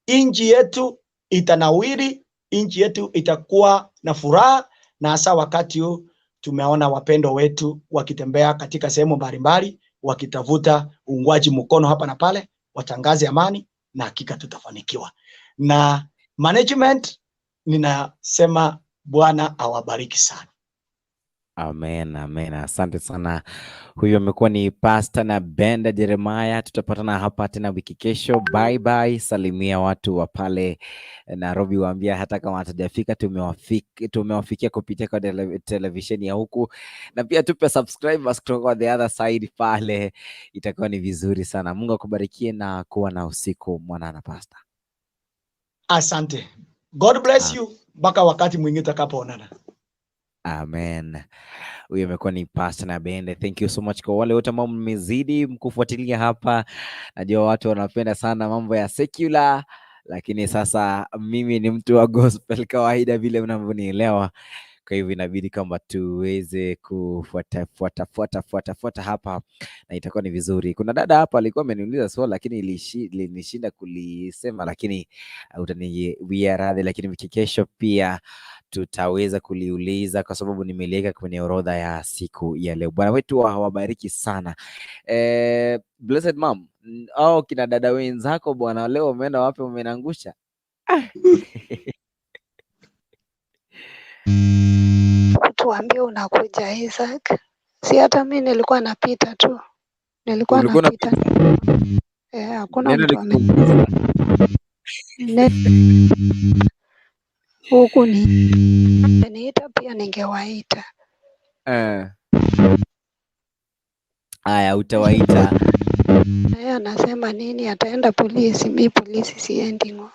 nchi yetu itanawiri, nchi yetu itakuwa na furaha. Na hasa wakati huu tumeona wapendwa wetu wakitembea katika sehemu mbalimbali wakitafuta uungwaji mkono hapa na pale, watangaze amani na hakika tutafanikiwa. Na management, ninasema Bwana awabariki sana. Amen, amen. Asante sana. Huyo amekuwa ni Pastor Nyabende Jeremiah. Tutapatana hapa tena wiki kesho. Bye bye. Salimia watu wa pale Nairobi, waambia hata kama hatujafika tumewafikia kupitia kwa televisheni ya huku, na pia tupe subscribers kutoka the other side pale, itakuwa ni vizuri sana. Mungu akubarikie na kuwa na usiku mwanana, Pastor. Asante. God bless you mpaka wakati mwingine tutakapoonana. Amen. Huyo amekuwa ni Pastor Nyabende. Thank you so much kwa wale wote ambao mmezidi mkufuatilia hapa. Najua watu wanapenda sana mambo ya secular, lakini sasa mimi ni mtu wa gospel kawaida vile mnavyonielewa. Kwa hivyo inabidi kwamba tuweze kufuata fuata fuata fuata fuata hapa na itakuwa ni vizuri. Kuna dada hapa alikuwa ameniuliza swali lakini ilinishinda kulisema, lakini utaniwia radhi, lakini wiki kesho pia tutaweza kuliuliza kwa sababu nimeliweka kwenye orodha ya siku ya leo. Bwana wetu awabariki sana. Blessed mom, au kina dada wenzako bwana, leo umeenda wapi? Umenangusha. Tuambie unakuja Isaac. Si hata mi nilikuwa napita tu. Nilikuwa napita. Hakuna mtu huku ni niita pia ningewaita. Aya, utawaita. Yeye anasema nini? Ataenda polisi. Mi polisi siendi ngo.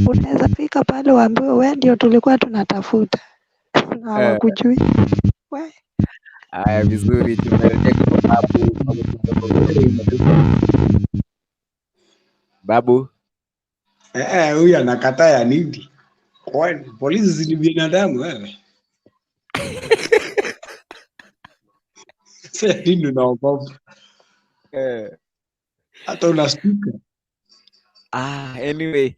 Unaweza fika pale uambiwe wewe ndio tulikuwa tunatafuta. Na hawakujui. We. Aya, vizuri, tumerejea kwa babu. Babu. Huyu anakataa ya nini? Kwani polisi ni binadamu wewe? Sasa nini unaogopa? Hata unashtuka. Anyway,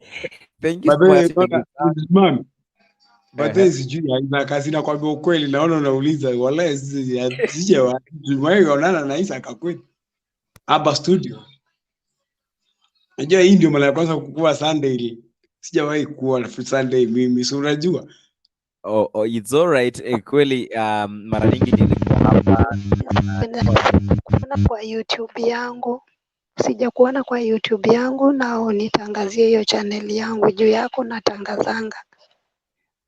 thank you By so the way, much. naona man, by the Ehe. way, sijui Isaac, sina kwambia ukweli, naona unauliza, wallahi sijawahi onana na Isaac kweli hapa studio. Najua hii ndio mara ya kwanza kukua Sunday ile. Sijawahi kuwa na Sunday mimi, si unajua? Oh, it's all right. Kweli mara nyingi nilikuwa hapa Kuona kwa YouTube yangu, sijakuona kwa YouTube yangu, na unitangazie hiyo channel yangu juu yako natangazanga.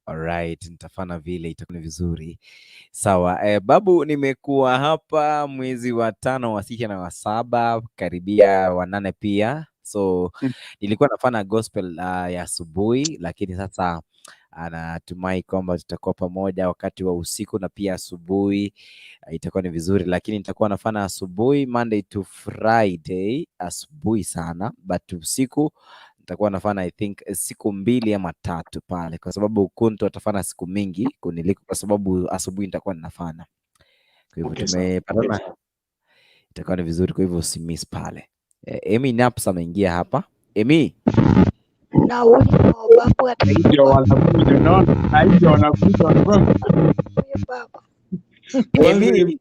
Alright, nitafanya vile, itakuwa ni vizuri. Sawa. Babu, nimekuwa hapa mwezi wa 5, wa 6 na wa 7, karibia wa 8 pia. So nilikuwa nafanya gospel ya asubuhi, lakini sasa natumai kwamba tutakuwa pamoja wakati wa usiku na pia asubuhi, itakuwa ni vizuri, lakini nitakuwa nafanya asubuhi Monday to Friday asubuhi sana, but usiku nitakuwa nafanya I think siku 2 ama 3 pale, kwa sababu Kunto atafanya siku mingi kuniliko, kwa sababu asubuhi nitakuwa ninafanya. Kwa hivyo Okay, sawa. tumepatana, itakuwa ni vizuri, kwa hivyo usimiss pale. Amy Naps ameingia hapa. Amy, Na huyo babu Ndio wanakuja, unaona? Na ndio wanakuja wanakuwa huyo babu Amy,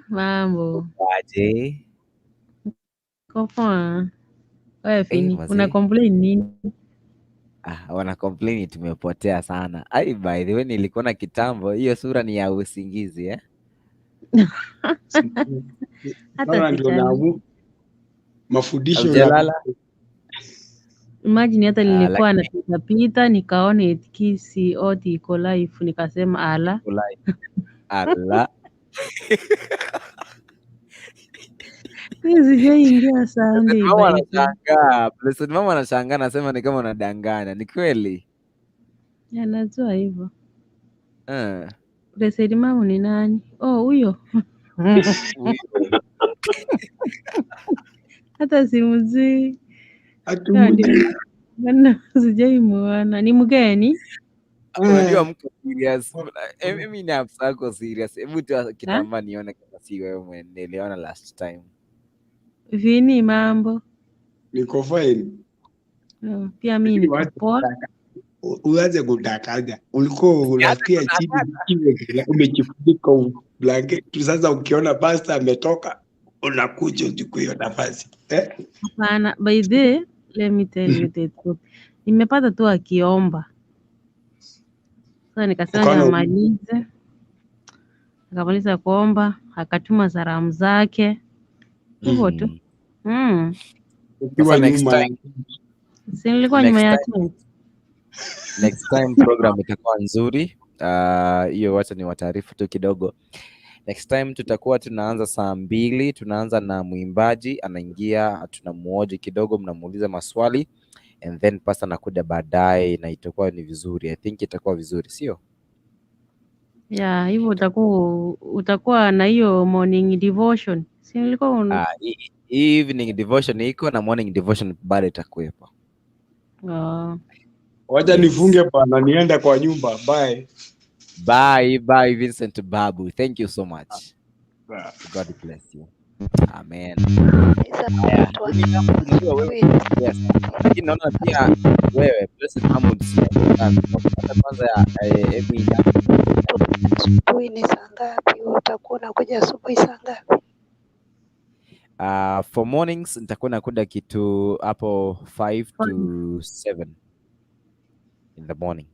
Mambo. aje? Uko poa? Wewe Fini, wazee. una complain nini? Wana complain tumepotea sana. Ai, by the way nilikuona kitambo, hiyo sura ni ya usingizi eh? Hata Naona ndio sijali. naamu mafundisho ya Haujalala? Imagine hata nilikuwa lakini napita pita nikaona eti Kisii Oti iko live nikasema ala. ulai. Ala. Mimi sijaingia Sunday Mama by the way. anashangaa. Blessed mama anashangaa, anasema ni kama unadanganya. Ni kweli? Anajua hivyo. Blessed mama ni nani? Oh, huyo. Huyo. Hata simjui. Hatumjui. Bana sijaimuona. Ni mgeni? Unajua mko serious. Mimi ni ako serious. Hebu tu kitambaa nione kama si wewe mwenye niliona last time. Vini mambo. Niko fine. Oh, pia mimi niko poa. Uanze kudanganya. Ulikuwa unasikia chini umejifunika blanketi. Sasa ukiona pastor ametoka unakuja uchukue hiyo nafasi. Hapana, by the let me tell you the truth. Nimepata tu akiomba. Sasa nikasema amalize. Akamaliza kuomba, akatuma salamu zake. Hivyo tu. Ukiwa nyuma. Si nilikuwa nyuma ya tent. Next time program itakuwa nzuri. Hiyo wacha ni wataarifu tu kidogo. Next time tutakuwa tunaanza saa 2, tunaanza na mwimbaji anaingia, tunamuoji kidogo, mnamuuliza maswali and then pastor anakuja baadaye na itakuwa ni vizuri. I think itakuwa vizuri, sio? Yeah, hivyo utakuwa na hiyo morning devotion. Si nilikuwa evening devotion iko na morning devotion bado itakuwepo. Wacha nifunge bana, niende kwa nyumba. Bye. Bye bye Vincent Babu. Thank you so much. Bye. God bless you. Amen. Lakini naona pia wewe Blessed Mahmoud kwanza Amy asubuhi ni saa ngapi? Utakuwa unakuja asubuhi saa ngapi? For mornings nitakuwa nakuja kitu hapo 5 to 7 in the morning.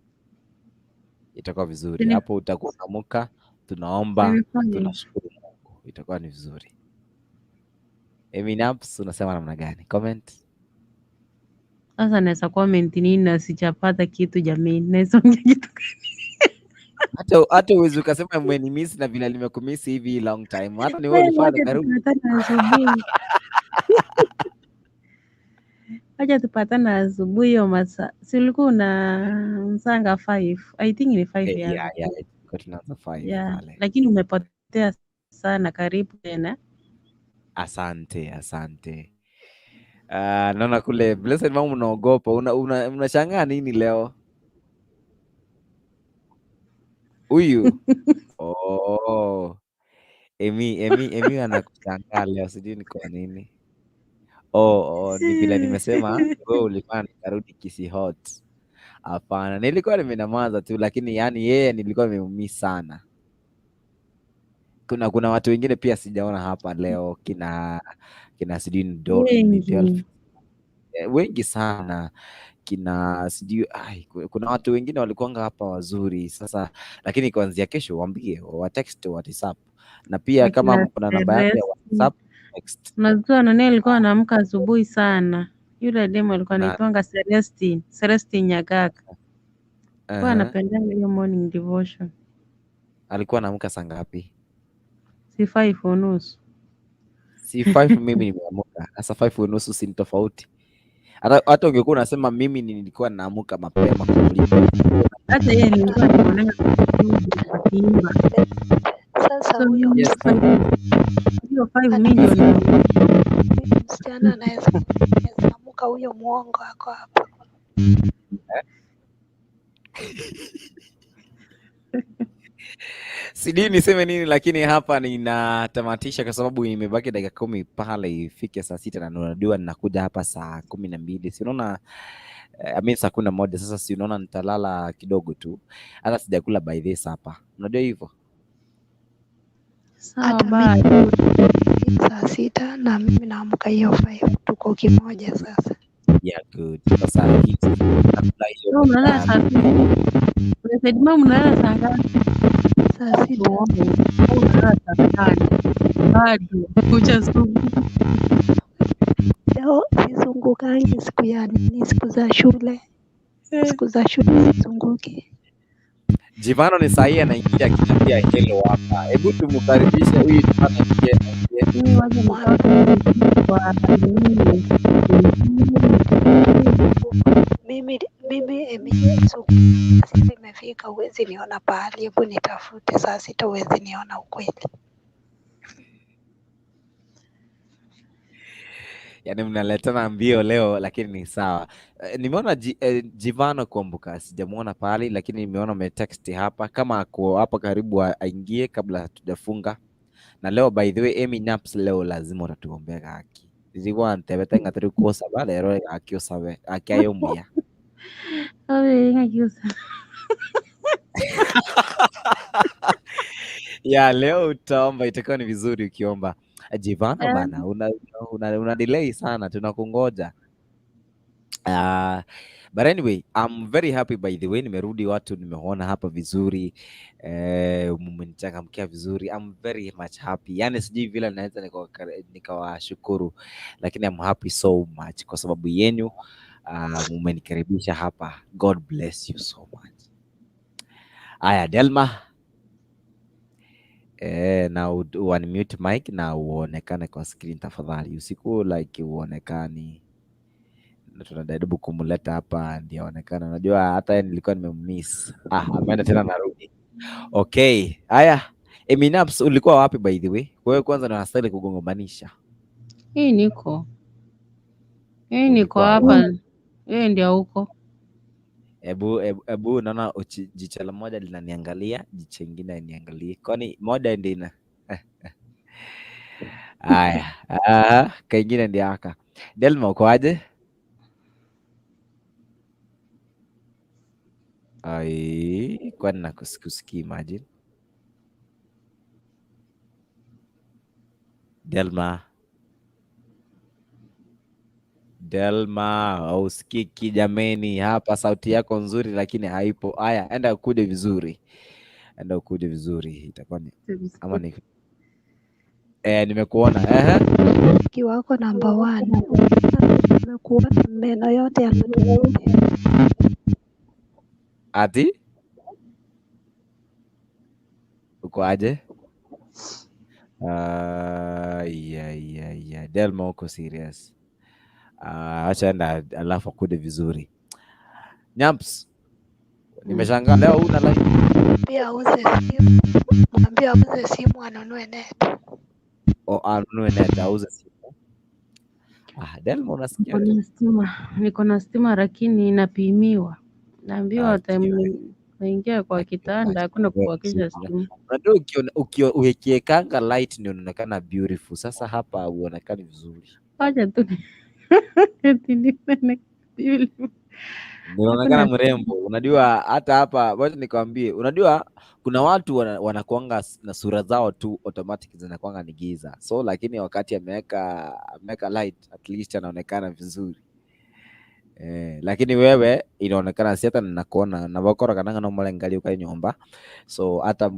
Itakuwa vizuri. Hapo utakuwa unaamka, tunaomba, tunashukuru Mungu. Itakuwa ni vizuri. Amy Naps, unasema namna gani? Comment. Sasa naweza comment nini na sijapata kitu jamani? Naweza ongea kitu gani? Hata uwezi ukasema umenimiss na vile nimekumiss hivi long time. Hata ni wewe ulifanya karibu. Wacha tupatane asubuhi hiyo masaa. Si ulikuwa unaanzanga 5. I think ni 5 Yeah, yeah, tulikuwa tunaanza 5 pale. Lakini umepotea sana, karibu tena. Asante, asante. Naona kule Blessed mama unaogopa, unashangaa nini leo? Huyu. Oh. Emi anakushangaa leo, sijui ni kwa nini. Oh, ni vile nimesema wewe ulifanya nikarudi Kisii Hot. Hapana, nilikuwa nimenyamaza tu, lakini yani yeye nilikuwa nimemiss sana. Kuna watu wengine pia sijaona hapa leo, kina sijui ni Wengi. Wengi sana, kina sijui kuna watu wengine walikuanga hapa wazuri sasa, lakini kuanzia kesho waambie wa text wa WhatsApp, na pia kama Akina kuna namba yake ya Celeste. WhatsApp text. Unajua nani alikuwa anaamka asubuhi sana? Yule demu alikuwa Na anaitwanga Celestine, Celestine Nyagaka. Alikuwa anapendanga hiyo morning devotion. Alikuwa anaamka saa ngapi? Si 5:30. Si 5 mimi nimeamka. Sasa 5:30 si ni tofauti. Hata ungekuwa unasema mimi nilikuwa naamka mapema kuliko. Hata yeye nilikuwa namuonanga akiimba. Sasa So huyo Yes. hiyo 5 mimi ndio naamka. msichana anaweza amka, huyo muongo ako hapa. Sijui niseme nini, lakini hapa ninatamatisha kwa sababu imebaki dakika 10 pale ifike saa 6, na unajua ninakuja hapa saa 12. Si unaona, I mean saa 11. Sasa si unaona nitalala kidogo tu, hata sijakula by this hapa, unajua hivyo. Sawa, Hata bye. mimi saa 6 na mimi naamka hiyo 5, tuko kimoja sasa. Yeah, good. Sasa hii nakula hiyo So mnalala saa 6. Mnalala saa ngapi? Saa 6. Unalala saa 5. Bado hujazunguka. Leo sizungukangi siku ya nini, siku za shule. Siku za shule sizunguki. Jivano ni sahihi anaingia akiniambia hello hapa. Hebu tumkaribishe huyu Jivano aingie. Mimi wacha nitoke kwa nini? Mimi siku imefika, huwezi niona pahali, hebu nitafute saa 6, huwezi niona ukweli. Yaani mnaletana mbio leo, lakini ni sawa. Nimeona Jivano Kwamboka, sijamuona pahali, lakini nimeona ametext hapa kama ako hapa karibu aingie kabla hatujafunga. Na leo by the way Amy Naps leo lazima utatuombea haki. Nilikuwa ntebete ngatiri kuosaba lero akiosabe akiayomia. Awe ngakiosa. Ya leo utaomba, itakuwa ni vizuri ukiomba. Jivano bana, una delay sana, tunakungoja. But anyway, I'm very happy by the way, nimerudi, watu nimeona hapa vizuri, mmenichangamkia vizuri. I'm very much happy. Yani sijui vile naweza nikawashukuru, lakini I'm happy so much kwa sababu yenu. Mmenikaribisha hapa. God bless you so much. Aya, Delma. Na unmute mic na uonekane kwa screen tafadhali. Usiku like uonekani. Tunajaribu kumleta hapa ndio aonekane. Unajua hata yeye nilikuwa nimemiss. Ameenda tena narudi. Okay. Haya, Eminaps ulikuwa wapi by the way? Wewe kwanza ndio unastahili kugongombanisha. Hii niko. Hii niko hapa. Wewe ndio huko. Ebu naona jicho la moja linaniangalia, jicho lingine haliniangalii. Kwani moja ndio ina. Haya, kaingine ndio haka. Delma uko aje? Ai, kwani nakusikusikii, imagine. Delma. Delma, hausikiki jameni hapa, sauti yako nzuri lakini haipo. Haya, enda ukuje vizuri. Enda ukuje vizuri. Itakuwa ni ama ni nimekuona. Kiwako number 1. Nimekuona meno yote yanatoka. Ati? Uko aje? Yeah. Delma uko serious. Acha enda alafu akuje vizuri. Nyamps, nimeshangaa leo una live. Pia auze simu. Mwambie auze simu anunue net. Oh, anunue net, auze simu. Delma unasikia? Niko na stima lakini inapimiwa. Naambiwa time naingia kwa kitanda hakuna kuwakisha stima. Unajua ukiekanga light ndio unaonekana beautiful. Sasa hapa huonekani vizuri. Acha tu. Eti yule. Ninaonekana Hakuna mrembo. Unajua hata hapa, wacha nikwambie, unajua kuna watu wanakuanga na sura zao tu automatic zinakuanga ni giza, so lakini wakati ameweka light at least anaonekana vizuri. Eh, lakini wewe inaonekana si hata ninakuona na bakora kananga no mulengali ukai nyumba, so hata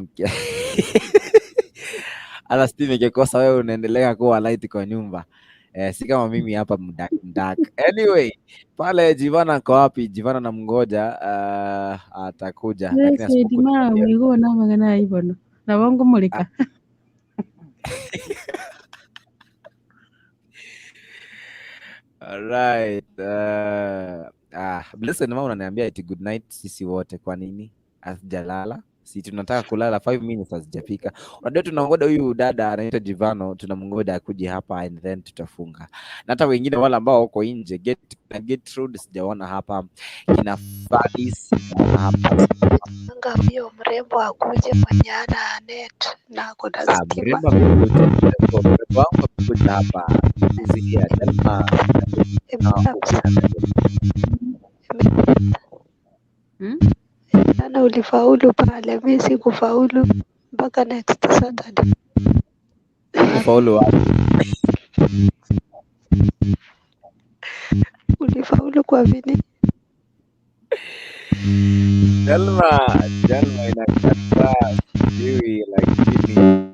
hata stima ikikosa wewe unaendelea kuwa light kwa nyumba. Eh, si kama mimi hapa mdark mdark. Anyway, pale Jivana ako wapi? Jivana namngoja, atakuja lakini Blessed asipokuja ma leo wigo na magana ibono. Na wangu mulika. Alright. Blessed mama unaniambia eti good night sisi wote, kwa nini? Hatujalala. Si tunataka kulala 5 minutes hazijafika. Unajua tunangoja huyu dada anaitwa Jivano, tunamngoja akuje hapa and then tutafunga. Na hata wengine wale ambao wako nje, get Gertrude sijaona hapa, kina Fadis sijaona hapa. Anga huyo mrembo akuje mwenye ana net na ako na stima. Mrembo amekuja, mrembo wangu amekuja hapa. Sikia, Delma na Jana ulifaulu pale, mi sikufaulu mpaka next Saturday. Kufaulu wapi? Ulifaulu kwa vini? Delma inakataa sijui, lakini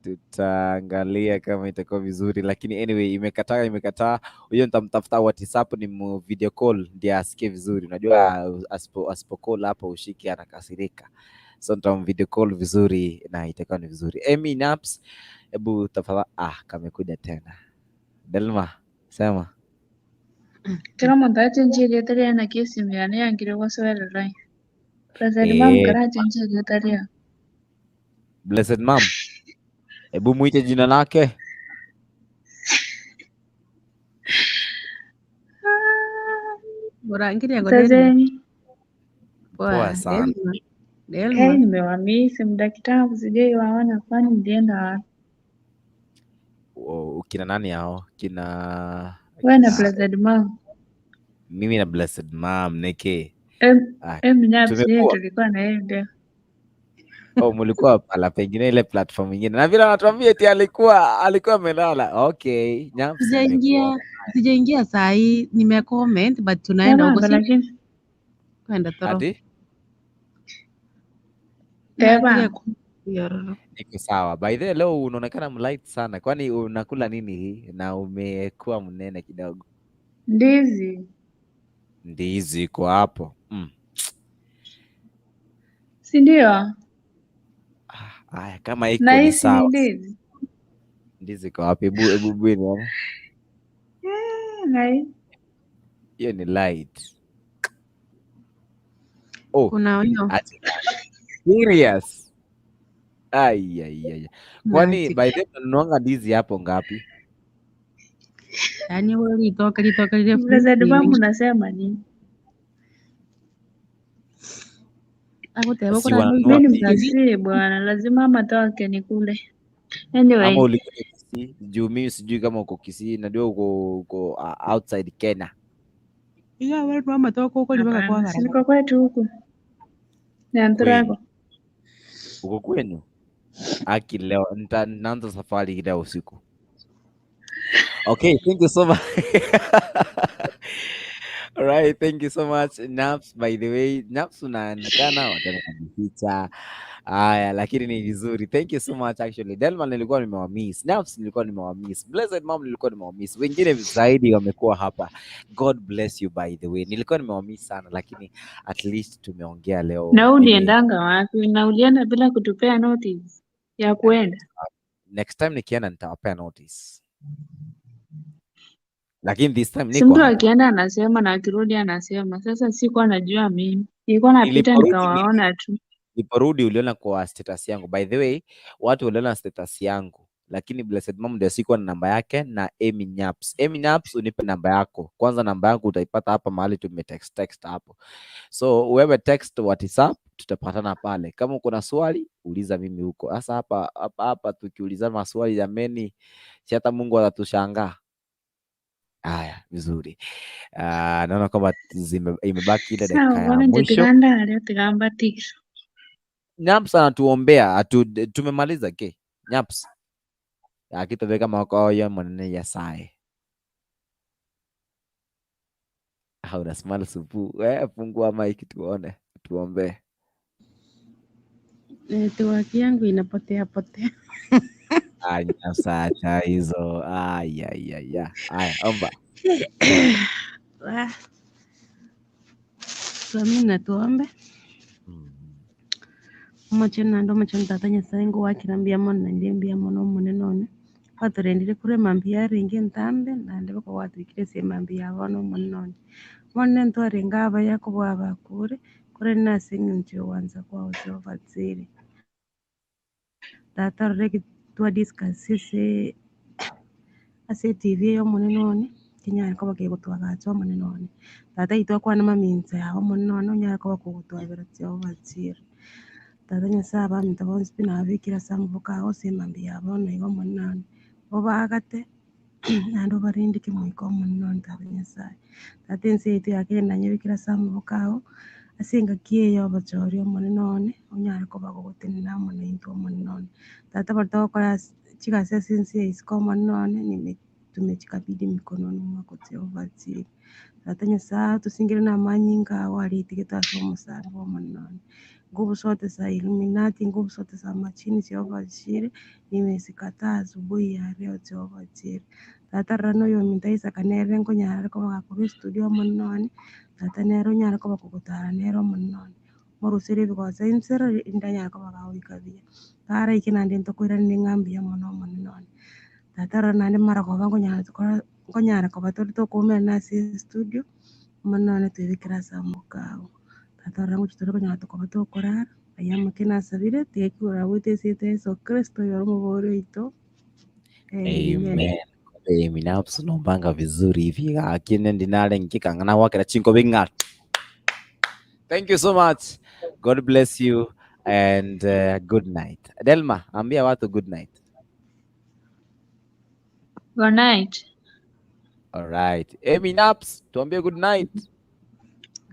tutaangalia kama itakuwa vizuri, lakini anyway imekataa. Huyo nitamtafuta WhatsApp ni mu video call ndiye asikie vizuri. Unajua asipo call hapo ushiki anakasirika, so nitam video call vizuri na itakuwa ni vizuri. Amy Naps, hebu tafadhali. Kamekuja tena. Delma, sema. Kila muntu achenchie taria na kesimu yane yangire gosoererai. Blessed mom karachenchie taria. Blessed mom, hebu muite jina lake. Murangiri ngo Delma. Sazeni. Poa Poa, sana. Delma. Hey, Delma. nimewamisi muda kitambo sijai waona kwani mlienda wapi? Kina nani hao? Kina Wewe na Blessed mom. Mimi na Blessed mom neke. Em Naps yeye Tumekuwa tulikuwa na yeye ndio. Oh, mlikuwa pala pengine ile platform nyingine. Na vile anatuambia eti alikuwa amelala. Okay, Naps nimekuona. Sijaingia saa hii, nime comment but tunaenda huko Tebanga si lakini kwenda toro. Ati? Teba. Niko sawa. By the way, leo unaonekana mlight sana. Kwani unakula nini hii na umekuwa mnene kidogo? Ndizi. Ndizi iko hapo. Si ndio? Haya, kama iko Na ni hii si ni sawa. ndizi. Ndizi iko wapi? Hebu bwini. Na hii. Hiyo ni light. Oh, Kuna huyo. Ati serious. Ai ai ai. Kwani by the way unanunuanga ndizi hapo ngapi? Yaani wewe litoka lile Blessed fruit mom ni. unasema nini? Akuteba Si kuna wananunua Mimi ni ndizi. Mkisii bwana, lazima amatoke nikule. Anyway. Ama ulikuwa Kisii? Juu mimi sijui kama uko Kisii, najua uko outside Kenya. Iya, wewe ndo amatoka huko mpaka kwa Hapana, barabara. si niko kwetu huku. Nyantrago. Uko kwenu? Aki leo nitaanza safari leo usiku. Okay, thank you so much. All right, thank you so much Naps. By the way, Naps unaonekana watana kujificha. Aya, lakini ni vizuri. Thank you so much actually. Delma nilikuwa nimewamiss. Naps nilikuwa nimewamiss. Blessed mom nilikuwa nimewamiss. Wengine zaidi wamekuwa hapa. God bless you by the way. Nilikuwa nimewamiss sana lakini at least tumeongea leo. Na uliendanga wapi? Na ulienda bila kutupea notice ya kuenda? Next time nikienda nitawapea notice. Lakini this time Si niko mtu hapa. akienda anasema na akirudi anasema. Sasa sikuwa najua mimi. Nilikuwa napita nikawaona tu. Niliporudi uliona kwa status yangu. By the way, watu waliona status yangu. Lakini Blessed Mom ndio sikuwa na namba yake na Amy Nyaps. Amy Nyaps unipe namba yako. Kwanza namba yangu utaipata hapa mahali tume text hapo. So wewe text WhatsApp tutapatana pale. Kama uko na swali uliza mimi huko. Sasa hapa tukiulizana maswali jameni, si hata Mungu atatushangaa. Haya, vizuri. Naona kwamba imebaki ile dakika Sawa, ya bono inche mwisho. tiga ndare tiga mbatigire. Nyaps anatuombea atu, tumemaliza ke Nyaps akitobeka moko ya monene Nyasaye. Ah, una smile supu. Fungua mic tuone, tuombee. Network yangu inapotea potea. Ah, Nyaps acha hizo. Ay, ay, ay, ay. Aya, omba. Wah, tuamini na tuombe. Omochenu naende omochenu tata Nyasaye ngowakera mbuya mono naende mbuya mono omonene one. Gwatorendire korwa emambia yarenge entambe naende boka gwatwikire ase emambia ya bono omonene one. Bono ntwarenge abaya kobua abakure, korende nase eng'encho ya ogwancha kwao Jehova Jireh. Tata rora eki twadiscuss ase ase eTV eye omonene one, kenyare koba kegotwagacha omonene one. Tata intwe akwane mamincha yao omonene one, onyare koba kogotwabera Jehova Jireh. Tata Nyasaye abaminto bonsi pi nababekire ase amaboko ao ase emambia ya bono iga omonene one, obagate naende obarende kemoika omonene one tata Nyasaye. Tata ense yaito ya Kenya nanyebekire ase amaboko ao, ase engaki eye ya obochori omonene one, onyare koba gogotenena amo naintwe omonene one. Tata baria togokora ase chigasi ase ense ya isiko omonene one, nime tumejikabidhi mikononi mwako Jehova Jireh. Tata Nyasaye tosingere na amanyinga ao aritigete ase omosalaba omonene one. Nguvu zote za Illuminati, nguvu zote za majini Jehova Jireh, nimezikataa asubuhi ya leo Jehova Jireh. Tata rora noyo ominto Isaac nere nkonyara koba gakorwa estudio omonene one, tata nere onyare koba kogotara nere omonene one. Moruserie ebigoso ensero rinde anyare koba gagoika buya. Taraike naende ntokoirania ng'a mbuya mono omonene one. Tata rora naende marogoba nkonyara tokora nkonyara koba tore tokoumerana ase estudio, omonene one twebekere ase amaboko ao. Tata rora ngochi tore konyora tokoba tokorara, aya amake nasabire, tiga ekigoro goeta ase erieta Yeso Kristo oyore omobori oito. Amen. Amen. Amy Naps unaombanga vizuri hivi akine ndinale nkikang'ana wakera chinko bing'a. Thank you so much. God bless you and good night. Delma, ambia watu good night. Good night. All right. Amy Naps, tuambie good night.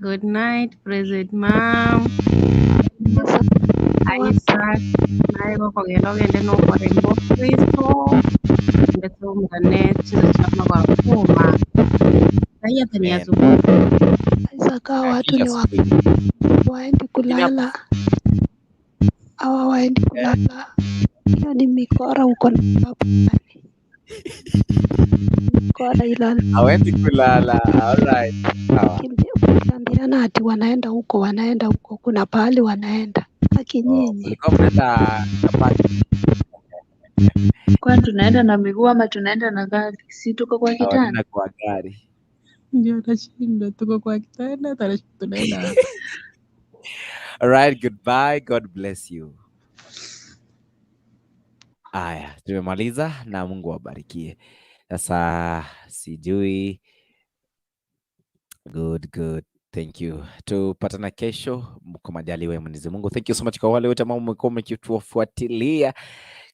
Good night, President Mom. Sawa. Isaac, naye gokogenda ogende na okoremba Kristo, ndetse umugane chizo chama kuma. Raia tani Amen. asubuhi. Isaac, hawa watu Hakika ni asubuhi. waendi Amy Naps. kulala, hawa waendi kulala. Hiyo ni mikora uko na hapo ndani. Mikora ilala. Hawendi kulala. All right. Sawa. Ukiambiana ati wanaenda huko, kuna pahali wanaenda. Haki Oh, nyinyi. mlikuwa mnaenda Kapati. Kwani tunaenda na miguu ama tunaenda na gari? Si tuko kwa kitanda? Wanaenda kwa gari. Ndio nashinda, tuko kwa kitanda, tunaenda wapi? All right, goodbye. God bless you. Aya, tumemaliza na Mungu awabarikie. Sasa sijui. Good, good. Thank you. Tupatana kesho kwa majaliwa ya Mwenyezi Mungu. Thank you so much kwa wale wote ambao mmekuwa mkitufuatilia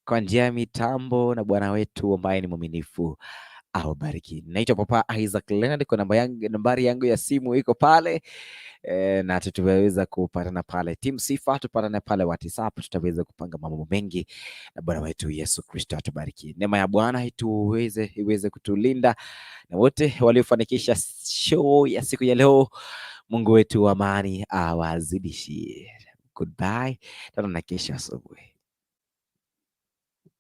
kwa njia ya mitambo, na Bwana wetu ambaye ni mwaminifu awabariki. Naitwa Papa Isaac Leonard, kwa namba yangu, nambari yangu ya simu iko pale na tutaweza kupatana pale Team Sifa, tupatane pale WhatsApp, tutaweza kupanga mambo mengi, na Bwana wetu Yesu Kristo atubariki. Neema ya Bwana ituweze iweze kutulinda na wote waliofanikisha show ya siku ya leo. Mungu wetu wa amani awazidishie. Goodbye, tutaonana kesho asubuhi.